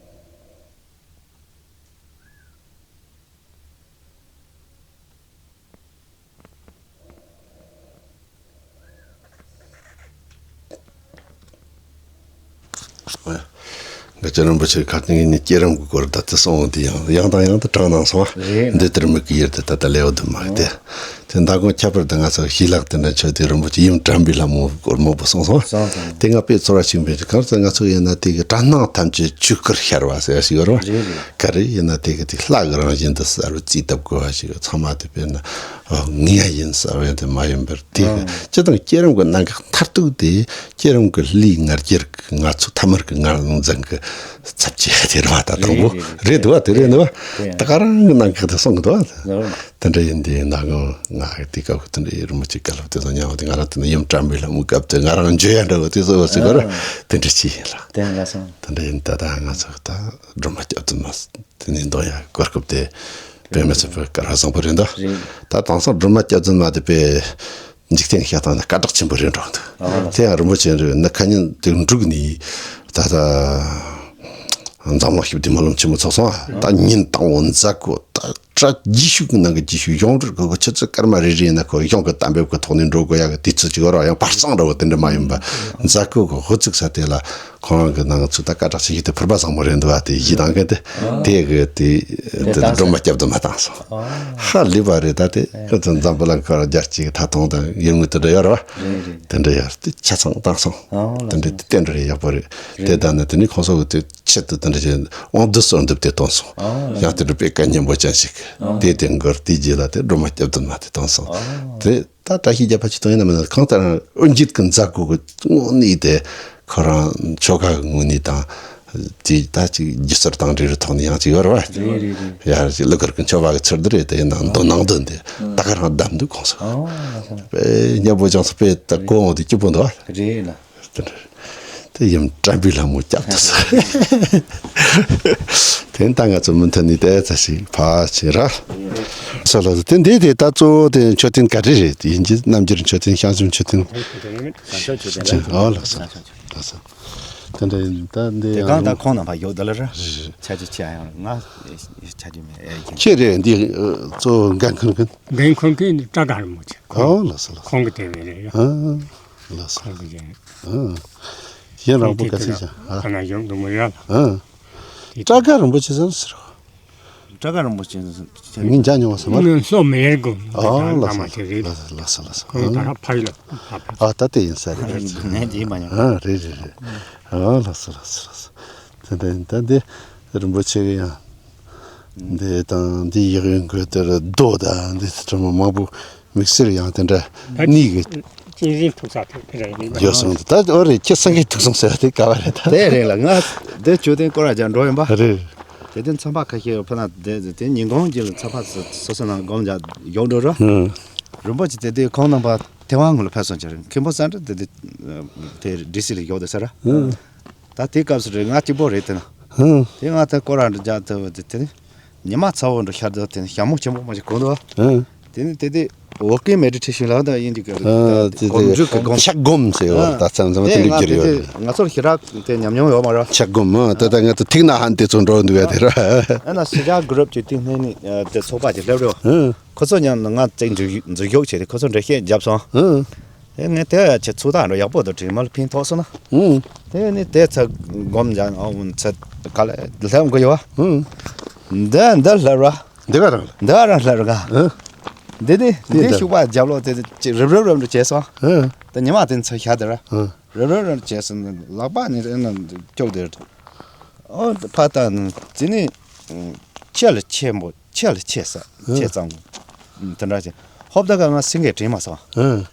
ང་ཚོ་རིན་པོ་ཆེ་ཁ་ཏིང་ངེད་གཉིས་བསྐྱེད་རིམ་གྱི་སྐོར་ད་ལྟ་གསུངས་འོང་དུས་ཡང་ཡང་དང་ཡང་དུ་དྲང་གནང་སོང་བ། རེད། འདི་ལྟར་མིག་གི་ཡུལ་དུ་ད་ལྟ་ལེའུ་བདུན་མ་དེ། དེ་མདང་དགོང་ཁྱད་པར་དུ་ང་ཚོ་ཤེས་ལག་དེ་འདྲ་མཆོད་དུས་རིན་པོ་ཆེ་ཡུམ་དྲན་པའི་ལྷ་མོའི་སྐོར་མང་པོ་གསུངས་སོང་བ། གསུངས་སོང་། དེ་ང་དཔེ་ཚོར་བ་ཞིག་འཕེན་ཞིང་གང་ཟེར་ང་ཚོ་ཡིན་ན་དེ་གི་དྲན་སྣང་ཐམས་ཅད་ཆོས་སྐུར་ཤར་བ་ཟེར་བ་ཞིག་ཡོད་རེད་བ། རེད་རེད། ག་རེ་ཡིན་ན་དེ་གི་དེ་ལྷ་གི་རང་བཞིན་དུ་གསལ་བའི་རྩིས་ལྟ་དགོས་པ་ཞིག་ཚང་མ་དེ་དཔེར་ན་ངེས་ཡིན་གསལ་བ་དེ་མ་ཡིན་པར་དེ་གི་ཨ་སྤྱི་དང་བསྐྱེད་རིམ་གྱི་གནད་འགག་མཐར་ཐུག་དེ་བསྐྱེད་རིམ་གྱི་ལུས་ང་རྒྱལ་གྱི་ང་ཚོ་ཐ་མལ་གྱི་ངར་འཛིན་གྱི་ཚབ་བྱེད་དེ་རེད་བ། ད་དང་པོ་རེད་རེད་རེད་འདུག་བ། དེ་རེད་འདུག་བ། དེ་ཡང་ད་ག་རང་གི་གནད་འགག་དེ་གསུང་གི་འདུག་བ། རེད། དེ་འདྲ་ཡིན་དུས་ན་ང་ང་དེ་སྐབས་ཀྱི་དེ་འདྲ་ཡི་རི་མོ་གཅིག་ག་ལ་དེ་ཚོ་ཉལ་བ་དེ་ང་རང་དེ་ན་ཡུམ་དྲན་པའི་ལྷ་མོའི་སྐབས་དེ་ང་རང་འཇོན་ཡ་འདྲ་བོ་དེ་ཚོ་བ་ཟེར་ག་ར་ཨ་དེ་འདྲ་ཅི་ཡིན་ལ། དེ་ལ་སོང་། དེ་འདྲ་ཡིན་ད་ད་ང་ཚོ་ད་སྒྲོལ་མ་སྐྱབས་རྫུན་མ་དེ་ནས་འདོན་ཡ་གོ་སྐབས་དེ་དཔེ་མི་སྲིད་པའི་སྐལ་བ་བཟང་པོ་རེད་འདུག་རེད། ད་དེང་སང་སྒྲོལ་མ་སྐྱབས་རྫུན་མ་དེ་དཔེ། འཇིག་རྟེན་བཤད་སྟངས་ནི་སྐད་གྲགས་ཆེན་པོ་རེད་འགྲོ་འདུག་དེ་ཡང་རིན་པོ་ཆེ་རེད་ན་ཁ་ཉིན་དེ་འབྲུག་ནས་ད་ལྟ་འཛམ་གླིང་ཞི་བདེའི་སྨོན་ལམ་ཆེན་མོ་ཚོགས་སོང་། ད་ཉིན་དང་པོ་མཛད་སྒོ་ད་གྲ་རྒྱས་ཤོས་ཀྱི་ནང་གི་རྒྱས་ཤོས་ཡོངས་འབྲེལ་གི་ཆུ་ཚོད་སྐར་མ་རེ་རེ་ཡིན་ན་ཁོ་གཞུང་གི་གཏན་འབེབས་ཀྱི་ཐོག་ནས་འགྲོ་དགོས་ཡག་གི་དུས་ཚོད་ཅིག་ཡོད་ར། ཡང་བར་གཙང་འདྲ་བོ་དེ་འདྲ་མ་ཡིན་པ་མཛད་སྒོ་གི་འགོ་བཙུགས་ས་དེ་ལ་ཁོ་རང་གི་ནང་ཚུད་ད་སྐད་གྲགས་ཆེ་ཤོས་དེ་ཕུར་པ་བཟང་མོ་རེད་འདུག་བ། དེ་གཞི་དང་གི་དེ་དེ་གི་དེ་དེ་སྒྲོལ་མ་སྐྱབས་སྡོམ་མ་བཏང་སོང་། ཧ་ལས་པ་རེད། ད་དེ་ཁོ་ཚོ་འཛམ་བུ་གླིང་ཁོ་རང་རྒྱལ་སྤྱིའི་ཐད་གཏོང་དང་ཡོད་མུས་དེ་འདྲ་ཡོད་ར་བ། དེ་འདྲ་ཡོད་དེ་ཆ་ཚང་བཏང་སོང་། དེ་འདྲ་དེ་རྟེན་འབྲེལ་ཡག་པོ་རེད། དེ་ལྟ་ན་དེ་ནི་ཁོང་ཚོ་གི་དེ་ཆེད་དུ་དེ་འདྲ་བྱས་དབང་བསྡུ་གསོལ་འདེབས་དེ་བཏང་སོང་། ཡང་དེ་འདྲ་དཔེ་སྐད་སྙན་པོ་ཅན་ཞིག་དེ་དེ་འགོར་དེའི་རྗེས་ལ་དེ་སྒྲོལ་མ་སྐྱབས་སྡོམ་མ་དེ་བཏང་སོང་། དེ་ད་བཀྲ་ཤིས་བརྒྱད་པ་ཅིག་བཏང་ཡིན་ན་མིན་ན་གང་ལྟར་དབུ་འབྱེད་ཀྱི་མཛད་སྒོ་གི་དངོས་གནས་དེ་ཁོ་རང་ཆོ་ག་གི་ངོས་ནས་དང་། དེ་ད་ཅིག་སྒྱུ་རྩལ་དང་འབྲེལ་བའི་ཐོག་ནས་ཡང་ཅིག་ཡོད་རེད་བ། རེད་རེད་རེད། ཡར་ཅིག་གླུ་གར་གྱི་མཆོད་པ་གི་ཚུལ་དུ་རེད་དེ་ཡིན་ནའང་མདོ་ནང་དོན་དེ་ད་ག་རང་བདམས་འདུག་གོང་ས། ཨོ་ལགས་སོ། དཔེ་སྙན་པོ་ཅང་སོ། དཔེ་ད་གོ་འོང་དུས་སྐྱིད་པོ་འདུག་བ། རེད་ལ། དེ་འདྲ་རེད། དེ་ཡུམ་བཀྲ་འབུལ་ལྷ་མོ་སྐྱབས་ཐུབ་ས། དེ་ད་ང་ཚོ་མུ་མཐུད་ནས་དེ་ཚ་ཞིག་ཕ་ཆེ་ར། ས་ལ་དེ་འདི་དེ་ད་གཙོ་བོ་དེ་མཆོད་རྟེན་ག་རེ་རེད། དེ་ཡིན་གྱི་རྣམ་འགྱུར་མཆོད་རྟེན་བྱང་སེམས་མཆོད་རྟེན། ཨོ་ལགས་སོ། ལགས་སོ། དེ་འདྲ་ཡིན། ད་འདི་དེ་ཡང་གང་ལྟར་ཁོང་རྣམ་པ་ཡོད་དེ་ལ་ར། རེད་རེད། ཆ་ཅི་ཆ་ཡང་ང་ཆ་ཅི་མེད་ཨེ་ཡིན། ཁྱེད་རེད་འདི་གཙོ་བོ་འགན་འཁུར་མཁན། འགན་འཁུར་མཁན་ནི་སྐྲ་དཀར་རིན་པོ་ཆེ། ཨོ་ལགས་སོ་ལགས་སོ། ཁོང་གི་དེ་བས་རེད་ཡ། ཨ་ལགས་སོ། ཁོང་གི་ཅན། ཨ་གཞན་རང་པོ་ག་ཚོད་ཅང་ཨ། ཨ་ན་ཡོང་དུ་མི་ཡ་ལ། ཨ་སྐྲ་དཀར་རིན་པོ་ཆེ་ཟེར་ཟེར། སྐྲ་དཀར་རིན་པོ་ཆེ་ཟེར། ངས་མཇལ་མྱོང་བ་ཟེར་མ་རེད། ངས་སློབ་མེད་གོ། ཨ་ལགས་སོ་ལགས་སོ་ལགས་སོ་ལགས་སོ། ཁོང་ད་ར་ཕ་ཡུལ་ལ་ཕ་ཕ། ཨ་ད་དེ་ཡིན་ས་རེད། ངས་འདི་མ་ཡོང་། ཨ་རེད་རེད་རེད། ཨ་ལགས་སོ་ལགས་སོ་ལགས་སོ། དེ་འདྲ་ཡིན། ད་འདི་རིན་པོ་ཆེ་གི་ཡང་འདི་དང་འདི་ཡག་ཡོད་དགོས། དེར་རྡོ་དང་འདི་ཚོ་གྲོང་མང་པོ་དམིགས་བསལ་ཡང་དེ་འདྲ་གནས་གི་གཅན་གཟན་ཐུག་ས་དེ་དེ་རེད། ཡོད་སོང་། ད་ཨོ་རེད། ཁྱེད་སེང་གེ་ཐུག་སོང་ཟེར་བ་དེ་ག་བ་རེད་ད། དེ་རེད་ལ། ང་འདི་མཆོད་རྟེན་སྐོར་ར་རྒྱག་འགྲོ་ཡིན་པ། རེད། དེ་དེ་མཚམས་པ་ཁ་ཤས་ཡོད་ཕ་ན་དེ་དེ་ཉིན་གུང་གི་མཚམས་པ་སོ་སོ་ནང་སྒོམ་རྒྱག་ཡོང་འགྲོ་ར། ཧུམ། རིན་པོ་ཆེ་དེ་དེ་ཁོང་རྣམ་པ་ཐེ་ཝན་ངོས་ལ་ཕེབས་སོང་ཅི་རེད། མཁན་པོ་སན་ཏྲ་དེ་དེ་དེ་ཌི་སི་ལ་ཡོད་དེ་ས་ར། ཧུམ། ད་དེ་སྐབས་སུ་རེད། ང་གཅིག་པོ་རེད་དེ་ན། ཧུམ། དེ་ང་ད་སྐོར་ར་འགྲོ་རྒྱག་ཐུབ་དེ་དེ་ནི་ཉི་མ་ཚ་བོ་འགྲོ་ཤར་དུ་དེ་ནི་ཞྭ་མོ་ཆེན་པོ་མ་ཞིག་གོན་འདུག་ཧུམ། དེ་ནི་དེ་དེ་ཝོ་ཀིང་མེ་ཌི་ཊེ་ཤན་ལབ་ད་ཡིན་གྱི་གི་ཨ་དེ་གོམ་དེ་བགྲོད་ཀྱི་གོམ། ཕྱག་སྒོམ་ཟེར་བ། ཨ་ད་ཙམ་ཙམ་དེ་དེ་འདྲ་ང་གྱུར་དེ་ཡོད་དེ་རེད། ང་ཚོར་ཞེ་དྲག་དེ་ཉམས་མྱོང་ཡོད་མ་རེད། ཕྱག་སྒོམ། ཨ་ད་ལྟ་ང་ཚོ་ཐིག་ནག་ཧན་དེ་ཚོ་འགྲོ་འདུག་ཡ་དེ་ར། ཨ་ན་ཤི་ཇ་གུ་རུབ་ཀྱི་སྟེང་ནས་ནི་ཨ་དེ་ཚོགས་པ་ཅིག་སླེབས་རེད། ཨ། ཁོ་ཚོ་མཉམ་དུ་ང་བཙན་འཛུལ་འཛུལ་ཞུགས་བྱས་ཏེ་ཁོ་ཚོ་འགྲེལ་བཤད་བརྒྱབ་སོང་། ཨ། དེ་ངས་དེ་ཡ་ཆེ་ཚུགས་ཐག་འགྲོ་ཡག་པོ་དང་དྲི་མ་ལ་ཕན་ཐོགས་སོང་ན། ཨ། དེ་ནི་དེ་ཚ་སྒོམ་རྒྱག་ཨ་བུན་ཚ་ག་ལ་སླེབས་འགོ་ཡོད་བ། ཨ། འདི་འདི་སླེབས་ར། འདི་ག་རང་ལ། འདི་ག་རང་སླེབས་ར་ག་ཨ། འདི་འདི་འདི་འདི་ཤུག་པ་རྒྱབ་ལོག་དེ་དེ་རིབ་རིབ་རིབ་འགྲོ་བྱས་སོང་། ཨ། དེ་ཉི་མ་དེ་ཚ་ཤ་དེ་ར། ཨ། རིབ་རིབ་རིབ་བྱས་སོང་། ལག་པ་ནི་ཨ་ན་སྐྱོག་དེ་ར། ཨོ་ཕ་ད་ནི་དེ་ནི་ཆེ་ལ་ཆེན་པོ། ཆེ་ལ་ཆེ་ས་ཆེ་ཙང་དེ་འདྲ་ཆེ། ཧོབ་ད་ག་ང་སེང་གེ་དྲན་མ་སོང་། ཨ།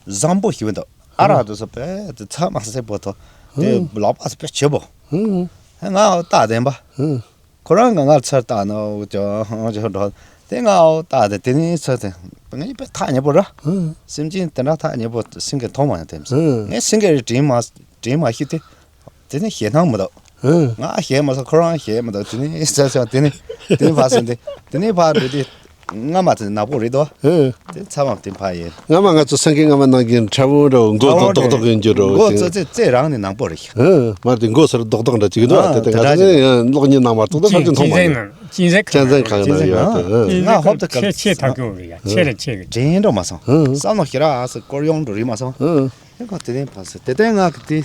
བཟང་པོ་ཞིག་འདུག་ཨ་རག་དུ་སོ་པས་དེ་ཚ་མ་སེ་པོ་ཐོ་དེ་ཨ་ལག་པ་སོ་པས་ཆེ་པོ། ཨ་ང་ཨོ་ད་དེན་པ། ཨ་ཁོ་རང་ག་ང་ཚར་ལྟ་ན་འོ་ཅོ་འོ་ཅོ་འགྲོ། དེ་ང་ཨོ་ད་དེ་དེ་ནི་ཚར་དེ་ང་ཡི་པས་ཐག་ཉེ་པོ་ར། ཨ་སེམས་ཅན་དེ་འདྲ་ཐག་ཉེ་པོ་སེང་གེ་མཐོང་མ་ཡང་དེ་ཨ་ངས་སེང་གེ་རེ་དྲན་མ་དྲན་མ་ཤེས་ཏེ། དེ་ནི་ཞེད་སྣང་མི་འདུག་ཨ། ང་ཞེད་མ་སོང་། ཁོ་རང་ཞེད་མི་འདུག་དེ་ནི་ཟེར་ཟེར་དེ་ནི་དེ་ནི་ཕར་ཟེར་དེ་དེ་ནི་ཕར་འགྲོ་དེ་སྔ་མ་དེ་ནག་པོ་རེད་དོ། ཨ། དེ་ཚ་བ་དེ་ཕར་ཡིན། སྔ་མ་ང་ཚོ་སེང་གེ་སྔ་མ་ནང་གི་ཁྲ་བོ་འདྲ་བོ་མགོ་རྡོག་རྡོག་རྡོག་ཡིན་རྒྱུ་འདྲ་བོ་མགོ་དེ། ཙེ་ཙེ་ཙེ་རང་ནི་ནག་པོ་རེད། ཨ། མར་དེ་མགོ་སར་རྡོག་རྡོག་འདྲ་ཅིག་འདུག་ཨ་དེ་ང་ཚོ་ནི་གློག་བརྙན་ནང་མར་རྡོག་རྡོག་ཕར་ཅིག་མཐོང་མ་མྱོང་། གཅན་གཟན་ཁང་ནང་ཡོད་དེ། ང་ཧོབ་ཏེ་ཆེ་ཆེ་ཐག་གི་རེད་ཡ། ཆེ་རེད་ཆེ་རེད། དྲན་འགྲོ་མ་སོང་། བསམ་མནོ་ཞེ་དྲག་ཨ་སི་སྐོར་ཡོང་འགྲོ་རེད་མ་སོང་། ཨ། ཨེ་ཁོ་དེ་རིང་ཕར་སོང་། དེ་ལྟར་ང་གི་དེ།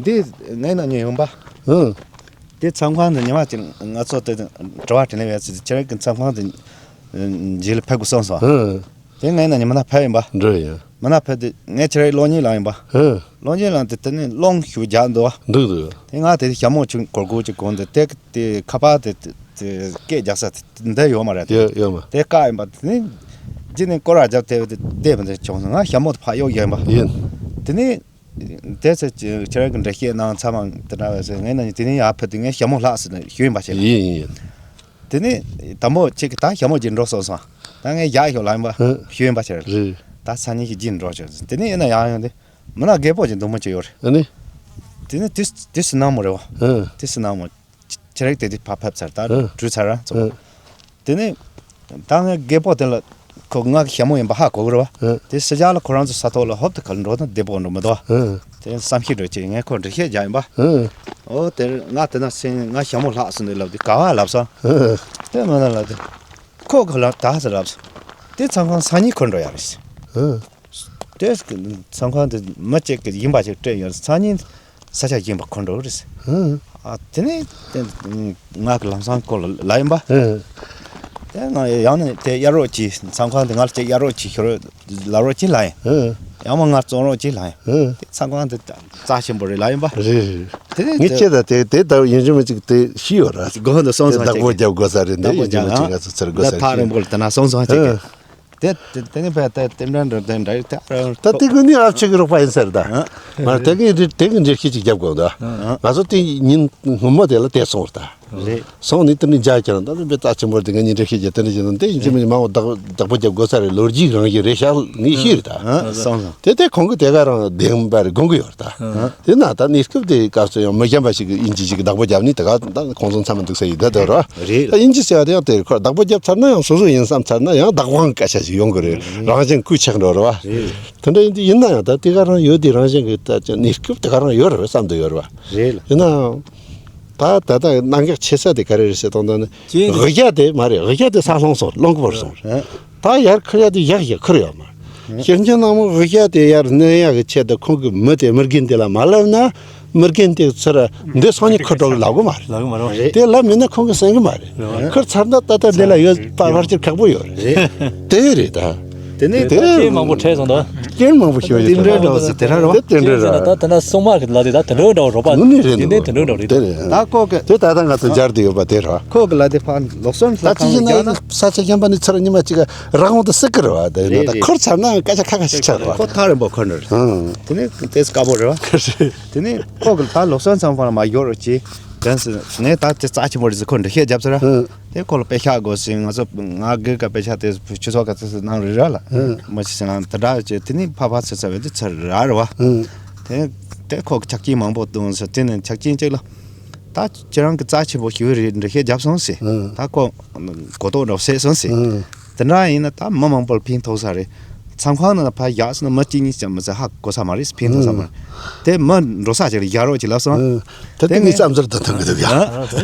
འདི་ངའི་ནང་ཉོས་ཡོང་པ། ཨ། དེ་མཚམས་ཁང་དུ་ཉི་མ་གཅིག་ང་ཚོ་དེ་དྲི་བ་དྲིས་ལན་བྱས་ཚེ་ཁྱེད་རང་གི་མཚམས་ཁང་དུ་རྗེས་ལ་ཕེབས་དགོས་གསུངས་སོང་། ཨ། དེ་ངའི་ནང་ཉི་མ་ན་ཕེབས་ཡིན་པ། འགྲོ་ཡིན། མ་ན་ཕེབས་དུས་ངས་ཁྱེད་རང་གློག་བརྙན་བླངས་ཡིན་པ། ཨ། གློག་བརྙན་བླངས་དུས་དེ་ནས་རླུང་ཞེ་པོ་རྒྱག་འདུག་བ། འདུག་འདུག་དེ་ང་དེ་ཞྭ་མོ་ཆུང་གོར་གོར་ཅིག་གོན་དུས་དེ་དེ་ཁ་པར་དེ་དེ་སྐད་རྒྱག་ས་དེ་འདི་ཡོད་མ་རེད། ཡོད་ཡོད་མ། དེ་བཀག་ཡིན་པ། དེ་ནས་རྗེས་ནས་སྐོར་ར་རྒྱབ་དེ་བསྡད་པ་འདི་བྱུང་སོང་། ང་ཞྭ་མོ་དེ་ཕར་གཡུག་ཡིན་པ། ཡིན། དེ་ནས། དེ་ཚེ་ཁྱེད་རང་གི་འགྲེལ་བཤད་གནང་ཚར་མ་དེ་འདྲ་བས་ཟེར། ངས་ན་དེ་ནས་ཡར་ཕེབས་དུས་ངས་ཞྭ་མོ་ལྷག་ཟེར་ནས་ཞུས་ཡིན་པ་བྱས། ཡིན་ཡིན། དེ་ནས་དང་པོ་ཁྱེད་ཀྱིས་ད་ཞྭ་མོ་བརྗེ་འགྲོ་སོང་སོང་། ད་ངས་རྒྱག་ཞོག་ལབ་ཡིན་པ། ཨ། ཞུས་ཡིན་པ་བྱས། རེད། ད་སང་ཉིན་ཞིག་བརྗེ་འགྲོ་བྱས། དེ་ནས་ཡིན་ན་ཡང་ཡང་དེ་མི་ན་རྒད་པོ་ཅིག་འདུག་མོ་ཅིག་ཡོད་རེད། ཨ་ནི། དེ་ནས་དེ་དེ་སུ་ནང་མོ་རེད་བ། ཨ། དེ་སུ་ནང་མོ། ཁྱེད་རང་དེ་དེ་ཕར་ཕེབས་ཚར། ད་ཨ། གྲོལ་ཚར་ར་ཚོ། ཨ། དེ་ནས་ད་ངས་རྒད་པོ་དེ་ལ་ ཁོ་ང་གི་ཞྭ་མོ་ཡིན་པ་ཧ་གོ་གི་རེད་བ། ཨ། དེ་ཕྱི་རྒྱལ་ལ་ཁོ་རང་ཚོ་ས་ཐོག་ལ་ཧོབ་ཏེ་ག་ལ་འགྲོ་ན་བདེ་པོ་འགྲོ་མི་འདུག་བ། ཨ། དེ་བསམ་ཤེས་འགྲོ་ཅིག་ངས་ཁོ་འདྲི་ཤེས་རྒྱག་ཡིན་པ། ཨ། ཨོ་དེར་ང་དེ་ན་སེང་ང་ཞྭ་མོ་ལྷག་སོང་འདུག་ལབ་དུས་ག་བ་ལབ་སོང་། ཨ། དེ་མ་ན་ལབ་དུས་ཁོ་ག་ལ་ད་ཟེར་ལབ་སོང་། དེ་མཚམས་ཁང་སང་ཉིན་ཁོ་འགྲོ་ཡ་རེད། ཨ། དེ་མཚམས་ཁང་དེ་མི་གཅིག་གི་ཡིན་པ་ཅིག་སྤྲད་ཡོད། སང་ཉིན་ས་ཆ་གཞན་པ་ཁོ་འགྲོ་རེད། ཨ། ཨ་དེ་ནས་དེ་ང་གི་ལམ་སང་ཁོ་ལ་ལབ་ཡིན་པ། ཨ། དེ་ང་ཡང་ནས་དེ་གཡར་རོགས་གྱིས། མཚམས་ཁང་དེ་ང་ལ་ཅིག་གཡར་རོགས་གྱིས་ཤོར་ལབ་རོགས་གྱིས་ལབ་ཡིན། ཨ། ཡང་མ་ང་བཙོང་རོགས་གྱིས་ལབ་ཡིན། ཨ། དེ་མཚམས་ཁང་དེ་རྩ་ཆེན་པོ་རེད་ལབ་ཡིན་པ། རེད་རེད། དེ་ནས་ངས་དེ་ཁྱེད་ད་དེ་དེ་ལྟ་བུ་ཡིན་གཅིག་མིན་གཅིག་དེ་ཤེས་ཡོད་ར། དགོས་འདུག་སོང་སོང་བདག་པོ་རྒྱབ་དགོས་ས་རེད། འདི་ཡིན་གཅིག་མིན་གཅིག་ང་ཚོ་ཚུར་དགོས་ས་རེད། ཐག་རིང་པོ་ལ་དེ་ན་སོང་སོང་ཅིག་གི། ཨ། དེ་དེ་དེ་ནི་བས་དེ་དེ་འདྲ་འདྲ་དེ་འདྲ་ཡོད་དེ། ད་དེ་ཀུན་ནི་ཨབ་ཆི་གི་རོགས་པ་ཡིན་ཟེར་ད། ཨ། མ་དེ་གི་འདི་དེ་གི་འདྲེ་ཤི་ཅིག་རྒྱབ་དགོས་ད། ཨ། ང་ཚོ་དེ་ཉིན་སྔོན་མོ་དེ་ལ་དེ་སོང་བ་ད། རེད། སོང་ནི་དེ་ནི་འཇའ་ཁྱེར་ད་དེ་བས་རྩ་ཆེན་པོ་དེ་ག་ཉིན་འདྲེ་ཤི་རྒྱབ་དེ་འདྲ་བྱས་ན་དེ་ཡིན་གཅིག་མིན་གཅིག་མ་འོ་བདག་བདག་པོ་རྒྱབ་དགོས་ས་རེད། ལོ་རྒྱུས་རང་བཞིན་རེད་ཤག་ངས་ཤེས་རེད་ད། ཨ། སོང་སོང་། དེ་དེ་ཁོང་གི་དེ་ག་རང་བདེན་པ་རེད་དགོངས་གི་ཡོད་རེད་ད། ཨ། དེ་ན་ད་གནས་སྐབས་དེ་སྐབས་སུ་ཡང་མི་གཞན་པ་ཞིག་གིས་ཡིན་གཅིག་ཅིག་བདག་པོ་རྒྱབ་ནི་དེ་ག་ད་ཁོང་ཚོ་མཚམས་མི་འདུག་ས་ཡིན་ད་དེ་ར། རེད། ད་ཡིན་གཅིག་ཟེར་བ་དེ་ཡང་དེ་ཁོ་བདག་པོ་རྒྱབ་ཚར་ན་ཡང་སོ་སོ་ཡིན་བསམ་ཚར་ན་ཡང་བདག་དབང་སྐད་ཆ་ཞིག་ཡོང་གི་རེད། རང་བཞིན་ཀུན་ཆགས་འགྲོ་རེད་བ། རེད། དེ་འདྲ་ཡིན་དུས་ཡིན་ན་ཡང་ད་དེ་ག་རང་ཡོད་དེ་རང་བཞིན་གྱི་ད་ཅི་གནས་སྐབས་དེ་ག་རང་ཡོད་རེད་བསམ་དུ་ཡོད་རེད་བ། རེད་ལ། ཡིན་ནའང་། ད་ད་ལྟ་གནད་འགག་ཆེ་ས་དེ་ག་རེ་རེད་ཟེར་དང་ད་ནི། ཅི་ཡིན་དབུ་རྒྱ་དེ་མ་རེད། དབུ་རྒྱ་དེ་ས་ལྷུང་སོང་ལྷུང་གི་བར་སོང་། ཨ། ད་ཡར་ཁུར་ཡ་དེ་ཡག་ཡག་ཁུར་ཡོད་མ། ཨ། ཤེར་ཕྱིན་ནག་མོ་དབུ་རྒྱ་དེ་ཡར་གནོན་ཡག་གི་ཆེད་དུ་ཁོང་གི་མི་དེ་མི་རྒན་དེ་ལ་མ་ལབ་ན། མི་རྒན་དེ་ཚུར་འདི་སང་ཉིན་ཁུར་འགྲོ་གི་ལབ་གི་མ་རེད། ལབ་གི་མ་རེད། དེ་ལབ་མེད་ན་ཁོང་གི་གསན་གི་མ་རེད། ཁུར་ཚར་ན་ད་ལྟ་འདི་ལ་ཡོད་པ་ཕལ་ཆེར་ཁག་པོ་ཡོད་རེད། དེ་རེད་ད། དེ་ནས་དེ་རྐྱེན་མང་པོ་འཕྲད་སོང་ད། རྐྱེན་མང་པོ་ཞིག་ཡོད་རེད། དེ་འདྲའི་འདྲ་བོ་ཟེར་དེ་ར་རོ། དེ་དེ་འདྲའི་ར། ད་དེ་ན་སྲུང་མ་གི་ལ་དེ་ད་དེ་འདྲའི་འདྲ་བོ་རོགས་པ། དངོས་གནས་རེད་འདུག་དེ་ནས་དེ་འདྲའི་འདྲ་བོ་རེད། དེ་རེད། ད་ཁོ་གི་དེ་ད་ལྟ་ང་ཚོ་སྦྱར་དུ་ཡོད་པ་དེ་ར། ཁོ་གི་ལ་དེ་ཕར་ལོག་སོན་ད་ལྷ་ཁང་ཅི་ཡིན་ན་ཡང་ས་ཆ་གཞན་པ་ནས་ཚུར་ཉི་མ་གཅིག་རང་དབང་དུ་སྲིད་ཀི་རེད་བ། དེ་ན་རེད་ད་རེད། ཁུར་ཚར་ན་སྐད་ཆ་ཁ་ཁ་ཞིག་ཆགས་རེད་བ། ཁོ་ཐག་རིང་པོ་ཁུར་འགྲོ་རེད། ཨང་། དེ་ནས་དེ་དཀའ་པོ་རེད་བ། དེ་ནས་ཁོ་གི་ད་ལོག་སོན་ཚང་ཕར་མ་ཡོད་རོགས་གྱིས། དེ་ནས་ད་དེ་རྩ་ཆེན་པོ་རེད་ཟེར་ཁོ་འདྲི་བཤད་རྒྱབ་ཚར། ཨང་། དེ་ཁོ་ལ་པེ་ཤག་དགོས་ཟིན། ང་ཚོ་ང་སྒེར་ག་པེ་ཤག་དེ་ཆུ་ཚོད་ག་ཚོད་ཚོད་གནང་རེད་ར་ལ། ཨང་། མ་ཤི་ཟིན་ལ་དེ་འདྲ་བྱས་དེ་ནས་ཕ་ཕ་ཚེ་ཚ་བས་དེ་ཚར་ར་རེད་བ། ཨང་། དེ་དེ་ཁོ་གི་ཆ་རྐྱེན་མང་པོ་བཏོན་ཟེར། དེ་ནས་ཆ་རྐྱེན་གཅིག་ལ་ད་ཁྱེད་རང་གི་རྩ་ཆེན་པོ་ཞིག་རེད་འདྲི་བཤད་རྒྱབ་སོང་ཟེར། ཨང་། ད་ཁོ་གོ་རྟོགས་འདྲ་བོ་སད་སོང་ཟེར། ཨང་། དེ་འདྲ་ཡིན་ན་ད་མི་མང་པོ་ལ་ཕན་ཐོགས་ས་རེད། མཚམས་ཁང་ནང་ལ་ཕར་བཞག་སོང་ན་མི་གཅིག་གཉིས་ཙམ་མི་ཚད་ཧ་གོ་ས་མ་རེད། ཕན་ཐོགས་ས་མ་རེད། དེ་མི་འགྲོ་ས་ཅིག་ལ་བཞག་རོགས་གྱིས་ལབ་སོང་། ཨ། ད་དེ་ངས་བསམ་ཚུལ་དུ་ཐོན་གི་འདུག་ཡ། ཨ།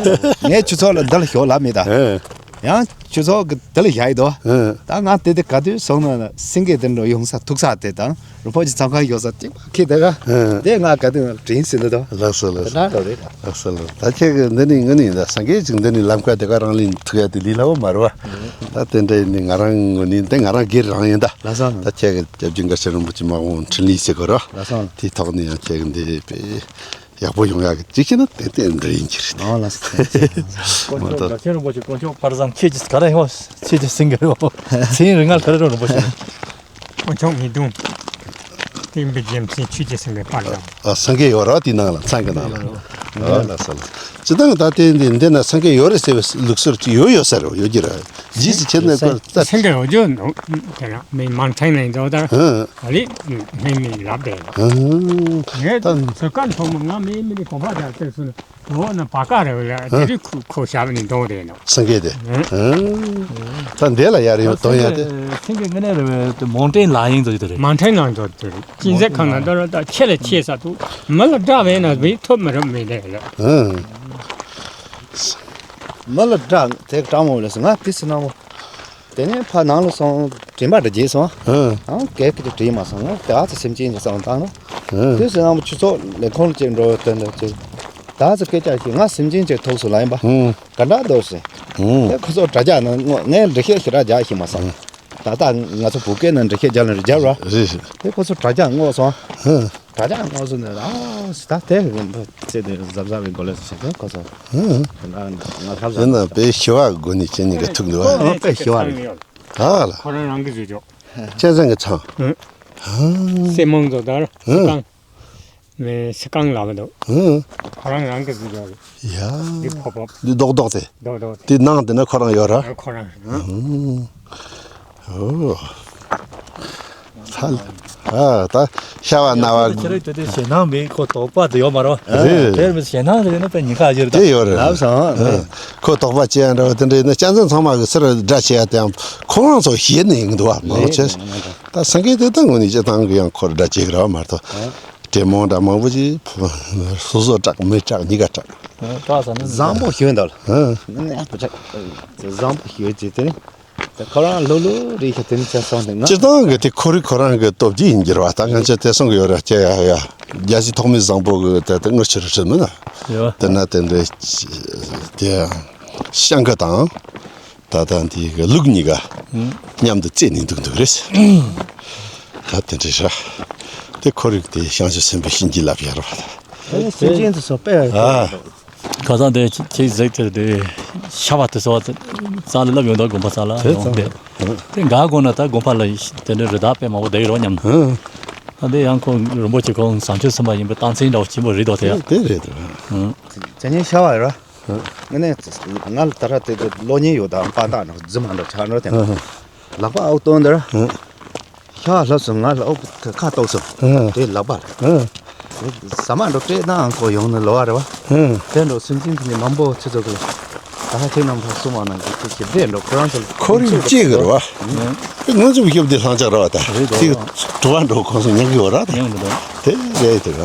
ངས་ཁྱུ་ཚོགས་ལ་འདི་ལ་ཞོག་ལབ་མེད་ད། ཨ། ཡང་ཁྱུ་ཚོགས་ཀྱི་འདི་ལ་བཞག་ཡི་དོ། ཨ། ད་ང་དེ་དེ་ག་དུས་སོང་ན་སེང་གེ་དེ་འགྲོ་ཡོང་ས་ཐུག་ས་དེ་དང་རིན་པོ་ཆེ་མཚམས་ཁང་ཡོད་ས་གཅིག་པ་ཁྱེད་དེ་ག། ཨ། དེ་ང་ག་དུས་དྲིན་ཟིན་འདུག་དོ། ལགས་སོ་ལགས་སོ། དེ་འདྲ་འགྲོ་རེད་ད། ལགས་སོ་ལགས། ད་ཁྱེད་ཀྱི་འདི་ནི་ངི་ནི་ད་སངས་རྒྱས་ཀྱི་འདི་ནི་ལམ་ཀ་དེ་ག་རང་ལེན་ཐུབ་ཡ་དེ་ལས་སླ་བོ་མ་རེད་བ། ད་དེ་འདྲ་ཡིན་ནི་ང་རང་ངོས་ནས་འདི་ང་རང་སྒེར་རང་ཡིན་ད། ལགས་སོ། ད་ཁྱེད་ཀྱི་སྐྱབས་རྗེ་འགའ་ཤས་རིན་པོ་ཆེ་མ་འོངས་འཕྲིན་ལས་ཟེར་དགོས་རེད་བ། ལགས་སོ། དེའི་ཐོག་ནས་ཡང་ཁྱེད་ཀྱི་འདི་དཔེ་ཡག་པོ་ཡོང་ཡ་གི་ཅིག་བྱས་ན་ཏན་ཏན་འདི་ཡིན་གྱི་རེད། ཨོ་ལགས་སོ། དཀོན་མཆོག་འགའ་ཤས་རིན་པོ་ཆེ་དཀོན་མཆོག་དཔལ་བཟང་ཁྱེད་ཀྱིས་ག་རེ་ཡོང་ཁྱེད་ཀྱིས་ཟིན་གི་རེད་བ། ཚེ་རིང་ལ་ག་རེ་རིན་པོ་ཆེ། དཀོན་མཆོག་ངེས་དོན། བསྟན་པའི་རྒྱལ་མཚན་ཆོས་ཀྱི་སེང་གེ་དཔལ་ལྡན། ཨ། སེང་གེ་ཡོད་རེད་བ་དེའི་ནང་ལ་མཚན་གྱི་ནང་ལ། ཨ་ལགས་སོ་ལགས། སྤྱིར་བཏང་ད་ལྟའི་འདི་འདི་ན་སེང་གེ་ཡོད་རེད་ཟེར་བའི་ལུགས་སྲོལ་ཅིག་ཡོད་ཡོད་ས་རེད་ཡོད་ཀྱི་རེད། རྗེས་སུ་ཁྱེད་ནས་ད་སེང་གེ་ཡོད་རྒྱུ་འདུག་དེ་ལ་མི་མང་ཁྲང་ནས་འགྲོ་ད། ཨ་ལི་མི་མི་ལབ་དེ། ཨ་ངས་ད་ཚོད་ཀ་མཐོང་མ་ང་མི་མི་ནི་གོམ་པ་ད་བཏེགས་སོང་། འོ་ན་བ་ཀ་རེ་བ་ལ་དེ་རིགས་ཁོ་ཁོ་ཞབས་ནས་འདོགས་དེ་ནོ། སེང་གེ་དེ། ཨ། ད་འདི་ལ་ཡར་ཡོད་དོན་ཡ་དེ། སེང་གེ་ངི་ནས་རེ་བའི་དེ་མོང་ཏྲེན་ལ་ཡིན་ཚོ་ཡོད་དེ་རེད། མོང་ཏྲེན་ལ་ཡིན་ཚོ་དེ་རེད། ཅིན་ཟེ་ཁང་ན་འདོར་ད་ཆེ་ལ་ཆེ་ས་དུ་མི་ལ་དགྲ་བས་ན་བས་ཐོབ་མི་རུང་མི་འདྲ་ལ། ཨ། མི་ལ་དགྲ་དེ་དགྲ་མོ་ལ་སོང་ང་དེ་སི་ནང་མོ། དེ་ནས་ཕ་ནང་ལ་སོང་དྲན་པ་འདྲ་བརྗེད་སོང་། ཨ། ཨང་སྐད་ཀྱི་དྲིས་མ་སོང་ང་དེ་ཨ་ཙི་སེམས་ཅན་གྱི་བསམ་བཏང་ན། ཨ། དུས་སུ་ནང་མོ་ཆུ་ཚོགས་ལས་ཁོང་ལ་ཅིག་འགྲོ་བའི་དོན་དུ་ཅིག་ད་ཙི་སྐད་ཆ་ཞིག་ང་སེམས་ཅན་ཅིག་ཐུག་སོང་ལ་ཡིན་པ། ཨང་། ག་འདྲ་འདུག་ཟེར། ཨང་། དེ་ཁོ་ཚོ་དྲ་རྒྱ་ནང་ངོ་ངས་འདྲི་བཤད་ཞེ་དྲག་རྒྱག་ཤེས་མ་སོང་། ཨང་། ད་ལྟ་ང་ཚོ་བོད་སྐད་ནང་འདྲི་བཤད་རྒྱག་ལ་རེ་རྒྱབ་ར། རེད་རེད། དེ་ཁོ་ཚོ་དྲ་རྒྱ་ངོ་སོང་། ཨང་། དྲ་རྒྱ་ངོ་སོང་ནས་ཨ་ད་དེ་ཚེ་དེ་གཟབ་གཟབ་བའི་སྒོ་ལས་སུ་ཞིག་དེ་ཁོ་ཚོ། ཨང་། ང་ལྷབ་ཡིན་ན་ལྷབ་དཔེ་ཞི་བ་སྒོ་ནས་བྱེད་ནི་ག་ཐུག་འདུག་ཨ། ཨ་དཔེ་ཞི་བ་རེད། ཨ་ལ། ཁོ་རང་རང་གི་བཟོས་ཆོག་གཅན་གཟན་གྱི་ཚང་། ཨང་། ཨང་། སྲེ་མོང་ཚོ་དར། ཨང་། ཀང་། མེ་སི་ཀང་ལབ་འདུག་ཨང་། ཁོ་རང་རང་གི་བཟོས་ཆོག་རེད། ཡ། འདི་ཕོ་ཕོ། འདི་རྡོག་རྡོག་དེ། རྡོག་རྡོག་དེ། དེ་ནང་དེ་ན་ཁོ་རང་ཡོད་ར། ཨ་ཁོ་རང་། ཨང་། ཨོ། ཚ་ལ། ཨ་ད་ཤ་བ་ན་བ། ཁྱེད་རང་དེ་དུས་ཞེད་སྣང་མེད། ཁོ་དོགས་པ་དེ་ཡོད་མ་རེད། རེད་རེད། དེར་མི་ཞེད་སྣང་རེད་ན་དཔེ་ཉེན་ཁ་ཡོད་རེད། དེ་ཡོད་རེད། ལབ་སོང་། ཨ། ཁོ་དོགས་པ་ཅི་ཡང་འདྲ་བ་དེ་འདྲ་ཡིན་ན་སྤྱན་ཚང་ཚང་མ་གི་སར་དགྲ་བྱེད་ཡ་དེ་ཡང་ཁོ་རང་ཚོ་ཞེད་ནས་ཡིན་འདུག་བ། མང་ཆེ་ད་སེང་གེ་དེ་ད་དངོས་གནས་སྤྱིར་བཏང་གི་ཡང་ཁོར་དགྲ་བྱེད་གི་རེད་བ་མ་གཏོགས། ཨ། དེ་མོ་འདྲ་མང་པོ་ཅིག་སོ་སོ་སྐྲག་མི་སྐྲག་གཉིས་ཀ་སྐྲག། ཨ། སྐྲག་ས་ནི་བཟང་པོ་ཞུ་འདུག་ལ། ཨ། ང་ནི་ཨ་པ་ཅག་བཟང་པོ་ཞུ་ཅིག་དེ་ནི། ད་ཁོ་རང་ལྷོད་ལྷོད་རེད་ཤག་དེ་ནི་ཆ་སོང་དེ་ང་། སྤྱིར་བཏང་གི་དེ་ཁོར་ཡུག་ཁོ་རང་གི་སྟོབས་ཀྱིས་ཡིན་གྱི་རེད་བ། ད་ང་ཚོས་དེ་གསུང་གི་ཡོད་རེད། ཀྱེ་ཡ་ཡ། རྒྱལ་སྲས་ཐོགས་མེད་བཟང་པོ་གི་དེ་དེ་དངུལ་ཆུ་རུ་ཁྲིད་མིན་ན། ཡོད། དེ་ན་དེ་འདྲའི་དེ་ཤང་ཀི་དང་། ད་ལྟ་འདི་གི་ལུག་གཉིས་ཀ་ཨང་། མཉམ་དུ་རྩེ་ནས་འདུག་འདུག་རེད། ད་དེ་འདྲ་རེད། དེ་ཁོར་ཡུག་དེ་བྱང་ཆུབ་སེམས་དཔའི་བྱིན་གྱིས་བརླབས་ཡ་རེད་བ། ད་སེམས་ཅན་དེ་ཚོ་དཔེ། ཨ། ཁ་སང་དེ་ཁྱེད་གཟིགས་དེར་དེ་ཤ་བ་དེ་ཚོ་རྩ་ལ་ལབ་ཡོང་ད་དགོན་པ་རྩ་ལ་དེ་ཡོང་དེ། ཙམ་དེ་འགའ་དགོན་ན་ད་དགོན་པ་ལ་དེ་འདྲ་རི་དྭགས་དཔེ་མང་པོ་བསྡད་ཡོད་རོགས་སྙམ་ན། ཨ། ད་དེ་ཡང་ཁོང་རིན་པོ་ཆེ་ཁོང་བྱང་ཆུབ་སེམས་དཔའ་ཡིན་པའི་རྟགས་མཚན་འདྲ་བོ་ཆེན་པོ་རེད་དོ་དེ་ཡ། དེ་རེད་དོ། ཨང་། ཁྱེད་ཉིད་ཤ་བ་ཡོད་ར། ཨ། ངས་ནས་ང་ལ་ད་ར་དེ་དེ་གློག་བརྙན་ཡོད་དང་པ་དག་ནང་རྫི་མ་འདྲ་ཆགས་འགྲོ་དེ། ཨ། ལག་པ་ཨའུ་སྟོན་འདིར། ཨ། ཤ་ལྷབ་སོང་། ང་ལ་ཨོ་ཁ་ཏོག་སོང་། ཨ། དེ་ལག་པ་ལ། ཨ། ཟ་མ་འགྲོ་སྤྲད་ནའང་ཁོ་ཡོང་ནི་ལོ་བ་རེད་བ། ཨ། དེ་འགྲོ་སུན་འབྱིན་དེ་ནི་མང་པོ་ཆུ་ཚོད་ཀྱི་ད་ཧ་ཁྱེད་རྣམ་ཐར་གསུང་བ་ན་འགྲིག་ཁྱེད་ཀྱི་བདེ་འགྲོ་ཁོ་རང་ཚོ་ཁོར་ཡུག་གཅིག་གི་རེད་བ། ཨ། དངོས་འཛུམ་ཤོབ་དེ་ལྷང་ཆག་རེད་བ། ད་རེད་དེ་དོ། དྲི་བ་འགྲོ་ཁོང་ཚོ་ཉན་གི་ཡོད་ར། ད་ཉན་གི་འདུག་དེ་རེད་དེ་ར།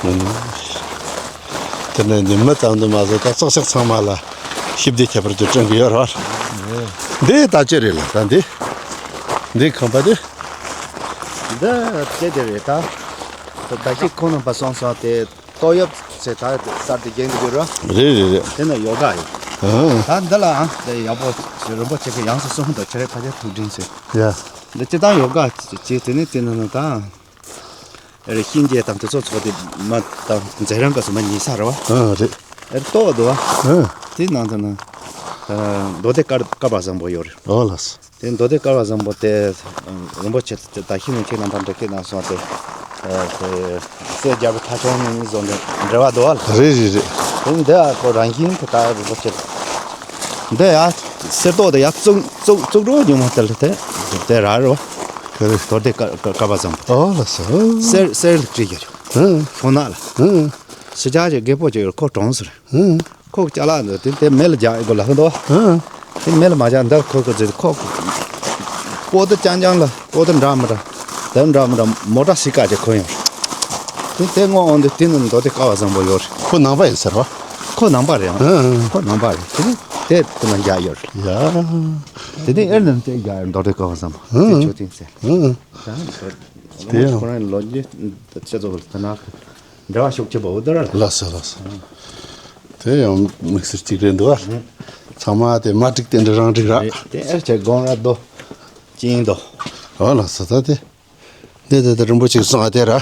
ཨ། དེ་ནས་ནི་མི་ཙམ་དུ་མ་ཟད་ད་བཙོག་ཆག་ཚང་མ་ལ་ཞིབ་བདེ་ཁྱད་པར་དུ་སྐྲུན་གི་ཡོད་ར། འདི་ད་ཅི་རེད་ལ་ད་འདི། འདི་ཁང་པ་དེ། འདི་ལྟེ་དེ་རེད་ད། ད་ཤི་ཁོང་རྣམ་པ་སོང་སོང་དེ་ཏོག་དབྱིབས་ཟེར་ད་གསར་དུ་བརྒྱན་གྱི་ཡོད་ར། རེད་རེད་རེད། དེ་ན་ཡོ་ག་ཡོད། ཨང་། ད་འདི་ལའང་དེ་ཡག་པོ་རིན་པོ་ཆེ་གི་ཡང་སེ་གསུང་དུ་ཁྱེད་རེ་ཕ་ཆེ་ཐུགས་དྲིན་ཟེར། ཡ། འདི་སྤྱི་བཏང་ཡོ་ག་བྱེད་དེ་ནི་དེ་ན་ན་ད། ཨེ་རེད། གཤིན་རྗེ་དང་དེ་ཚོ་ཚོགས་དེ་མ་དང་མཛད་རང་ག་སུ་མ་ཉེ་ས་རེད་བ། ཨ་རེད། ཨེ་རེད་ཏོག་འདུག་བ། ཨ། དེ་ནང་དུ་ན། ཨ། མདོ་སྡེ་བཀའ་བཀའ་བ་བཟང་པོ་ཡོད་རེད། ཨོ་ལགས་སོ། དེ་མདོ་སྡེ་བཀའ་བ་བཟང་པོ་དེ་རིན་པོ་ཆེ་དེ་ད་ཤི་ནས་ཁྱེད་རྣམ་པ་འདྲི་སྐད་གནང་སོང་དེ། ཨ་དེ་སྲས་རྒྱལ་པོ་ཐ་ཆུང་གཉིས་བཟོ་འདྲ་འབྲེལ་བ་འདུག་བ། རེད་རེད་རེད། དེ་འདི་ཨ་ཁོ་རང་བཞིན་དེ་ད་རིན་པོ་ཆེ། འདི་ཡ་གསེར་ཏོག་དེ་ཡ་བཙུགས་བཙུགས་བཙུགས་འགྲོ་ཉུང་མ་དེ་ལ་དེ་དེ་ར་རེད་བ། ག་རེ། མདོ་སྡེ་བཀའ་བཀའ་བཀའ་བ་བཟང་པོ། ཨོ་ལགས་སོ། གསེར་གསེར་ལ་བྲིས་ཡོད། ཧུང་། ཁོང་ནག་ལ། ཧུང་། ཕྱི་རྒྱལ་གྱི་རྒད་པོ་ཅིག་ཡོད། ཁོ་གྲོངས་ཟེར། ཧུང་། ཁོ་ཅ་ལག་འདི་དེ་དེ་མེ་ལ་རྒྱག་ཡོད་གོ་ལ་ཧུང་དོ། ཧུང་། དེ་མེ་ལ་མ་རྒྱག་འདི་ཁོ་གི་ཟེར་ཁོ། པོ་ཏི་རྐྱང་རྐྱང་ལ་པོ་ཏི་འདྲ་མི་འདྲ། དེ་འདྲ་མི་འདྲ་མོ་ཊ་སི་ཀ་ཅིག་ཁོ་ཡོང་། དེ་དེ་སྔོན་འོང་དུས་དེ་ནི་མདོ་སྡེ་བཀའ་བ་བཟང་པོ་ཡོད་རེད། ཁོ་ནང་པ་ཡིན་ཟེར་བ། ཁོ་ནང་པ་རེད་ཨང་། ཧུང་། ཁོ་ནང་པ་རེད། དེ་ནི་དེ་དེ་ན་རྒྱག་ཡོད་རེད། ཡ། དེ་ནི་ཨེར་ནི་དེ་རྒྱག་ཡོད། མདོ་སྡེ་བཀའ་བ་བཟང་པོ་དེ་ཧུང་། མཆོད་རྟེན་ཟེར། ཧུང་། ད་དེ་ཡང་ཁོ་རང་ལོ་རྒྱུས་ཆེ་ཚོ་ལ་ན་འབྲེལ་བ་ཤུགས་ཆེ་བོ་དེ་ར། ལགས་སོ་ལགས་སོ། དེ་ཡང་དམིགས་བསལ་གཅིག་རེད་འདུག་ཨ། ཚང་མ་དེ་མ་འགྲིག་དེ་འདྲ་རང་འགྲིག་ར། དེ་ཨེ་ཆེ་དགོང་ར་རྡོ་ཅིང་རྡོ། ཨོ་ལགས་སོ། ད་དེ་འདི་དེ་དེ་རིན་པོ་ཆེ་གསུང་ཨ་དེ་ར། དེ་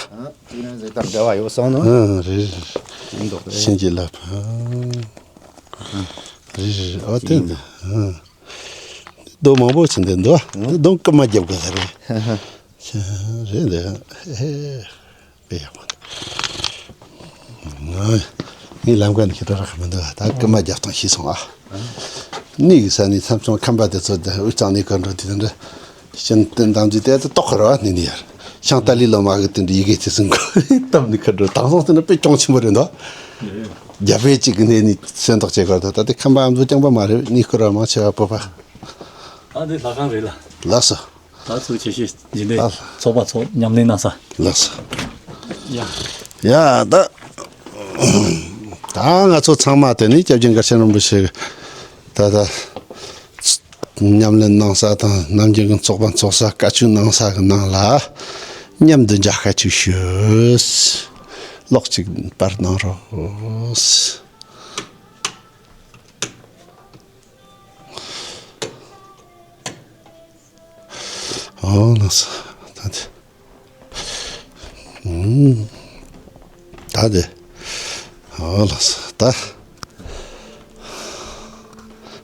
ནས་ཟེ་ད་འབྲེལ་བ་ཡོད་སོང་ནོ། ཨ་རེད་རེད། ཅིང་རྡོ་དེ། བྱིན་གྱིས་བརླབས། ཨ། རེད་རེད། ཨོ་དེ་འདི། ཨ། རྡོ་མང་པོ་ཅིག་འདི་འདུག་ཨ། འདི་རྡོ་རྐུ་མ་རྒྱབ་དགོས་ས་རེད། རེད་འདི། ཨེ། དཔེ་ཡག་པོ་འདུག་ངའི་ལམ་ཀ་ནས་ཁྱེད་རང་རག་མི་འདུག་ད་རྐུ་མ་རྒྱབ་སྟངས་ཤེས་སོང་ཨ། གནས་ཀྱི་ས་ནས་མཚམས་མཚམས་ཁམས་པ་དེ་ཚོ་དབུས་གཙང་ནས་ཁ་འགྲོ་དེ་འདྲ། ཤིན་ཏུ་འདམ་རྫས་དེ་ཚོ་ཏོག་ཁར་བ་ནི་ནི་ཡར། ཤང་ཏ་ལི་ལོ་མ་གི་དེ་འདྲ་ཡི་གེ་དེ་ཚོ་མགོ་བཏབ་ནི་ཁ་འགྲོ། དེང་སང་དེ་འདྲ་དཔེ་གྱོང་ཆེན་པོ་རེད་འདུག་རྒྱ་བལ་གཅིག་གི་གནས་ནས་སེམས་ཐག་བཅད་གར་འདུག་ད་དེ་ཁམས་པ་ཨ་མདོ་རྐྱང་པ་མ་རེད། གནས་སྐོར་བ་མང་ཆེ་བ་བོད་པ། ཨ་འདི་ལྷ་ཁང་རེད་ལ། ལགས་སོ། ད་ཚུར་ཆེ་ཤོས་འཇིན་དེ་ཨ། ཚོགས་པ་ཚོ་མཉམ་ལེན་གནང་ས། ལགས་སོ། ཡ། ཡ་ད། ད་ང་ཚོ་ཚང་མ་དེ་ནི་སྐྱབས་རྗེ་མགར་ཆེན་རིན་པོ་ཆེ་ད་ལྟ་མཉམ་ལེན་གནང་ས་དང་ནམ་རྒྱུན་གྱི་ཚོགས་པ་འཚོགས་ས་བཀའ་ཆོས་གནང་ས་གི་ནང་ལ་མཉམ་དུ་མཇལ་ཁ་ཅིག་ཞུ། ལོག་ཅིག་པར་གནང་རོགས། ཨོ་ལགས་སོ། ད་དེ། ཨུམ། ད་དེ། ཨོ་ལགས་སོ། ད།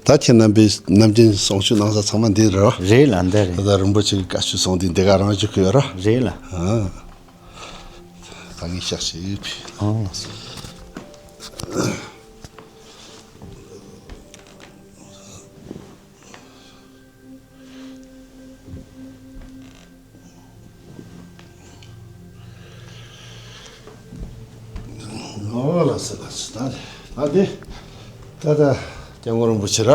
ད་ཁྱེད་རྣམ་པས་ནམ་རྒྱུན་གསུང་ཆོས་གནང་ས་ཚང་མ་འདི་རེད་བ། རེད་ལ་འདི་རེད། ད་ད་རིན་པོ་ཆེ་གི་བཀའ་ཆོས་གསུང་དུས་འདི་ག་རང་བཞུགས་གི་ཡོད་ར། རེད་ལ། ཨ། ད་ངས་ཤག་ཤིག་ཕུལ། ཨོ་ལགས་སོ། ཨོ་ལགས་སོ་ལགས་སོ། ད་ད་དེ་ད་ད་སྐྱབས་མགོན་རིན་པོ་ཆེ་ར།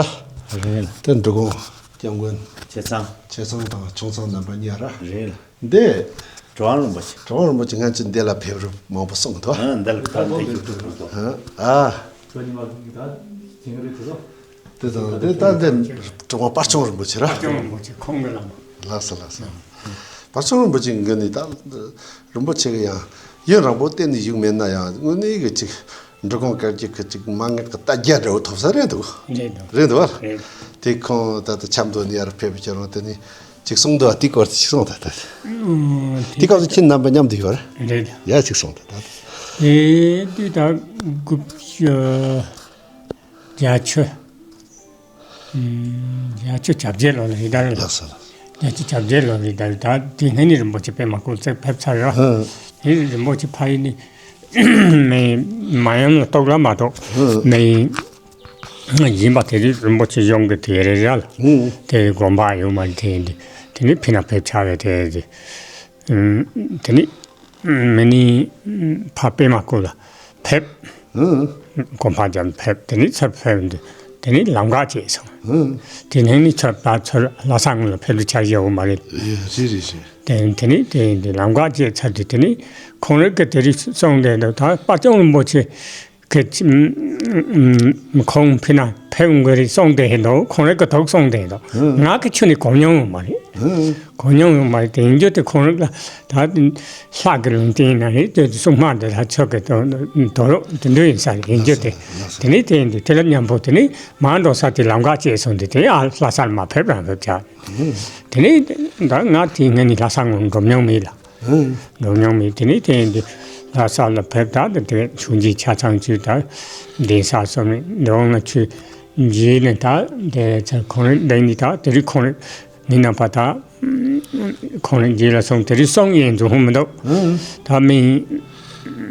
རེད་ལ། ད་འབྲི་གུང་སྐྱབས་མགོན་ཆེ་ཚང་། ཆེ་ཚང་དང་ཆུང་ཚང་རྣམ་པ་གཉིས་ར། རེད་ལ། འདི་གྲུབ་དབང་རིན་པོ་ཆེ། གྲུབ་དབང་རིན་པོ་ཆེ་ང་ཚོ་འདི་ལ་ཕེབས་རོགས་མང་པོ་གསུངས་འདུག་ཨ་འདི་ལ་ཕེབས་རོགས་གསུངས་འདུག་ཨ། ཁྱོད་ཉི་མ་ད་དེང་རེད་དེ་ཚོ། དེ་དང་དེ་ད་འདི་གྲུབ་དབང་དཔལ་སྐྱོང་རིན་པོ་ཆེ་ར། དཔལ་སྐྱོང་རིན་པོ་ཆེ་ཁོང་གི་ལམ། ལགས་སོ་ལགས་སོ། དཔལ་སྐྱོང་རིན་པོ་ཆེ་འགན་ནི་ད་རིན་པོ་ཆེ་གི་ཡང་ཡུན་རིང་པོ་བསྟེན་ནས་བཞུགས་མེད་ན་ཡང་དངོས་གནས་གི་ཅིག་འབྲི་གུང་བཀའ་བརྒྱུད་ཀྱི་ཅིག་མ་ངག་གི་ལྟ་རྒྱ་འདྲ་བོ་ཐོབ་ས་རེད་འདུག་རེད་འདུག་རེད་འདུག་བ། རེད། དེ་ཁོང་ད་ལྟ་ཆབ་མདོ་ནས་ཡར་ཕེབས་པའི་ཁྱེད་རང་དེ་ནས་ཅིག་གསུངས་འདུག་དེའི་སྐོར་དེ་ཅིག་གསུངས་ད་ད། ཨུམ། དེ་སྐབས་སུ་ཁྱེད་རྣམ་པ་མཉམ་དུ་ཡོད་རེད། རེད། ཡ་ཅིག་གསུངས་ད་ད། དེ་དུས་ད་དགུ་བཅུ་བརྒྱད་ཅུ། ཨུམ། བརྒྱད་ཅུ་གྱ་བརྒྱད་ལོ་ལ་ཡི་དྭགས་རེད། ལགས་སོ་ལགས་སོ། བརྒྱད་ཅུ་གྱ་བརྒྱད་ལོ་ལ་ཡི་དྭགས་རེད། ད་དེ་སྔ་ནི་རིན་པོ་ཆེ་པད་མ་སྐུ་ཚེ་ཕེབས་ཚར་ར། ཧུམ། དེ་རིན་པོ་ཆེ་ཕ་ཡུལ་ནི་མེ་མ་ཡམ་ལ་གཏོགས་ལ་མ་གཏོགས་ཧུམ། མེ་ཡིན་པ་དེ་རིགས་རིན་པོ་ཆེ་གཞུང་གི་དེ་རེད་ར་ལ། ཧུམ། དེ་དགོན་པ་ཡོད་མ་རེད། དེ་འདི་དེ་ནི་ཕི་ན་ཕེབས་ཆགས་པའི་དེ་དེ་ཨུམ། དེ་ནི་མི་ནི་ཕ་པད་མ་སྐུ་ལ་ཕེབས། ཨང་། གོ་འཕང་རྒྱལ་ཕེབས། དེ་ནི་ཚུར་ཕེབས་འདི་དེ་ནི་ལམ་ཁ་བཅད་སོང་། ཨང་། དེ་ནས་ནི་ཚུར་ཕར་ཚུར་ལྷ་ས་ངོས་ལ་ཕེབས་རྒྱུ་ཆ་ཡོད་མ་རེད། ཡ་རེད་རེད་རེད། དེ་དེ་ནི་དེ་འདི་ལམ་ཁ་བཅད་ཚར་དུས་དེ་ནི་ཁོང་རང་གི་དེ་རིགས་གསུངས་བསྡད་འདུག་ད་དཔལ་སྐྱོང་རིན་པོ་ཆེ་གི་ཁོང་ཕི་ན་ཕེབས་དགོས་རེད་གསུངས་བསྡད་འདུག་ཁོང་རང་གི་ཐུགས་གསུངས་བསྡད་འདུག་ཨང་། ང་གི་ཆུ་ནི་གོ་མྱོང་ཡོད་མ་རེད། ཨང་། གོ་མྱོང་ཡོད་མ་རེད། དེ་ཡིན་རྒྱུ་དེ་ཁོང་རང་ལ་ད་ལྷ་གི་ལུང་བསྟན་ན་རེད། དེ་སྲུང་མ་འདི་ལྷ་ཆོས་ཀྱི་དོ་དོ་རོགས་དེ་འདྲ་ཡིན་ས་རེད། ཡིན་རྒྱུ་དེ་དེ་ནས་དེ་ཡིན་དུས་དེ་ལ་མཉམ་པོ་དེ་ནས་མ་འགྲོ་ས་དེ་ལམ་ཁ་བཅད་སོང་དུས་དེ་ནས་ཨ་ལྷ་སར་མ་ཕེབས་རང་ཕེབས་ཆགས། དེ་ནས་ད་ང་དེ་སྔ་ནས་ལྷ་ས་ངོས་འགྲོ་མྱོང་མེད་ལ། འགྲོ་མྱོང་མེད། དེ་ནས་དེ་ཡིན་དུས་ལྷ་ས་ལ་ཕེབས། ད་དེ་ཆུང་ཆུང་ཆ་ཚང་ཆུ་ད་གདན་ས་སོགས་ནས་འགྲོ་ང་ཆུ་རྗེས་ནས་ད་དེ་ཚར་ཁོང་རང་གདན་ནས་ད་དེ་རིང་ཁོང་རང་ངའི་རྣམ་པ་ད། ཁོང་རང་རྗེས་ལ་སོང་དེ་རིང་སོང་ཡིན་འཛོམས་མི་འདུག་ཨང་། ད་མི་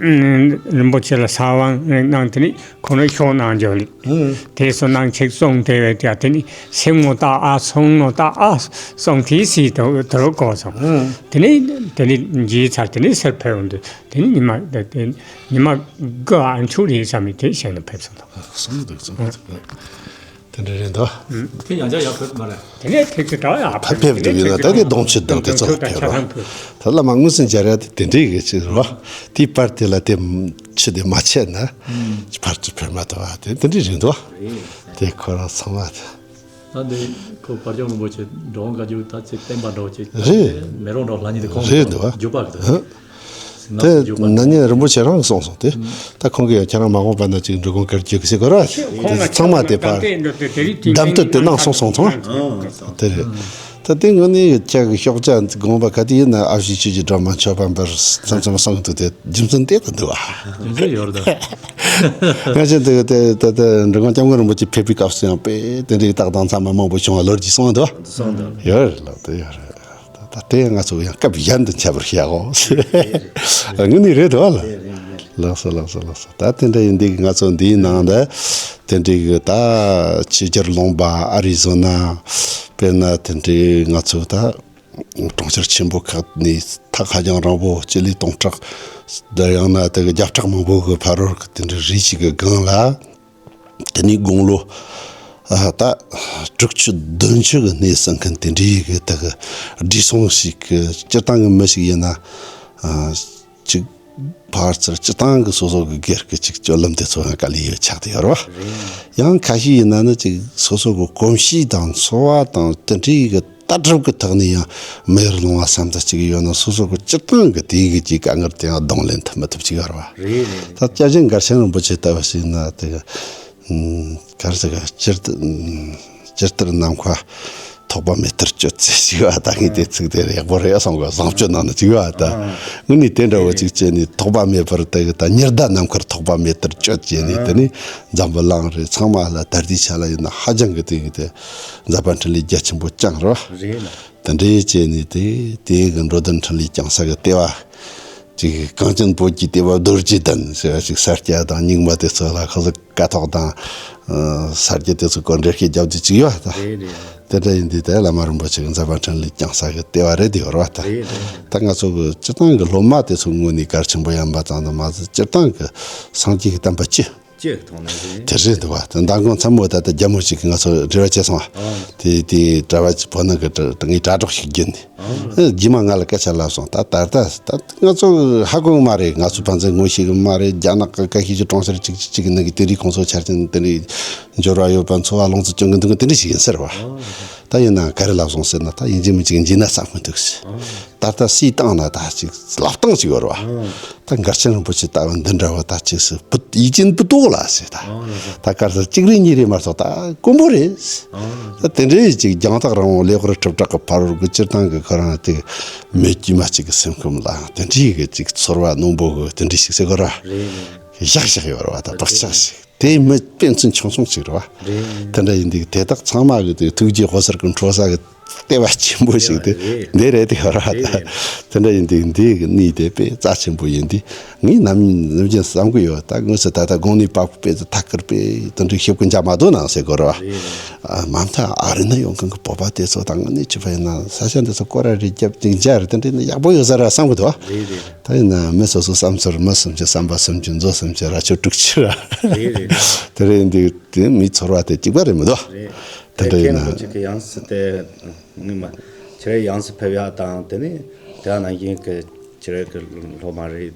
རིན་པོ་ཆེ་ལ་ས་དབང་རེ་གནང་དེ་ནི་ཁོང་རང་ཤོག་གནང་འཇོག་ལི། ཨང་། དེ་སོ་གནང་ཆེག་སོང་དེ་བས་ཀྱང་དེ་ནི་སེམས་ངོ་ལྟ་ཨ་སོང་ངོ་ལྟ་ཨ་སོང་དེ་སི་དོ་དོ་རོ་གོ་སོང་། ཨང་། དེ་ནི་དེ་ནི་རྗེས་ཚར་དེ་ནི་སེར་ཕེ་འོང་དུ་དེ་ནི་ཉི་མ་དེ་ཉི་མ་དགུ་ཨ་འཆུག་རེད་བསམ་མི་དེ་གཞན་ལ་ཕེབས་སོང་དོ། སོང་འདུག་སོང་འདུག་དེ་འདྲ་རེད་འདུག་དེ་ཡང་བསྐྱར་ཡར་ཕེབས་མ་རེད། དེ་ནས་ཐེག་ཆུ་གྲྭ་ཡར་ཕ་ཕེབས་འདུག་ཡིན་ན་ད་དེ་གདོང་ཆུ་དང་དེ་ཚོ་ལ་ཕེབས་རོགས། ད་བླ་མ་དངོས་སུ་མཇལ་ཡ་དེ་དེ་འདྲའི་གི་ཆུ་རོ། དེའི་བར་དེ་ལ་དེ་ཆུ་དེ་མ་ཆད་ན་ཕར་ཚུར་ཕེབས་མ་ཐུབ་པ་དེ་དེ་འདྲའི་རེད་འདུག་དེ་ཁོ་རང་ཚང་མ་དེ། ད་འདི་ཁོ་དཔལ་སྐྱོང་རིན་པོ་ཆེ་འགྲོ་འོང་བཀའ་བརྒྱུད་ད་ཚེ་བསྟན་པ་འདྲ་བོ་ཅིག་རེད། མེ་རོ་འདྲ་བོ་ལྷ་ཉིད་དེ་ཁོང་རེད་འདུག་བ། རྒྱུད་པ་གི་དེ། དེ་ན་ནིང་རིན་པོ་ཆེ་རང་གསུངས་སོང་དེ། ད་ཁོང་གིས་ཁྱེད་རང་མ་འོངས་པ་ན་ཅིག་འབྲི་གུང་དཀར་སྐྱིད་ཟེར་དགོས་ར། དེ་ཚང་མ་དེ་ཕར་གདམ་དོན་དེ་གནང་སོང་སོང་ཐོང་། དེ་རེད། ད་དེ་དངོས་གནས་ཁྱེད་ཀྱི་ཤོག་བྱ་དགོངས་པ་ག་དེ་ཡིན་ན་ཨ་ཕྱི་ཆོས་ཀྱི་སྒྲོན་མ་མཆོད་པ་འབར་མཚམས་མཚམས་གསུངས་འདུག་དེ་རྒྱུ་མཚན་དེ་ད་འདུག་བ། རྒྱུ་མཚན་ཡོད་རེད་ད། ང་ཚོ་འདི་དེ་དེ་དེ་འབྲི་གུང་སྐྱབས་མགོན་རིན་པོ་ཆེ་ཕེབས་པའི་སྐབས་སུ་ཡང་དཔེ་དེ་འདྲའི་རྟགས་དང་མཚན་མ་མང་པོ་བྱུང་བ་ལོ་རྒྱུས་གསུངས་འདུག་གསུངས་འདུག་ཡོད་རེད་ལགས། དེ་ཡོད་རེད། ད་ལྟ་དེ་ང་ཚོ་ཡང་སྐབས་གཞན་དུ་འཆད་པར་བྱའོ། དངོས་གནས་རེད་དོ་ལ། ལགས་སོ་ལགས་སོ་ལགས་སོ། ད་དེ་འདྲ་ཡིན་དུས་ང་ཚོ་འདིའི་ནང་ད་དེ་འདྲའི་གི་ད་ཕྱི་རྒྱལ་ལུང་པ་ཨ་རི་ཟོ་ན་དཔེར་ན་དེ་འདྲའི་ང་ཚོ་ད་གྲོང་ཁྱེར་ཆེན་པོ་ཁག་ནས་ཐག་ཧ་ཅང་རིང་པོ་སྤྱི་ལེ་སྟོང་ཕྲག་ད་ཡང་ན་དེ་གི་བརྒྱ་ཕྲག་མང་པོ་གི་ཕ་རོལ་གི་དེ་འདྲའི་རི་ཞིག་གི་སྒང་ལ། དེ་ནས་དགུང་ལོ་ཨ་ད་དྲུག་ཅུ་བདུན་ཅུ་གི་གནས་སུ་མཁན་དེ་འདྲའི་གི་ད་གི་བགྲེས་སོང་ཞིག་གི་སྤྱིར་བཏང་གི་མི་ཞིག་ཡིན་ན་ཨ་ཅིག་ཕར་ཚུར་སྤྱིར་བཏང་གི་སོ་སོ་གི་སྒེར་གི་ཅིག་སྤྱོད་ལམ་དེ་ཚོ་ཡང་དཀའ་ལས་ཡོད་ཆགས་དེ་ཡོད་རེད་བ། ཡང་ཁ་ཤས་ཡིན་ན་ནི་ཅིག་སོ་སོ་གི་གོམས་གཤིས་དང་འཚོ་བ་དང་དེ་འདྲའི་གི་ལྟ་གྲུབ་ཀྱི་ཐོག་ནས་ཡང་མེར་ལོང་བ་བསམ་ཚུལ་གཅིག་ཡོད་ན་སོ་སོ་གི་སྤྱིར་བཏང་གི་དེའི་གི་ཅིག་དཀའ་ངལ་དེ་ཡང་གདོང་ལེན་ཐུབ་མི་ཐུབ་ཅིག་ཡོད་རེད་བ། རེད་རེད། ད་སྐྱབས་རྗེ་མགར་ཆེན་རིན་པོ་ཆེ་ལྟ་བུ་ཞིག་ན་དེ་ག་ག་རེ་ཟེར་ག་སྤྱིར་དུ་སྤྱིར་དུ་ནམ་མཁའ་ཐོགས་པ་མེ་ལྟར་སྤྱོད་ཚེ་ཞིག་བ་ད་ངས་དེ་ཚིག་དེ་ཡག་པོ་རེད་སོང་གི་བཟང་སྤྱོད་ནང་ན་ཅིག་བ་ད་དངོས་གནས་དེ་འདྲ་བོ་ཅིག་བྱས་ནས་ཐོགས་པ་མེད་པར་དེ་གི་ད་ཉི་ཟླ་ནམ་མཁར་ཐོགས་པ་མེད་ལྟར་སྤྱོད་བྱས་ནས་དེ་ནས་འཛམ་བུ་གླིང་རེད་ཚང་མ་ལ་ད་ལྟའི་ཆ་ལ་ཡིན་ན་ཧ་ཅང་གི་དེ་གི་དེ་མཛད་པ་འཕྲིན་ལས་རྒྱ་ཆེན་པོ་བསྐྱངས་རེད་བ། རེད་ལ། དེ་འདྲའི་བྱས་ནས་དེ་དེའི་གི་འགྲོ་དོན་འཕྲིན་ལས་བསྐྱངས་ས་གི་ལྟེ་བ་ ཅིག་གངས་ཅན་བོད་ཀྱི་ལྟེ་བ་རྡོ་རྗེ་གདན་ཟེར་བ་ཅིག་ས་སྐྱ་དང་རྙིང་མ་དེ་ཚོ་ལ་ཁོ་ཚོ་ཀ་ཐོག་དང་ས་སྐྱ་དེ་ཚོ་སྐོར་འགྲེལ་བཤད་རྒྱབ་དུས་ཅིག་ཡོད་ད། རེད་རེད། དེ་འདྲ་ཡིན་དུས་དེ་བླ་མ་རིན་པོ་ཆེ་གི་མཛད་པ་འཕྲིན་ལས་བསྐྱངས་ས་གི་ལྟེ་བ་རེད་དེ་ཡོད་རེད་བ་ད། རེད་རེད། ད་ང་ཚོ་གི་སྤྱིར་བཏང་གི་སློབ་མ་དེ་ཚོ་དངོས་གནས་གལ་ཆེན་པོ་ཡིན་པ་ཙམ་དུ་མ་ཟད་སྤྱིར་བཏང་གི་སངས་རྒྱས་ཀྱི་བསྟན་པ་སྤྱི་སྤྱི་གི་ཐོག་ནས་རེད། དེ་རེད་འདུག་བ། དེ་མདང་དགོང་མཚན་མོ་ད་ལྟ་རྒྱ་མོ་ཞིག་གིས་ང་ཚོ་འབྲེལ་བ་བྱས་སོང་བ། ཨང་། དེ་དེ་གྲྭ་བ་ཅིག་བོད་ནང་གི་གྲྭ་ངའི་དྲ་གྲོགས་ཤིག་བརྒྱུད་ནས། ཨང་། ཨེ་རྗེས་མ་ང་ལ་སྐད་ཆ་ལབ་སོང་། ད་ད་ལྟ་ད་ང་ཚོ་ཧ་གོ་གི་མ་རེད། ང་ཚོ་ཕན་ཚུན་ངོ་ཤེས་གི་མ་རེད། རྒྱ་ནག་གི་བཀའ་ཤིས་ཀྱི་གྲོང་ཁྱེར་གཅིག་གཅིག་གཅིག་གི་ནང་གི་དེ་འདྲའི་ཁོང་ཚོ་ཆ་རྐྱེན་དེ་འདྲའི་འབྱོར་བ་ཡོད་པ། འཚོ་བ་ལོངས་སུ་སྤྱོད་གི་འདུག་གི་དེ་འདྲ་ཞིག་ཡིན་ཟེར་བ། ཨང་། ད་ཡིན་ན་ག་རེ་ལབ་སོང་ཟེར་ན། ད་ཡིན་གཅིག་མིན་གཅིག་འཇིགས་ན་བསམ་གི་འདུག་ཟེར། ཨང་། ད་ལྟ་སུའི་སྟེང་ན་ད་ཅིག་ལབ་སྟངས་ཅིག་ཡོད་རེད་བ། ཨང་། ད་མགར་ཆེན་རིན་པོ་ཆེ་ལྟ་བུ་འདི་འདྲ་བ་ད་ཅིག་སུ་བུ་ཡིད་ཅན་བུ་ཏོག་ལ་ཟེར་ད། ཨང་། ལགས་སོ། ད་གར་སར་གཅིག་རེ་གཉིས་རེ་མ་གཏོགས་ད་དཀོན་པོ་རེད། ཨང་། ད་དེ་འདྲའི་ཅིག་རྒྱང་ཐག་རིང་བོ་ལེགས་པར་གྲུབ་དྲག་གི་ཕ་རོལ་གྱི་སྤྱིར་བཏང་གི་ཁོ་རང་ཅིག་མི་དཀྱུས་མ་ཅིག་གི་སེམས་ཁམས་ལ་དེ་འདྲའི་གི་ཅིག་ཚོར་བ་རྣོན་པོ་གི་དེ་འདྲའི་ཞིག་ཟེར་དགོས་ར། རེད་རེད། བཞག་བཞག་ཡོད་རེད་བ། ད་བག་ཆགས་ཤིག་དེ་མི་དཔེ་མཚོན་ཆུང་ཆུང་ཅིག་རེད་བ། རེད། དེ་འདྲ་ཡིན་དུས་དེ་དག་ཚང་མ་གི་དེ་ཐུགས་རྗེ་དཔག་ཚད་ཀྱི་འཕྲོ་ས་གི་ལྟེ་བ་ཆེན་པོ་ཞིག་དེ། རེད། འདི་རེད་དེ་ར། རེད། དེ་འདྲ་ཡིན་དུས་འདི་གི་གནས་དེ་དཔེ་རྩ་ཆེན་པོ་ཡིན་དུས། ངས་ནམ་ནམ་རྒྱུན་བསམ་གི་ཡོད། ད་དངོས་སུ་ད་ལྟ་དགོང་ནས་པགས་པ་དཔེ་ཚོ་ཐག་ཁུར་པས་དེ་འདྲའི་ཤེབ་ཀུན་འཇག་མ་འདུག་ན་ཟེར་དགོས་ར། རེད་རེད། ཨ་མ་མཐའ་ཨ་རི་ན་ཡོང་མཁན་གི་བོད་པ་དེ་ཚོ་དང་ངོ་ནས་ཅི་ཕ་ཡིན་ན་ས་ཆ་འདི་ཚོ་སྐོར་ར་རེ་རྒྱབ་ཅིག་མཇལ་རེ་དེ་འདྲ་ཡིན་ན་ཡག་པོ་ཡོད་ས་ར་བསམ་གི་འདུག་བ། རེད་རེད། ད་ཡིན་ན་མི་སོ་སོ་བསམ་ཚུལ། མི་སུམ་ཅུ་བསམ་པ་སུམ་ཅུ། མཛོ་སུམ་ཅུ་རྭ་ཅོ་དྲུག་ཅུ་ར། རེད་རེད། དེ་རེད་འདུག་དེ་མིའི་ཚོར་བ་དེ་གཅིག་པ་རེད་མི་འདུག་རེད། དེ་འདྲ་ཡིན་ན། ཁྱེད་རང་ཚོ་གཅིག་གི་ཡང་སྲིད་དེ་ངོ་མ་ཁྱེད་རའི་ཡང་སྲིད་ཕེབས་ཡག་དང་། དེ་ནས་དེ་ནང་བཞིན་གྱི་ཁྱེད་རའི་གི་སློབ་མ་རེད།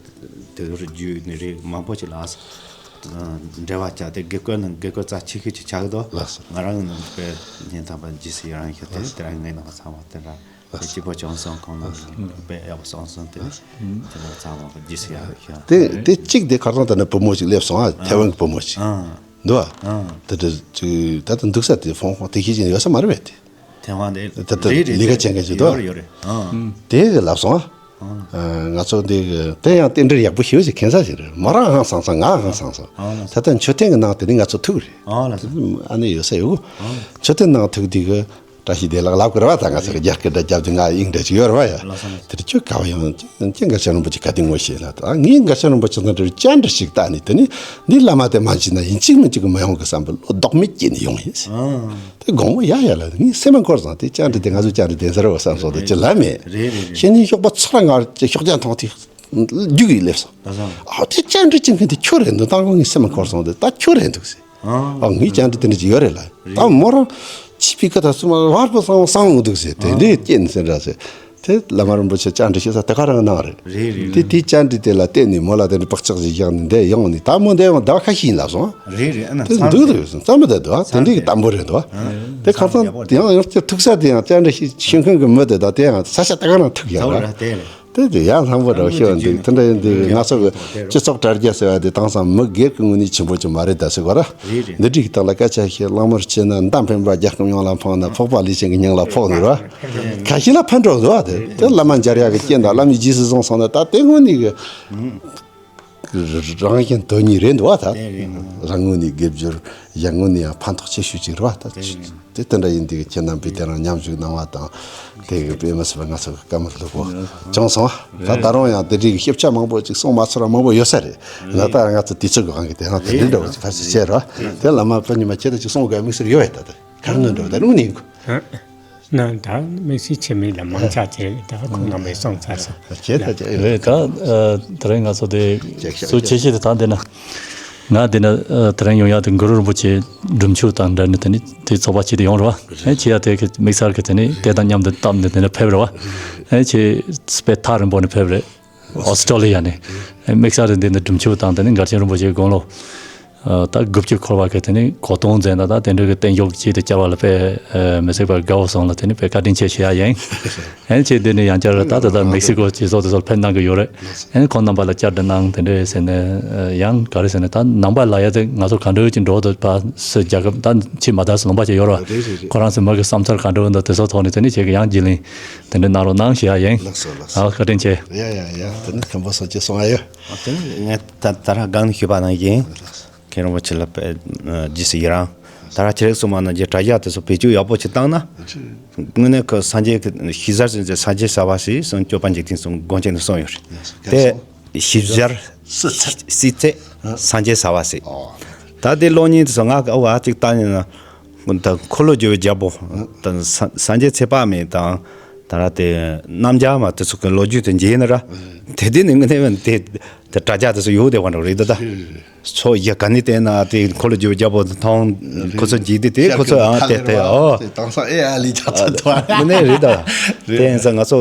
དེ་རུ་རྒྱུད་ནས་རེད། མང་པོ་ཅིག་ལ་འབྲེལ་བ་བྱ་དེ་དགེ་བསྐོས་ནང་དགེ་བསྐོས་རྩ་ཆེ་ཤོས་ཅིག་ཆགས་ཀྱི་འདུག་ལགས་སོ། ང་རང་ནང་དཔེ་ཉིན་ཐམ་པ་རྗེས་སུ་ཡི་རང་ཞུ་དེ། ལགས་སོ། དེ་རིང་ངའི་ནང་ཚང་མ་དེ་འདྲ། ལགས་སོ། སྐྱིད་པོ་བྱུང་སོང་། ཁོང་རྣམས་དཔེ་ཡག་པོ་སོང་སོང་། དེ་ནས་དེ་འདྲ་ཚང་མ་རྗེས་སུ་ཡི་རང་ཞུ། དེ་དེ་གཅིག་དེ་ཁ་སང་ད་ནི་བུ་མོ་ཅིག་སླེབས་སོང་ཨ། ཐའེ་ཝན་གྱི་བུ་མོ་ཅིག་ཨང་། འདུག་ཨ། ཨང་། དེ་འདྲ་ཅིག་ད་ལྟ་འདུག་ས་དེ་ཧྥོང་ཧྥོང་དེ་ཤེས་ཀྱི་ཡོད་ས་མ་རེད་པས་དེ། ཐའེ་ཝན་དེ། ད་ལྟ་རེད་རེད། ལས་ཀ་བྱེད་མཁན་ཅིག་འདུག་ཡོད་རེད་ཡོད་རེད། ཨང་། དེ་གི་ལབ་སོང་ཨ། ཨང་། ཨ། ང་ཚོ་འདི་གི་དེ་ཡང་རྟེན་འབྲེལ་ཡག་པོ་ཞེ་པོ་ཅིག་མཁྱེན་ས་ཞིག་རེད། མོ་རང་ཧང་སངས་སོང་། ང་ཧང་སངས་སོང་། ཨང་། ད་ལྟ་མཆོད་རྟེན་གི་ནང་དེ་ནི་ང་ཚོ་ཐུག་རེད། ཨང་། ལགས་སོ། ཨ་ནི་ཡོད་ས་ཡོད་གོ། ཨང་། མཆོད་རྟེན་ནང་ཐུག་དུས་གི་བཀྲ་ཤིས་བདེ་ལེགས་ལབ་དགོས་རེད་བ། ད་ང་ཚོ་རྒྱ་སྐད་འདྲ་རྒྱབ་དུས་ང་དབྱིངས་འདྲ་ཅིག་ཡོད་རེད་བ་ཡ། ལགས་སོ། ལགས་སོ། དེ་ཁྱོད་ག་བ་ཡོང་ཁྱེད་མགར་ཆེན་རིན་པོ་ཆེ་ག་དུས་ངོ་ཤེས་ལ། ད་ངས་མགར་ཆེན་རིན་པོ་ཆེ་དང་འབྲེལ་བའི་བཅར་འདྲི་ཞིག་བཏང་ནས། དེ་ནས་འདི་བླ་མ་དེ་མ་མཇལ་ན་ཡིན་གཅིག་མིན་གཅིག་གི་མི་ཡོང་གི་བསམ་པའི་བློ་ལྡོག་མེད་སྐྱེས་ནས་ཡོང་ཡིན། ཨང་། དེ་དགོང་མོ་ཡ་ཡ་ལ་ངས་སེམས་མ་འཁོར་སོང་། དེ་བཅར་འདྲི་དེ་ང་ཚོ་བཅར་འདྲི་དེ་ཟེར་བ་བསམ་སོང་། དེ་ཅི་ལབ་མེད། རེད་རེད་རེད། ཤེས་ཉིན་ཞོགས་པ་ཚུར་ང་ཤོག་ལྗང་མཐོང་དུས་རྒྱུག་གིས་སླེབས་སོང་། ལགས་སོ། ཨ་དེ་བཅར་འདྲི་བྱེད་མཁན་དེ་ཁྱོད་རེད་འདུག་ད་དགོང་ངས་སེམས་མ་འཁོར་སོང་། དེ་ད་ཁྱོད་རེད་འདུག་ཟེར། ཨང་། ཨ་ངས་བཅར་འདྲི་དེ་འདྲ་ཅིག་ཡོད་རེད་ལ། རེད། ད་མོ་རང་ཕྱི་པའི་ཁ་ད་སུ་མ་བར་པོ་སང་སང་འདུག་ཟེར། དེ་འདྲའི་རྐྱེན་ཟེར་འདྲ་ཟེར། དེ་བླ་མ་རིན་པོ་ཆེ་བཅར་འདྲི་བྱེད་ས་དེ་ག་རང་ནང་རེད། རེད་རེད་དེ། རེད། དེ་བཅར་འདྲི་དེ་ལ་བལྟས་ནས་མོ་ལ་དེ་འདྲ་བག་ཆགས་ཤིག་བཞག་ནས་འདས་ཡོང་ནས། ད་མོ་འདས་ཡོང་ཟླ་བ་ཁ་ཤས་ཡིན་ལབ་སོང་། རེད་རེད། ཨ་ན་དེ་འདུག་འདུག་བསམ་པ་ད་འདུག་དེ་འདྲའི་གི་དམ་པོ་རེད་འདུག་དེ་ཁ་སང་ཡང་ཡང་ཐུག་ས་དེ་ཡང་བཅར་འདྲི་ཞིག་ཤེས་མཁན་གི་མི་དེ་དང་དེ་ཡང་ས་ཆ་དེ་ག་རང་ཐུག་ཡོད་རེད། དེ་དེ་ཡང་ལྷང་པོ་འདྲ་བོ་ཤེས་པ་འདུག་དེ་འདྲ་ཡིན་དུས་ང་ཚོ་གི་སྤྱི་ཚོགས་དྲ་རྒྱ་ཟེར་བ་དེ་དེང་སང་མི་སྒེར་གི་ངོས་ནས་ཆེན་པོ་ཅིག་མ་རེད་ད་ཟེར་གོ་ར། རེད་རེད། འདི་འདྲའི་གི་སྟེང་ལ་སྐད་ཆ་བཤད། གླང་དམར་ཆེ་ན་མདའ་འཕེན་པ་རྒྱལ་ཁམས་ཡོངས་ལ་འཕངས་ན། ཕོག་པ་ལས་ཅན་གྱི་སྙིང་ལ་ཕོག་ནས་ར། ཁ་ཤས་ལ་ཕན་གྲོགས་འདུག་བ། དེ་དེ་བླ་མ་མཇལ་ཡག་གི་རྐྱེན་དང་། བླ་མའི་རྗེས་སུ་བཟུང་སོང་ན་ད་དེ་དངོས་གནས་གི་རང་གཞན་དོན་གཉིས་རེད་འདུག་བ། ད་དེ་རེད། རང་ངོས་ནས་དགེ་སྦྱོར། གཞན་ངོས་ནས་ཡང་ཕན་ཐོགས་ཆེ་ཤོས་ཅིག་རེད་བ། ད་དེ་རེད། དེ་དེ་འདྲ་ཡིན་དུས་ཁྱེད་རྣམ་པས་དེ་རིང་མཉམ་ཞུགས་གནང་བ་དང་། དེ་གི་དཔེ་མི་སྲིད་པ་ང་ཚོ་གི་བཀའ་མོལ་ལྷུག་པོ་བྱུང་སོང་བ། ད་ད་རུང་ཡང་དེ་འདྲའི་གི་ཞིབ་ཆ་མང་པོ་ཅིག་གསུང་མ་ཚར་བ་མང་པོ་ཡོད་ས་རེད། ང་ད་ང་ཚོ་དུས་ཚོད་ཀྱི་དབང་གིས་དེ་རིང་དེ་འདྲའི་འདྲ་བོ་ཅིག་ཕར་ཞིག་བྱས་རོགས། དེ་བླ་མ་ཕ་ཉི་མ་ཁྱེད་ད་ཅིག་གསུང་དགོས་དམིགས་བསལ་ཡོད་པས། ད་དེ་ག་རེ་ནོར་འགྲོ་ད་རུང་ནི་ཡིན་གོ། ན་ད་དམིགས་བསལ་ཆེ་མིན་ལ་མང་ཆ་ཆེ་ད་ཁོང་རྣམ་པས་གསུངས་ཚར་སོང་། ཁྱེད་ད་ཅི་རེད། ད་ཨ་དེ་རིང་ང་ཚོ་དེ་ཅེག་ཤག་གཙོ་ཆེ་ཤོས་དེ་ད་འདི་ན། ང་འདི་ན་ཨ་དེ་རིང་ཡོང་ཡག་དེ་གུ་རུ་རིན་པོ་ཆེ་སྒྲུབ་མཆོད་དང་འབྲེལ་ནས་དེ་ནི་དེ་ཚོགས་པ་ཆེད་དུ་ཡོང་རེད་བ། ཨེ་ཁྱེད་ཡ་དེ་གི་དམིགས་བསལ་གི་དེ་ནི་དེ་དང་མཉམ་དུ་བཏབ་ནས་དེ་ནི་ཕེབས་རེད་བ། ཨེ་ཁྱེད་དཔེ་ཐག་རིང་པོ་ནས་ཕེབས་རེད། ཨོ་སི་ཀྲོ་ལི་ཡ་ནས། ཨེ་དམིགས་བསལ་དེ་འདི་ནི་སྒྲུབ་མཆོད་དང་དེ་ནི་མགར་ཆེན་རིན་པོ་ཆེའི་དགུང་ལོ། ཨ་ད་དགུ་བཅུ་འཁོར་བ་གི་དེ་ནི་གོ་སྟོན་མཛད་ན་ད་དེ་འདྲ་གི་བརྟན་བཞུགས་ཆེད་དུ་བཅར་བ་ལ་དཔེ་ཨ་མི་སྲིད་པ་དགའ་བོ་སོང་ལ། དེ་ནི་དཔེ་བཀའ་དྲིན་ཆེ་ཞུ་ཡ་ཡིན། ཨེ་ཁྱེད་འདི་ནས་ཡང་བསྐྱར་ད་ད་ལྟ་མེག་སི་ཀོ་སྤྱི་ཚོགས་དེ་ཚོར་ཕེབས་གནང་གི་ཡོད་རེད། ཨེ་ཁོང་རྣམ་པ་ལ་བཅར་འདྲི་གནང་དེ་འདྲ་ཟེར་ནས་ཡང་ག་རེ་ཟེར་ནས་ད་ནང་པ་ལ་ཡ་དེ་ང་ཚོ་ག་འདྲ་ཅིག་འགྲོ་འདུག་པ་སུ་རྒྱལ་ཁབ་ད་ཕྱི་མ་ད་སུ་ལུང་པ་ཅིག་ཡོད་རེད་བ། ཁོ་རང་ཚོ་མི་གི་བསམ་ཚུལ་ག་འདྲ་འདུག་དེ་ཚོ་ཐོག་ནས་དེ་ནི་ཁྱེད་ཀྱི་ཡང་རྒྱུས་ལོན་དེ་འདྲ་གནང་རོགས་གནང་ཞུ་ཡ་ཡིན། ལགས་སོ་ལགས་སོ། ཨ་བཀའ་དྲིན་ཆེ། ཡ་ཡ་ཡ། དེ་ནི་མཁན་པོ་སོགས་ཀྱིས་གསུང་ཡ་ཡོད། ཨ་དེ་ནི་ངས་ད་ད་ར་སྒང་ནས་ཞུས་པ་ནང་བཞིན། ལགས་སོ། མཁན་རིན་པོ་ཆེ་ལ་དཔེ་རྗེས་སུ་ཡི་རང་། ད་ར་ཁྱེད་རིག་གསུང་བ་ནང་བཞིན་དྲ་རྒྱ་དེ་ཚོ་བེད་སྤྱོད་ཡག་པོ་ཅིག་བཏང་ན། དངོས་གནས་ཁོ་སངས་རྒྱས་ཀྱི་ཤེས་གསལ་ཅན་གྱི་སངས་རྒྱས་གསལ་བ་ཞིག་གསུང་སྐྱོབ་པ་འཇིག་རྟེན་གསུམ་དགོངས་ཅན་ནས་གསུངས་ཡོད་རེད། ལགས་སོ། དེ། ཞིབ་གསལ་སྲིད་ཚད་སྲིད་ཚད་སངས་རྒྱས་ས་བ་ཟེར། ད་དེ་གློག་བརྙན་དེ་ཚོ་ང་ཨ་ཅིག་ལྟ་ནས་ན། ད་འཁོར་ལོས་སྒྱུར་བའི་རྒྱལ་པོ། ད་སངས་སངས་རྒྱས་ཚེ་དཔག་མེད་དང་། ད་ར་དེ་རྣམ་རྒྱལ་མ་དེ་ཚོ་གི་ལོ་རྒྱུས་དེ་མཇལ་ན་ར། དེ་དེ་ནི་དངོས་གནས་དེ་དེ་དྲ་རྒྱ་དེ་ཚོ་ཡོད་དེ་བ་འགྲོ་རེད་ད། ད་ཚོ་ཡ་ག་ནི་བལྟས་ན་དེ་འཁོར་ལོས་སྒྱུར་བའི་རྒྱལ་པོ་དེ་མཐོང་། ཁོ་ཚོ་མཇལ་དེ་དེ་ཁོ་ཚོ་ཨང་དེ་དེ་ཨོ། དེང་སང་ཨེ་ཨ་ལི་ཆ་ཚ་ཐོ། དངོས་གནས་རེད་ད། དེ་ཡིན་ཙང་ང་ཚོ་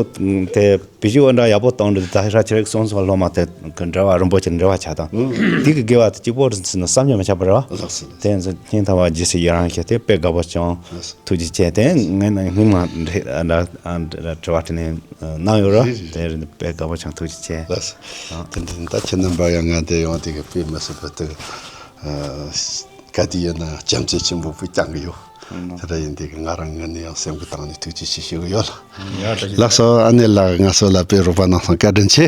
དེ། བི་ཇི་ཨོ་འདྲ་ཡག་པོ་གཏོང་འདྲ་ད་ཧི་ར་ཆི་རེག་སོང་སོང་སློབ་མ་དེ་གི་འབྲེལ་བ་རིན་པོ་ཆེ་འབྲེལ་བ་ཆགས་དང་། དེ་གི་དགེ་བ་དེ་གཅིག་པོ་རེད་ཟེར་ན་བསམ་ཡང་མི་ཁྱབ་པ་རེད་བ། ལགས་སོ། དེ་ཡིན་ཙང་སྙིང་ཐག་པ་རྗེས་སུ་ཡི་རང་བྱས་ཏེ་དཔེ་དགའ་པོ་བྱུང་། ཐུགས་རྗེ་ཆེ། དེ་ངས་ན་སྙིང་མ་འདྲ་འདྲ་དྲི་བ་དྲིས་ལན་གནང་ཡོད་ར། རེད་རེད། དེ་རིང་དཔེ་དགའ་པོ་བྱུང་། ཐུགས་རྗེ་ཆེ། ལགས་སོ། དེ་འདྲ་ད་ཁྱེད་རྣམ་པ་ཡང་ང་འདིར་ཡོང་དེ་གི་དཔེ་མི་སྲིད་པ་དེ། ག་དུས་ཡིན་ན་བྱམས་བརྩེ་ཆེན་པོ་བུ་བསྐྱངས་གི་ཡོད། དེ་འདྲ་ཡིན་དེ་གི་ང་རང་ངོས་ནས་ཡང་སེམས་ཀྱི་ཐོག་ནས་ཐུགས་རྗེ་ཆེ་ཞུ་གི་ཡོད་ལ། ཡ་ད་ལགས་སོ། ཨ་ནེ་ལགས་ང་ཚོ་ལ་དཔེ་རོགས་པ་གནང་སོང་། བཀའ་དྲིན་ཆེ།